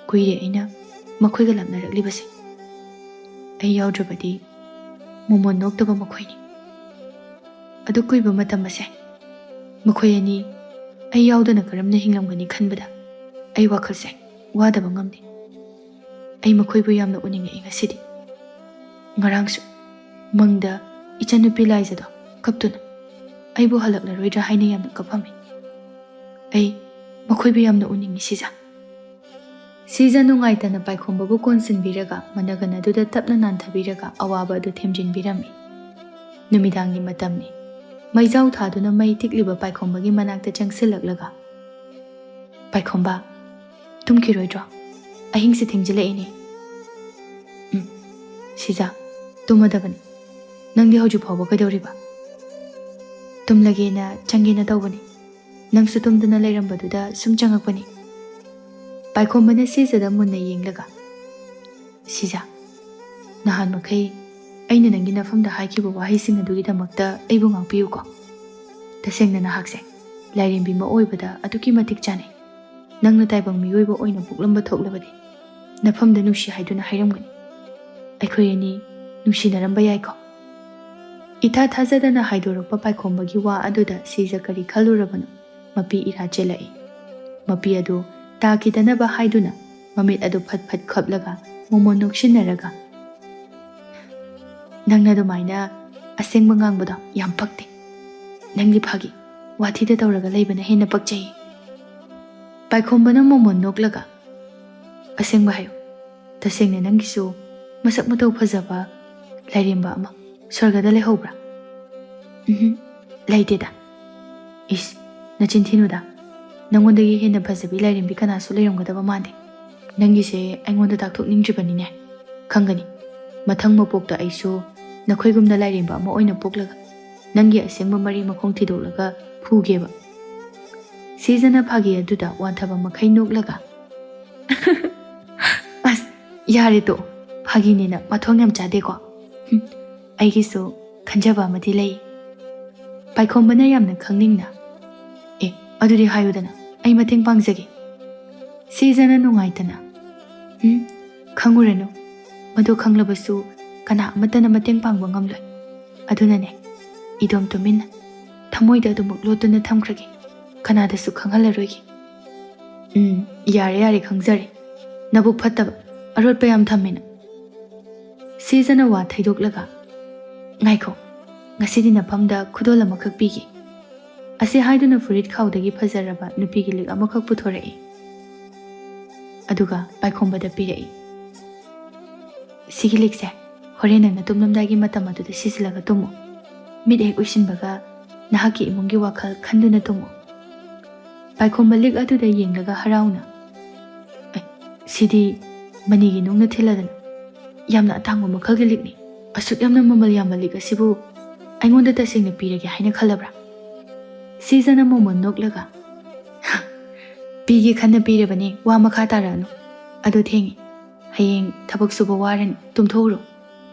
ꯀꯨꯏꯔꯦ ꯑꯩꯅ ꯃꯈꯣꯏꯒ ꯂꯥꯞꯅꯔꯛꯂꯤꯕꯁꯦ꯫ ꯑꯩ ꯌꯥꯎꯗ꯭ꯔꯕꯗꯤ ꯃꯣꯃꯣꯟ ꯅꯣꯛꯇꯕ ꯃꯈꯣꯏꯅꯤ꯫ ꯑꯗꯨ ꯀꯨꯏꯕ ꯃꯇꯝ ꯑꯁꯦ ꯃꯈꯣꯏ ꯑꯅꯤ ꯑꯩ ꯌꯥꯎꯗꯅ ꯀꯔꯝꯅ ꯍꯤꯡꯂꯝꯒꯅꯤ ꯈꯟꯕꯗ ꯑꯩ ꯋꯥꯈꯜꯁꯦ ꯋꯥꯗꯕ ꯉꯝꯗꯦ꯫ ꯑꯩ ꯃꯈꯣꯏꯕꯨ ꯌꯥꯝꯅ ꯎꯅꯤꯡꯉꯛꯏ ꯉꯁꯤꯗꯤ꯫ ꯉꯔꯥꯡꯁꯨ ꯃꯪꯗ ꯏꯆꯟꯅꯨꯄꯤ ꯂꯥꯏꯖꯗꯣ ꯀꯞꯇꯨꯅ ꯑꯩꯕꯨ ꯍꯜꯂꯛꯂꯔꯣꯏꯗ꯭ꯔꯥ ꯍꯥꯏꯅ ꯌꯥꯝꯅ ꯀꯞꯄꯝꯃꯤ꯫ ꯑꯩ ꯃꯈꯣꯏꯕꯨ ꯌꯥꯝꯅ ꯎꯅꯤꯡꯉꯤ, ꯁꯤꯖ꯫" ꯁꯤꯖ ꯅꯨꯡꯉꯥꯏꯇꯅ ꯄꯥꯏꯈꯣꯝꯕꯕꯨ ꯀꯣꯟꯁꯤꯟꯕꯤꯔꯒ ꯃꯅꯒꯟ ꯑꯗꯨꯗ ꯇꯞꯅ ꯅꯥꯟꯊꯕꯤꯔꯒ ꯑꯋꯥꯕ ꯑꯗꯨ ꯊꯦꯝꯖꯤꯟꯕꯤꯔꯝꯃꯤ꯫ ꯅꯨꯃꯤꯗꯥꯡꯒꯤ ꯃꯇꯝꯅꯤ꯫ ꯃꯩꯖꯥꯎ ꯊꯥꯗꯨꯅ ꯃꯩ ꯇꯤꯛꯂꯤꯕ ꯄꯥꯏꯈꯣꯝꯕꯒꯤ ꯃꯅꯥꯛꯇ ꯆꯪꯁꯤꯜꯂꯛꯂꯒ, "ꯄꯥꯏꯈꯣꯝꯕ, ꯇꯨꯝꯈꯤꯔꯣꯏꯗ꯭ꯔꯣ? ꯑꯍꯤꯡꯁꯦ ꯊꯦꯡꯖꯤꯜꯂꯛꯑꯦꯅꯦ꯫" "ꯎꯝ, ꯁꯤꯖ, ꯇꯨꯝꯃꯗꯕꯅꯤ꯫ ꯅꯪꯗꯤ ꯍꯧꯖꯤꯛ ꯐꯥꯎꯕ ꯀꯩꯗꯧꯔꯤꯕ?" "ꯇꯨꯝꯂꯒꯦꯅ ꯆꯪꯒꯦꯅ ꯇꯧꯕꯅꯤ꯫ ꯅꯪꯁꯨ ꯇꯨꯝꯗꯅ ꯂꯩꯔꯝꯕꯗꯨꯗ ꯁꯨꯝ ꯆꯪꯉꯛꯄꯅꯤ꯫" ꯄꯥꯏꯈꯣꯝꯕꯅ ꯁꯤꯖꯗ ꯃꯨꯟꯅ ꯌꯦꯡꯂꯒ, "ꯁꯤꯖ, ꯅꯍꯥꯟ ꯃꯈꯩ ꯑꯩꯅ ꯅꯪꯒꯤ ꯅꯐꯝꯗ ꯍꯥꯏꯈꯤꯕ ꯋꯥꯍꯩꯁꯤꯡ ꯑꯗꯨꯒꯤꯗꯃꯛꯇ ꯑꯩꯕꯨ ꯉꯥꯛꯄꯤꯌꯨꯀꯣ꯫ ꯇꯁꯦꯡꯅ ꯅꯍꯥꯛꯁꯦ ꯂꯥꯏꯔꯦꯝꯕꯤ ꯑꯃ ꯑꯣꯏꯕꯗ ꯑꯗꯨꯛꯀꯤ ꯃꯇꯤꯛ ꯆꯥꯟꯅꯩ꯫ ꯅꯪꯅ ꯇꯥꯏꯕꯪ ꯃꯤꯑꯣꯏꯕ ꯑꯣꯏꯅ ꯄꯣꯛꯂꯝꯕ ꯊꯣꯛꯂꯕꯗꯤ ꯅꯐꯝꯗ ꯅꯨꯡꯁꯤ ꯍꯥꯏꯗꯨꯅ ꯍꯥꯏꯔꯝꯒꯅꯤ꯫ ꯑꯩꯈꯣꯏ ꯑꯅꯤ ꯅꯨꯡꯁꯤꯅꯔꯝꯕ ꯌꯥꯏꯀꯣ?" ꯏꯊꯥ ꯊꯥꯖꯗꯅ ꯍꯥꯏꯗꯣꯔꯛꯄ ꯄꯥꯏꯈꯣꯝꯕꯒꯤ ꯋꯥ ꯑꯗꯨꯗ ꯁꯤꯖ ꯀꯔꯤ ꯈꯜꯂꯨꯔꯕꯅꯣ? ꯃꯄꯤ ꯏꯔꯥ ꯆꯦꯜꯂꯛꯏ꯫ ꯃꯄꯤ ꯑꯗꯨ ꯇꯥꯈꯤꯗꯅꯕ ꯍꯥꯏꯗꯨꯅ ꯃꯃꯤꯠ ꯑꯗꯨ ꯐꯠ ꯐꯠ ꯈꯞꯂꯒ ꯃꯣꯃꯣꯟ ꯅꯣꯛꯁꯤꯟꯅꯔꯒ, "ꯅꯪꯅ ꯑꯗꯨꯃꯥꯏꯅ ꯑꯁꯦꯡꯕ ꯉꯥꯡꯕꯗꯣ ꯌꯥꯝ ꯄꯛꯇꯦ꯫ ꯅꯪꯗꯤ ꯐꯥꯒꯤ ꯋꯥꯊꯤꯗ ꯇꯧꯔꯒ ꯂꯩꯕꯅ ꯍꯦꯟꯅ ꯄꯛꯆꯩ꯫" ꯄꯥꯏꯈꯣꯝꯕꯅ ꯃꯣꯃꯣꯟ ꯅꯣꯛꯂꯒ, "ꯑꯁꯦꯡꯕ ꯍꯥꯏꯌꯨ, ꯇꯁꯦꯡꯅ ꯅꯪꯒꯤꯁꯨ ꯃꯁꯛ ꯃꯇꯧ ꯐꯖꯕ ꯂꯥꯏꯔꯦꯝꯕ ꯑꯃ ꯁ꯭ꯋꯔꯒꯗ ꯂꯩꯍꯧꯕ꯭ꯔꯥ?" "ꯎꯝꯍꯨꯝ, ꯂꯩꯇꯦꯗ꯫" "ꯏꯁ, ꯅꯆꯤꯟ ꯊꯤꯅꯨꯗ꯫ ꯅꯪꯉꯣꯟꯗꯒꯤ ꯍꯦꯟꯅ ꯐꯖꯕꯤ ꯂꯥꯏꯔꯦꯝꯕꯤ ꯀꯅꯥꯁꯨ ꯂꯩꯔꯝꯒꯗꯕ ꯃꯥꯟꯗꯦ꯫ ꯅꯪꯒꯤꯁꯦ ꯑꯩꯉꯣꯟꯗ ꯇꯥꯛꯊꯣꯛꯅꯤꯡꯗ꯭ꯔꯤꯕꯅꯤꯅꯦ꯫ ꯈꯪꯒꯅꯤ, ꯃꯊꯪ ꯃꯄꯣꯛꯇ ꯑꯩꯁꯨ ꯅꯈꯣꯏꯒꯨꯝꯅ ꯂꯥꯏꯔꯦꯝꯕ ꯑꯃ ꯑꯣꯏꯅ ꯄꯣꯛꯂꯒ ꯅꯪꯒꯤ ꯑꯁꯦꯡꯕ ꯃꯔꯤ ꯃꯈꯣꯡ ꯊꯤꯗꯣꯛꯂꯒ ꯐꯨꯒꯦꯕ꯫" ꯁꯤꯖꯅ ꯐꯥꯒꯤ ꯑꯗꯨꯗ ꯋꯥꯟꯊꯕ ꯃꯈꯩ ꯅꯣꯛꯂꯒ, "ꯑꯁ, ꯌꯥꯔꯦ ꯇꯣꯛꯑꯣ, ꯐꯥꯒꯤꯅꯤꯅ ꯃꯊꯣꯡ ꯌꯥꯝ ꯆꯥꯗꯦꯀꯣ꯫ ꯍꯨꯝ, ꯑꯩꯒꯤꯁꯨ ꯈꯟꯖꯕ ꯑꯃꯗꯤ ꯂꯩ꯫" ꯄꯥꯏꯈꯣꯝꯕꯅ ꯌꯥꯝꯅ ꯈꯪꯅꯤꯡꯅ, "ꯑꯦ, ꯑꯗꯨꯗꯤ ꯍꯥꯏꯌꯨꯗꯅ, ꯑꯩ ꯃꯇꯦꯡ ꯄꯥꯡꯖꯒꯦ꯫" ꯁꯤꯖꯅ ꯅꯨꯡꯉꯥꯏꯇꯅ, "ꯎꯝ, ꯈꯪꯉꯨꯔꯅꯨ꯫ ꯃꯗꯨ ꯈꯪꯂꯕꯁꯨ ꯀꯅꯥ ꯑꯃꯠꯇꯅ ꯃꯇꯦꯡ ꯄꯥꯡꯕ ꯉꯝꯂꯣꯏ꯫ ꯑꯗꯨꯅꯅꯦ, ꯏꯗꯣꯝ ꯇꯨꯃꯤꯟꯅ ꯊꯃꯣꯏꯗ ꯑꯗꯨꯃꯛ ꯂꯣꯠꯇꯨꯅ ꯊꯝꯈ꯭ꯔꯒꯦ꯫ ꯀꯅꯥꯗꯁꯨ ꯈꯪꯍꯜꯂꯔꯣꯏꯒꯦ꯫" "ꯎꯝ, ꯌꯥꯔꯦ, ꯌꯥꯔꯦ, ꯈꯪꯖꯔꯦ꯫ ꯅꯕꯨꯛ ꯐꯠꯇꯕ, ꯑꯔꯣꯠꯄ ꯌꯥꯝ ꯊꯝꯃꯦꯅ꯫" ꯁꯤꯖꯅ ꯋꯥ ꯊꯩꯗꯣꯛꯂꯒ, "ꯉꯥꯏꯈꯣ, ꯉꯁꯤꯗꯤ ꯅꯐꯝꯗ ꯈꯨꯗꯣꯜ ꯑꯃꯈꯛ ꯄꯤꯒꯦ꯫" ꯑꯁꯤ ꯍꯥꯏꯗꯨꯅ ꯐꯨꯔꯤꯠ ꯈꯥꯎꯗꯒꯤ ꯐꯖꯔꯕ ꯅꯨꯄꯤꯒꯤ ꯂꯤꯛ ꯑꯃꯈꯛ ꯄꯨꯊꯣꯔꯛꯏ꯫ ꯑꯗꯨꯒ ꯄꯥꯏꯈꯣꯝꯕꯗ ꯄꯤꯔꯛꯏ꯫ "ꯁꯤꯒꯤ ꯂꯤꯛꯁꯦ ꯍꯣꯔꯦꯟ ꯅꯪꯅ ꯇꯨꯝꯂꯝꯗꯥꯏꯒꯤ ꯃꯇꯝ ꯑꯗꯨꯗ ꯁꯤꯖꯤꯜꯂꯒ ꯇꯨꯝꯃꯨ꯫ ꯃꯤꯠ ꯍꯦꯛ ꯎꯏꯁꯤꯟꯕꯒ ꯅꯍꯥꯛꯀꯤ ꯏꯃꯨꯡꯒꯤ ꯋꯥꯈꯜ ꯈꯟꯗꯨꯅ ꯇꯨꯝꯃꯨ꯫" ꯄꯥꯏꯈꯣꯝꯕ ꯂꯤꯛ ꯑꯗꯨꯗ ꯌꯦꯡꯂꯒ ꯍꯔꯥꯎꯅ, "ꯑꯦ, ꯁꯤꯗꯤ ꯃꯅꯤꯒꯤ ꯅꯨꯡꯅ ꯊꯤꯜꯂꯗꯅ ꯌꯥꯝꯅ ꯑꯇꯥꯡꯕ ꯃꯈꯜꯒꯤ ꯂꯤꯛꯅꯤ꯫ ꯑꯁꯨꯛ ꯌꯥꯝꯅ ꯃꯃꯜ ꯌꯥꯝꯕ ꯂꯤꯛ ꯑꯁꯤꯕꯨ ꯑꯩꯉꯣꯟꯗ ꯇꯁꯦꯡꯅ ꯄꯤꯔꯒꯦ ꯍꯥꯏꯅ ꯈꯜꯂꯕ꯭ꯔꯥ?" ꯁꯤꯖꯅ ꯃꯣꯃꯣꯟ ꯅꯣꯛꯂꯒ, "ꯄꯤꯒꯦ ꯈꯟꯅ ꯄꯤꯔꯕꯅꯤ, ꯋꯥ ꯃꯈꯥ ꯇꯥꯔꯛꯑꯅꯨ꯫ ꯑꯗꯨ ꯊꯦꯡꯉꯤ꯫ ꯍꯌꯦꯡ ꯊꯕꯛ ꯁꯨꯕ ꯋꯥꯔꯅꯤ, ꯇꯨꯝꯊꯣꯛꯎꯔꯣ꯫"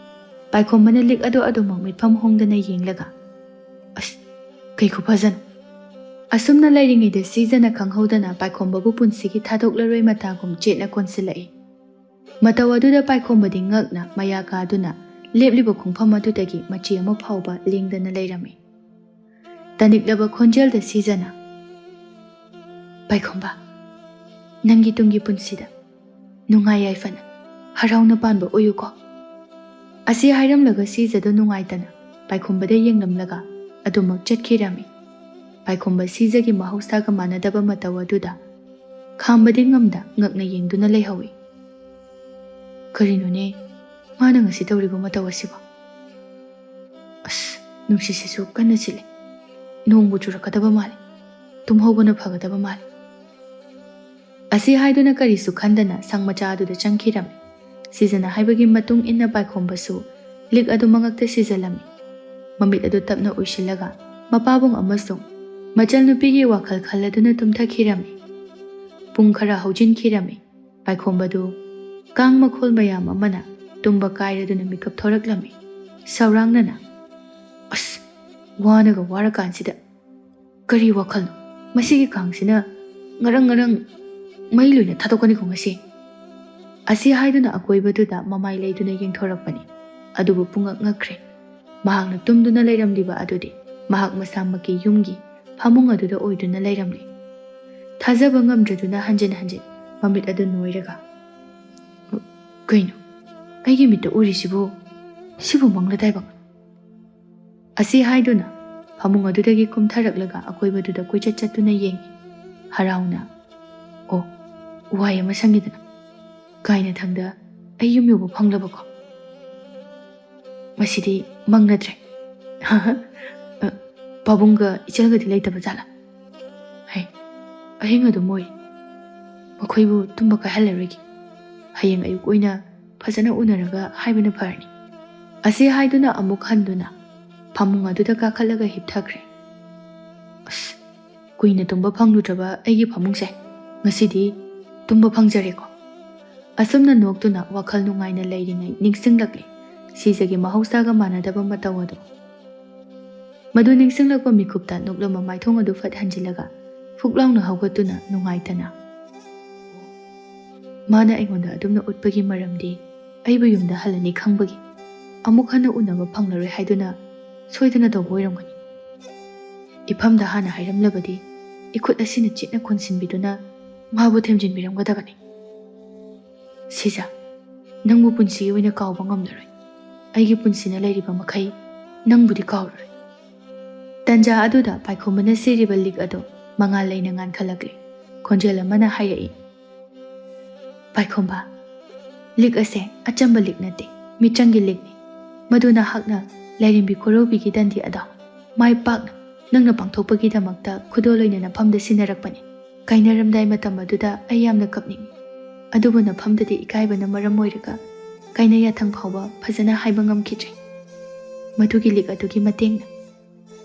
ꯄꯥꯏꯈꯣꯝꯕꯅ ꯂꯤꯛ ꯑꯗꯨ ꯑꯗꯨꯃꯛ ꯃꯤꯠꯐꯝ ꯍꯣꯡꯗꯅ ꯌꯦꯡꯂꯒ, "ꯑꯁ, ꯀꯩ ꯈꯨꯐꯖꯅꯣ!" ꯑꯁꯨꯝꯅ ꯂꯩꯔꯤꯉꯩꯗ ꯁꯤꯖꯅ ꯈꯪꯍꯧꯗꯅ ꯄꯥꯏꯈꯣꯝꯕꯕꯨ ꯄꯨꯟꯁꯤꯒꯤ ꯊꯥꯗꯣꯛꯂꯔꯣꯏ ꯃꯇꯥꯒꯨꯝ ꯆꯦꯠꯅ ꯀꯣꯟꯁꯤꯜꯂꯛꯏ꯫ ꯃꯇꯧ ꯑꯗꯨꯗ ꯄꯥꯏꯈꯣꯝꯕꯗꯤ ꯉꯛꯅ ꯃꯌꯥ ꯀꯥꯗꯨꯅ ꯂꯦꯞꯂꯤꯕ ꯈꯣꯡꯐꯝ ꯑꯗꯨꯗꯒꯤ ꯃꯆꯤ ꯑꯃ ꯐꯥꯎꯕ ꯂꯦꯡꯗꯅ ꯂꯩꯔꯝꯃꯤ꯫ ꯇꯅꯤꯛꯂꯕ ꯈꯣꯟꯖꯦꯜꯗ ꯁꯤꯖꯅ, "ꯄꯥꯏꯈꯣꯝꯕ, ꯅꯪꯒꯤ ꯇꯨꯡꯒꯤ ꯄꯨꯟꯁꯤꯗ ꯅꯨꯡꯉꯥꯏ ꯌꯥꯏꯐꯅ ꯍꯔꯥꯎꯅ ꯄꯥꯟꯕ ꯑꯣꯏꯌꯨꯀꯣ꯫ ꯑꯁꯤ ꯍꯥꯏꯔꯝꯂꯒ ꯁꯤꯖꯗꯣ ꯅꯨꯡꯉꯥꯏꯇꯅ ꯄꯥꯏꯈꯣꯝꯕꯗ ꯌꯦꯡꯂꯝꯂꯒ ꯑꯗꯨꯃꯛ ꯆꯠꯈꯤꯔꯝꯃꯤ꯫ ꯄꯥꯏꯈꯣꯝꯕ ꯁꯤꯖꯒꯤ ꯃꯍꯧꯁꯥꯒ ꯃꯥꯟꯅꯗꯕ ꯃꯇꯧ ꯑꯗꯨꯗ ꯈꯥꯝꯕꯗꯤ ꯉꯝꯗ ꯉꯛꯅ ꯌꯦꯡꯗꯨꯅ ꯂꯩꯍꯧꯏ꯫ "ꯀꯔꯤꯅꯣꯅꯦ, ꯃꯥꯅ ꯉꯁꯤ ꯇꯧꯔꯤꯕ ꯃꯇꯧ ꯑꯁꯤꯕꯣ? ꯑꯁ, ꯅꯨꯡꯁꯤꯠꯁꯤꯁꯨ ꯀꯟꯅ ꯁꯤꯠꯂꯦ꯫ ꯅꯣꯡꯕꯨ ꯆꯨꯔꯛꯀꯗꯕ ꯃꯥꯜꯂꯦ꯫ ꯇꯨꯝꯍꯧꯕꯅ ꯐꯒꯗꯕ ꯃꯥꯜꯂꯦ"꯫ ꯑꯁꯤ ꯍꯥꯏꯗꯨꯅ ꯀꯔꯤꯁꯨ ꯈꯟꯗꯅ ꯁꯪ ꯃꯆꯥ ꯑꯗꯨꯗ ꯆꯪꯈꯤꯔꯝꯃꯤ꯫ ꯁꯤꯖꯅ ꯍꯥꯏꯕꯒꯤ ꯃꯇꯨꯡ ꯏꯟꯅ ꯄꯥꯏꯈꯣꯝꯕꯁꯨ ꯂꯤꯛ ꯑꯗꯨ ꯃꯉꯛꯇ ꯁꯤꯖꯜꯂꯝꯃꯤ꯫ ꯃꯃꯤꯠ ꯑꯗꯨ ꯇꯞꯅ ꯎꯏꯁꯤꯜꯂꯒ ꯃꯄꯥꯕꯨꯡ ꯑꯃꯁꯨꯡ ꯃꯆꯜꯅꯨꯄꯤꯒꯤ ꯋꯥꯈꯜ ꯈꯜꯂꯗꯨꯅ ꯇꯨꯝꯊꯈꯤꯔꯝꯃꯤ꯫ ꯄꯨꯡ ꯈꯔ ꯍꯧꯖꯤꯟꯈꯤꯔꯝꯃꯤ꯫ ꯄꯥꯏꯈꯣꯝꯕꯗꯨ ꯀꯥꯡ ꯃꯈꯣꯜ ꯃꯌꯥꯝ ꯑꯃꯅ ꯇꯨꯝꯕ ꯀꯥꯏꯔꯗꯨꯅ ꯃꯤꯀꯞ ꯊꯣꯔꯛꯂꯝꯃꯤ꯫ ꯁꯧꯔꯥꯡꯅꯅ, "ꯑꯁ, ꯋꯥꯅꯒ ꯋꯥꯔꯀꯥꯟꯁꯤꯗ ꯀꯔꯤ ꯋꯥꯈꯜꯅꯣ? ꯃꯁꯤꯒꯤ ꯀꯥꯡꯁꯤꯅ ꯉꯔꯪ ꯉꯔꯪ ꯃꯩ ꯂꯣꯏꯅ ꯊꯥꯗꯣꯛꯀꯅꯤꯀꯣ ꯉꯁꯤ"꯫ ꯑꯁꯤ ꯍꯥꯏꯗꯨꯅ ꯑꯀꯣꯏꯕꯗꯨꯗ ꯃꯃꯥꯏ ꯂꯩꯗꯨꯅ ꯌꯦꯡꯊꯣꯔꯛꯄꯅꯤ꯫ ꯑꯗꯨꯕꯨ ꯄꯨꯡꯉꯛ ꯉꯛꯈ꯭ꯔꯦ꯫ ꯃꯍꯥꯛꯅ ꯇꯨꯝꯗꯨꯅ ꯂꯩꯔꯝꯂꯤꯕ ꯑꯗꯨꯗꯤ ꯃꯍꯥꯛ ꯃꯁꯥꯃꯛꯀꯤ ꯌꯨꯝꯒꯤ ꯐꯃꯨꯡ ꯑꯗꯨꯗ ꯑꯣꯏꯗꯨꯅ ꯂꯩꯔꯝꯂꯤ꯫ ꯊꯥꯖꯕ ꯉꯝꯗ꯭ꯔꯗꯨꯅ ꯍꯟꯖꯤꯟ ꯍꯟꯖꯤꯟ ꯃꯃꯤꯠ ꯑꯗꯨ ꯅꯣꯏꯔꯒ, "ꯀꯩꯅꯣ? ꯑꯩꯒꯤ ꯃꯤꯠꯇ ꯎꯔꯤꯁꯤꯕꯨ? ꯁꯤꯕꯨ ꯃꯪꯂꯗꯥꯏꯕꯛ?" ꯑꯁꯤ ꯍꯥꯏꯗꯨꯅ ꯐꯃꯨꯡ ꯑꯗꯨꯗꯒꯤ ꯀꯨꯝꯊꯔꯛꯂꯒ ꯑꯀꯣꯏꯕꯗꯨꯗ ꯀꯣꯏꯆꯠ ꯆꯠꯇꯨꯅ ꯌꯦꯡꯏ꯫ ꯍꯔꯥꯎꯅ, "ꯑꯣ, ꯋꯥꯏ ꯑꯃ ꯁꯪꯉꯤꯗꯅ꯫ ꯀꯥꯏꯅꯊꯪꯗ ꯑꯩ ꯌꯨꯝ ꯌꯧꯕ ꯐꯪꯂꯕꯀꯣ? ꯃꯁꯤꯗꯤ ꯃꯪ ꯅꯠꯇ꯭ꯔꯦ꯫ ꯑ, ꯄꯥꯕꯨꯡꯒ ꯏꯆꯜꯒꯗꯤ ꯂꯩꯇꯕ ꯖꯥꯠꯂꯥ? ꯍꯩ, ꯑꯍꯤꯡ ꯑꯗꯨꯝ ꯑꯣꯏ꯫ ꯃꯈꯣꯏꯕꯨ ꯇꯨꯝꯕ ꯀꯥꯏꯍꯜꯂꯔꯣꯏꯒꯦ꯫ ꯍꯌꯦꯡ ꯑꯌꯨꯛ ꯑꯣꯏꯅ ꯐꯖꯅ ꯎꯅꯔꯒ ꯍꯥꯏꯕꯅ ꯐꯔꯅꯤ"꯫ ꯑꯁꯤ ꯍꯥꯏꯗꯨꯅ ꯑꯃꯨꯛ ꯍꯟꯗꯨꯅ ꯐꯃꯨꯡ ꯑꯗꯨꯗ ꯀꯥꯈꯠꯂꯒ ꯍꯤꯞꯊꯈ꯭ꯔꯦ꯫ "ꯑꯁ, ꯀꯨꯏꯅ ꯇꯨꯝꯕ ꯐꯪꯂꯨꯗ꯭ꯔꯕ ꯑꯩꯒꯤ ꯐꯃꯨꯡꯁꯦ ꯉꯁꯤꯗꯤ ꯇꯨꯝꯕ ꯐꯪꯖꯔꯦꯀꯣ"꯫ ꯑꯁꯨꯝꯅ ꯅꯣꯛꯇꯨꯅ ꯋꯥꯈꯜ ꯅꯨꯡꯉꯥꯏꯅ ꯂꯩꯔꯤꯉꯩ ꯅꯤꯡꯁꯤꯡꯂꯛꯂꯦ ꯁꯤꯖꯒꯤ ꯃꯍꯧꯁꯥꯒ ꯃꯥꯟꯅꯗꯕ ꯃꯇꯧ ꯑꯗꯨ꯫ ꯃꯗꯨ ꯅꯤꯡꯁꯤꯡꯂꯛꯄ ꯃꯤꯀꯨꯞꯇ ꯅꯣꯛꯂꯝꯕ ꯃꯥꯏꯊꯣꯡ ꯑꯗꯨ ꯐꯠ ꯍꯟꯖꯤꯜꯂꯒ ꯐꯨꯛ ꯂꯥꯎꯅ ꯍꯧꯒꯠꯇꯨꯅ ꯅꯨꯡꯉꯥꯏꯇꯅ, "ꯃꯥꯅ ꯑꯩꯉꯣꯟꯗ ꯑꯗꯨꯝꯅ ꯎꯠꯄꯒꯤ ꯃꯔꯝꯗꯤ ꯑꯩꯕꯨ ꯌꯨꯝꯗ ꯍꯜꯂꯅꯤ ꯈꯪꯕꯒꯤ, ꯑꯃꯨꯛ ꯍꯟꯅ ꯎꯅꯕ ꯐꯪꯂꯔꯣꯏ ꯍꯥꯏꯗꯨꯅ ꯁꯣꯏꯗꯅ ꯇꯧꯕ ꯑꯣꯏꯔꯝꯒꯅꯤ꯫ ꯏꯐꯝꯗ ꯍꯥꯟꯅ ꯍꯥꯏꯔꯝꯂꯕꯗꯤ ꯏꯈꯨꯠ ꯑꯁꯤꯅ ꯆꯦꯠꯅ ꯀꯣꯟꯁꯤꯟꯕꯤꯗꯨꯅ ꯃꯥꯕꯨ ꯊꯦꯝꯖꯤꯟꯕꯤꯔꯝꯒꯗꯕꯅꯤ꯫ ꯁꯤꯖ, ꯅꯪꯕꯨ ꯄꯨꯟꯁꯤ ꯑꯣꯏꯅ ꯀꯥꯎꯕ ꯉꯝꯂꯔꯣꯏ꯫ ꯑꯩꯒꯤ ꯄꯨꯟꯁꯤꯅ ꯂꯩꯔꯤꯕ ꯃꯈꯩ ꯅꯪꯕꯨꯗꯤ ꯀꯥꯎꯔꯔꯣꯏ꯫ ꯇꯟꯖꯥ ꯑꯗꯨꯗ ꯄꯥꯏꯈꯣꯝꯕꯅ ꯁꯤꯔꯤꯕ ꯂꯤꯛ ꯑꯗꯨ ꯃꯉꯥꯜ ꯂꯩꯅ ꯉꯥꯟꯈꯠꯂꯛꯂꯦ꯫ ꯈꯣꯟꯖꯦꯜ ꯑꯃꯅ ꯍꯥꯏꯔꯛꯏ, "ꯄꯥꯏꯈꯣꯝꯕ, ꯂꯤꯛ ꯑꯁꯦ ꯑꯆꯝꯕ ꯂꯤꯛ ꯅꯠꯇꯦ, ꯃꯤꯇ꯭ꯔꯪꯒꯤ ꯂꯤꯛꯅꯤ꯫ ꯃꯗꯨ ꯅꯍꯥꯛꯅ ꯂꯥꯏꯔꯦꯝꯕꯤ ꯈꯣꯔꯧꯕꯤꯒꯤ ꯗꯟꯗꯤ ꯑꯗꯣ ꯃꯥꯏ ꯄꯥꯛꯅ ꯅꯪꯅ ꯄꯥꯡꯊꯣꯛꯄꯒꯤꯗꯃꯛꯇ ꯈꯨꯗꯣꯜ ꯑꯣꯏꯅ ꯅꯐꯝꯗ ꯁꯤꯟꯅꯔꯛꯄꯅꯤ꯫ ꯀꯥꯏꯅꯔꯝꯗꯥꯏ ꯃꯇꯝ ꯑꯗꯨꯗ ꯑꯩ ꯌꯥꯝꯅ ꯀꯞꯅꯤꯡꯏ, ꯑꯗꯨꯕꯨ ꯅꯐꯝꯗꯗꯤ ꯏꯀꯥꯏꯕꯅ ꯃꯔꯝ ꯑꯣꯏꯔꯒ ꯀꯥꯏꯅ ꯌꯥꯊꯪ ꯐꯥꯎꯕ ꯐꯖꯅ ꯍꯥꯏꯕ ꯉꯝꯈꯤꯗ꯭ꯔꯦ꯫ ꯃꯗꯨꯒꯤ ꯂꯤꯛ ꯑꯗꯨꯒꯤ ꯃꯇꯦꯡꯅ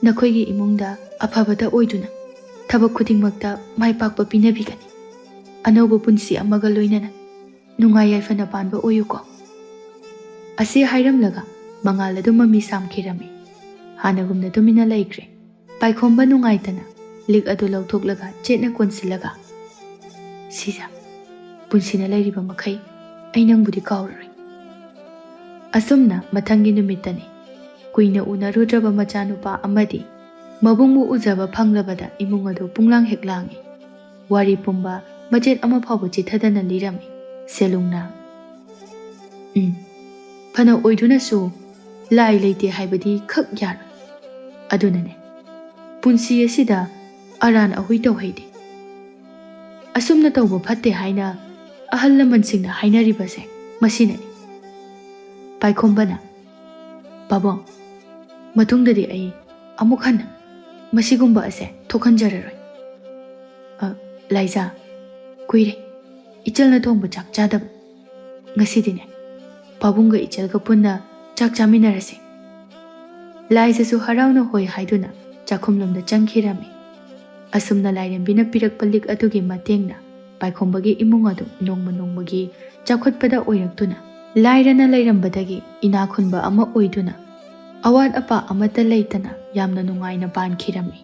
ꯅꯈꯣꯏꯒꯤ ꯏꯃꯨꯡꯗ ꯑꯐꯕꯇ ꯑꯣꯏꯗꯨꯅ ꯊꯕꯛ ꯈꯨꯗꯤꯡꯃꯛꯇ ꯃꯥꯏ ꯄꯥꯛꯄ ꯄꯤꯅꯕꯤꯒꯅꯤ꯫ ꯑꯅꯧꯕ ꯄꯨꯟꯁꯤ ꯑꯃꯒ ꯂꯣꯏꯅꯅ ꯅꯨꯡꯉꯥꯏ ꯌꯥꯏꯐꯅ ꯄꯥꯟꯕ ꯑꯣꯏꯌꯨꯀꯣ꯫" ꯑꯁꯤ ꯍꯥꯏꯔꯝꯂꯒ ꯃꯉꯥꯜ ꯑꯗꯨ ꯃꯃꯤ ꯁꯥꯝꯈꯤꯔꯝꯃꯤ꯫ ꯍꯥꯟꯅꯒꯨꯝꯅ ꯇꯨꯃꯤꯟꯅ ꯂꯩꯈ꯭ꯔꯦ꯫ ꯄꯥꯏꯈꯣꯝꯕ ꯅꯨꯡꯉꯥꯏꯇꯅ ꯂꯤꯛ ꯑꯗꯨ ꯂꯧꯊꯣꯛꯂꯒ ꯆꯦꯠꯅ ꯀꯣꯟꯁꯤꯜꯂꯒ, "ꯁꯤꯖ, ꯄꯨꯟꯁꯤꯅ ꯂꯩꯔꯤꯕ ꯃꯈꯩ ꯑꯩ ꯅꯪꯕꯨꯗꯤ ꯀꯥꯎꯔꯔꯣꯏ꯫" ꯑꯁꯨꯝꯅ ꯃꯊꯪꯒꯤ ꯅꯨꯃꯤꯠꯇꯅꯤ꯫ ꯀꯨꯏꯅ ꯎꯅꯔꯨꯗ꯭ꯔꯕ ꯃꯆꯥꯅꯨꯄꯥ ꯑꯃꯗꯤ ꯃꯕꯨꯡꯕꯨ ꯎꯖꯕ ꯐꯪꯂꯕꯗ ꯏꯃꯨꯡ ꯑꯗꯨ ꯄꯨꯡꯂꯥꯡ ꯍꯦꯛ ꯂꯥꯡꯏ꯫ ꯋꯥꯔꯤ ꯄꯨꯝꯕ ꯃꯆꯦꯠ ꯑꯃ ꯐꯥꯎꯕ ꯆꯤꯊꯗꯅ ꯂꯤꯔꯝꯃꯤ꯫ ꯁꯦꯂꯨꯡꯅ, "ꯎꯝ, ꯐꯅ ꯑꯣꯏꯗꯨꯅꯁꯨ ꯂꯥꯏ ꯂꯩꯇꯦ ꯍꯥꯏꯕꯗꯤ ꯈꯛ ꯌꯥꯔꯣꯏ꯫ ꯑꯗꯨꯅꯅꯦ, ꯄꯨꯟꯁꯤ ꯑꯁꯤꯗ ꯑꯔꯥꯟ ꯑꯍꯨꯏ ꯇꯧꯍꯩꯗꯦ꯫ ꯑꯁꯨꯝꯅ ꯇꯧꯕ ꯐꯠꯇꯦ ꯍꯥꯏꯅ ꯑꯍꯜ ꯂꯃꯟꯁꯤꯡꯅ ꯍꯥꯏꯅꯔꯤꯕꯁꯦ ꯃꯁꯤꯅꯅꯤ꯫" ꯄꯥꯏꯈꯣꯝꯕꯅ, "ꯄꯥꯕꯨꯡ, ꯃꯇꯨꯡꯗꯗꯤ ꯑꯩ ꯑꯃꯨꯛ ꯍꯟꯅ ꯃꯁꯤꯒꯨꯝꯕ ꯑꯁꯦ ꯊꯣꯛꯍꯟꯖꯔꯔꯣꯏ꯫ ꯑ, ꯂꯥꯏꯖꯥ, ꯀꯨꯏꯔꯦ ꯏꯆꯜꯅ ꯊꯣꯡꯕ ꯆꯥꯛ ꯆꯥꯗꯕ꯫ ꯉꯁꯤꯗꯤꯅꯦ, ꯄꯥꯕꯨꯡꯒ ꯏꯆꯜꯒ ꯄꯨꯟꯅ ꯆꯥꯛ ꯆꯥꯃꯤꯟꯅꯔꯁꯦ꯫" ꯂꯥꯏꯖꯥꯁꯨ ꯍꯔꯥꯎꯅ ꯍꯣꯏ ꯍꯥꯏꯗꯨꯅ ꯆꯥꯛꯈꯨꯝꯂꯣꯝꯗ ꯆꯪꯈꯤꯔꯝꯃꯤ꯫ ꯑꯁꯨꯝꯅ ꯂꯥꯏꯔꯦꯝꯕꯤꯅ ꯄꯤꯔꯛꯄ ꯂꯤꯛ ꯑꯗꯨꯒꯤ ꯃꯇꯦꯡꯅ ꯄꯥꯏꯈꯣꯝꯕꯒꯤ ꯏꯃꯨꯡ ꯑꯗꯨ ꯅꯣꯡꯃ ꯅꯣꯡꯃꯒꯤ ꯆꯥꯎꯈꯠꯄꯗ ꯑꯣꯏꯔꯛꯇꯨꯅ, ꯂꯥꯏꯔꯅ ꯂꯩꯔꯝꯕꯗꯒꯤ ꯏꯅꯥꯛ ꯈꯨꯟꯕ ꯑꯃ ꯑꯣꯏꯗꯨꯅ, ꯑꯋꯥꯠ ꯑꯄꯥ ꯑꯃꯠꯇ ꯂꯩꯇꯅ ꯌꯥꯝꯅ ꯅꯨꯡꯉꯥꯏꯅ ꯄꯥꯟꯈꯤꯔꯝꯃꯤ꯫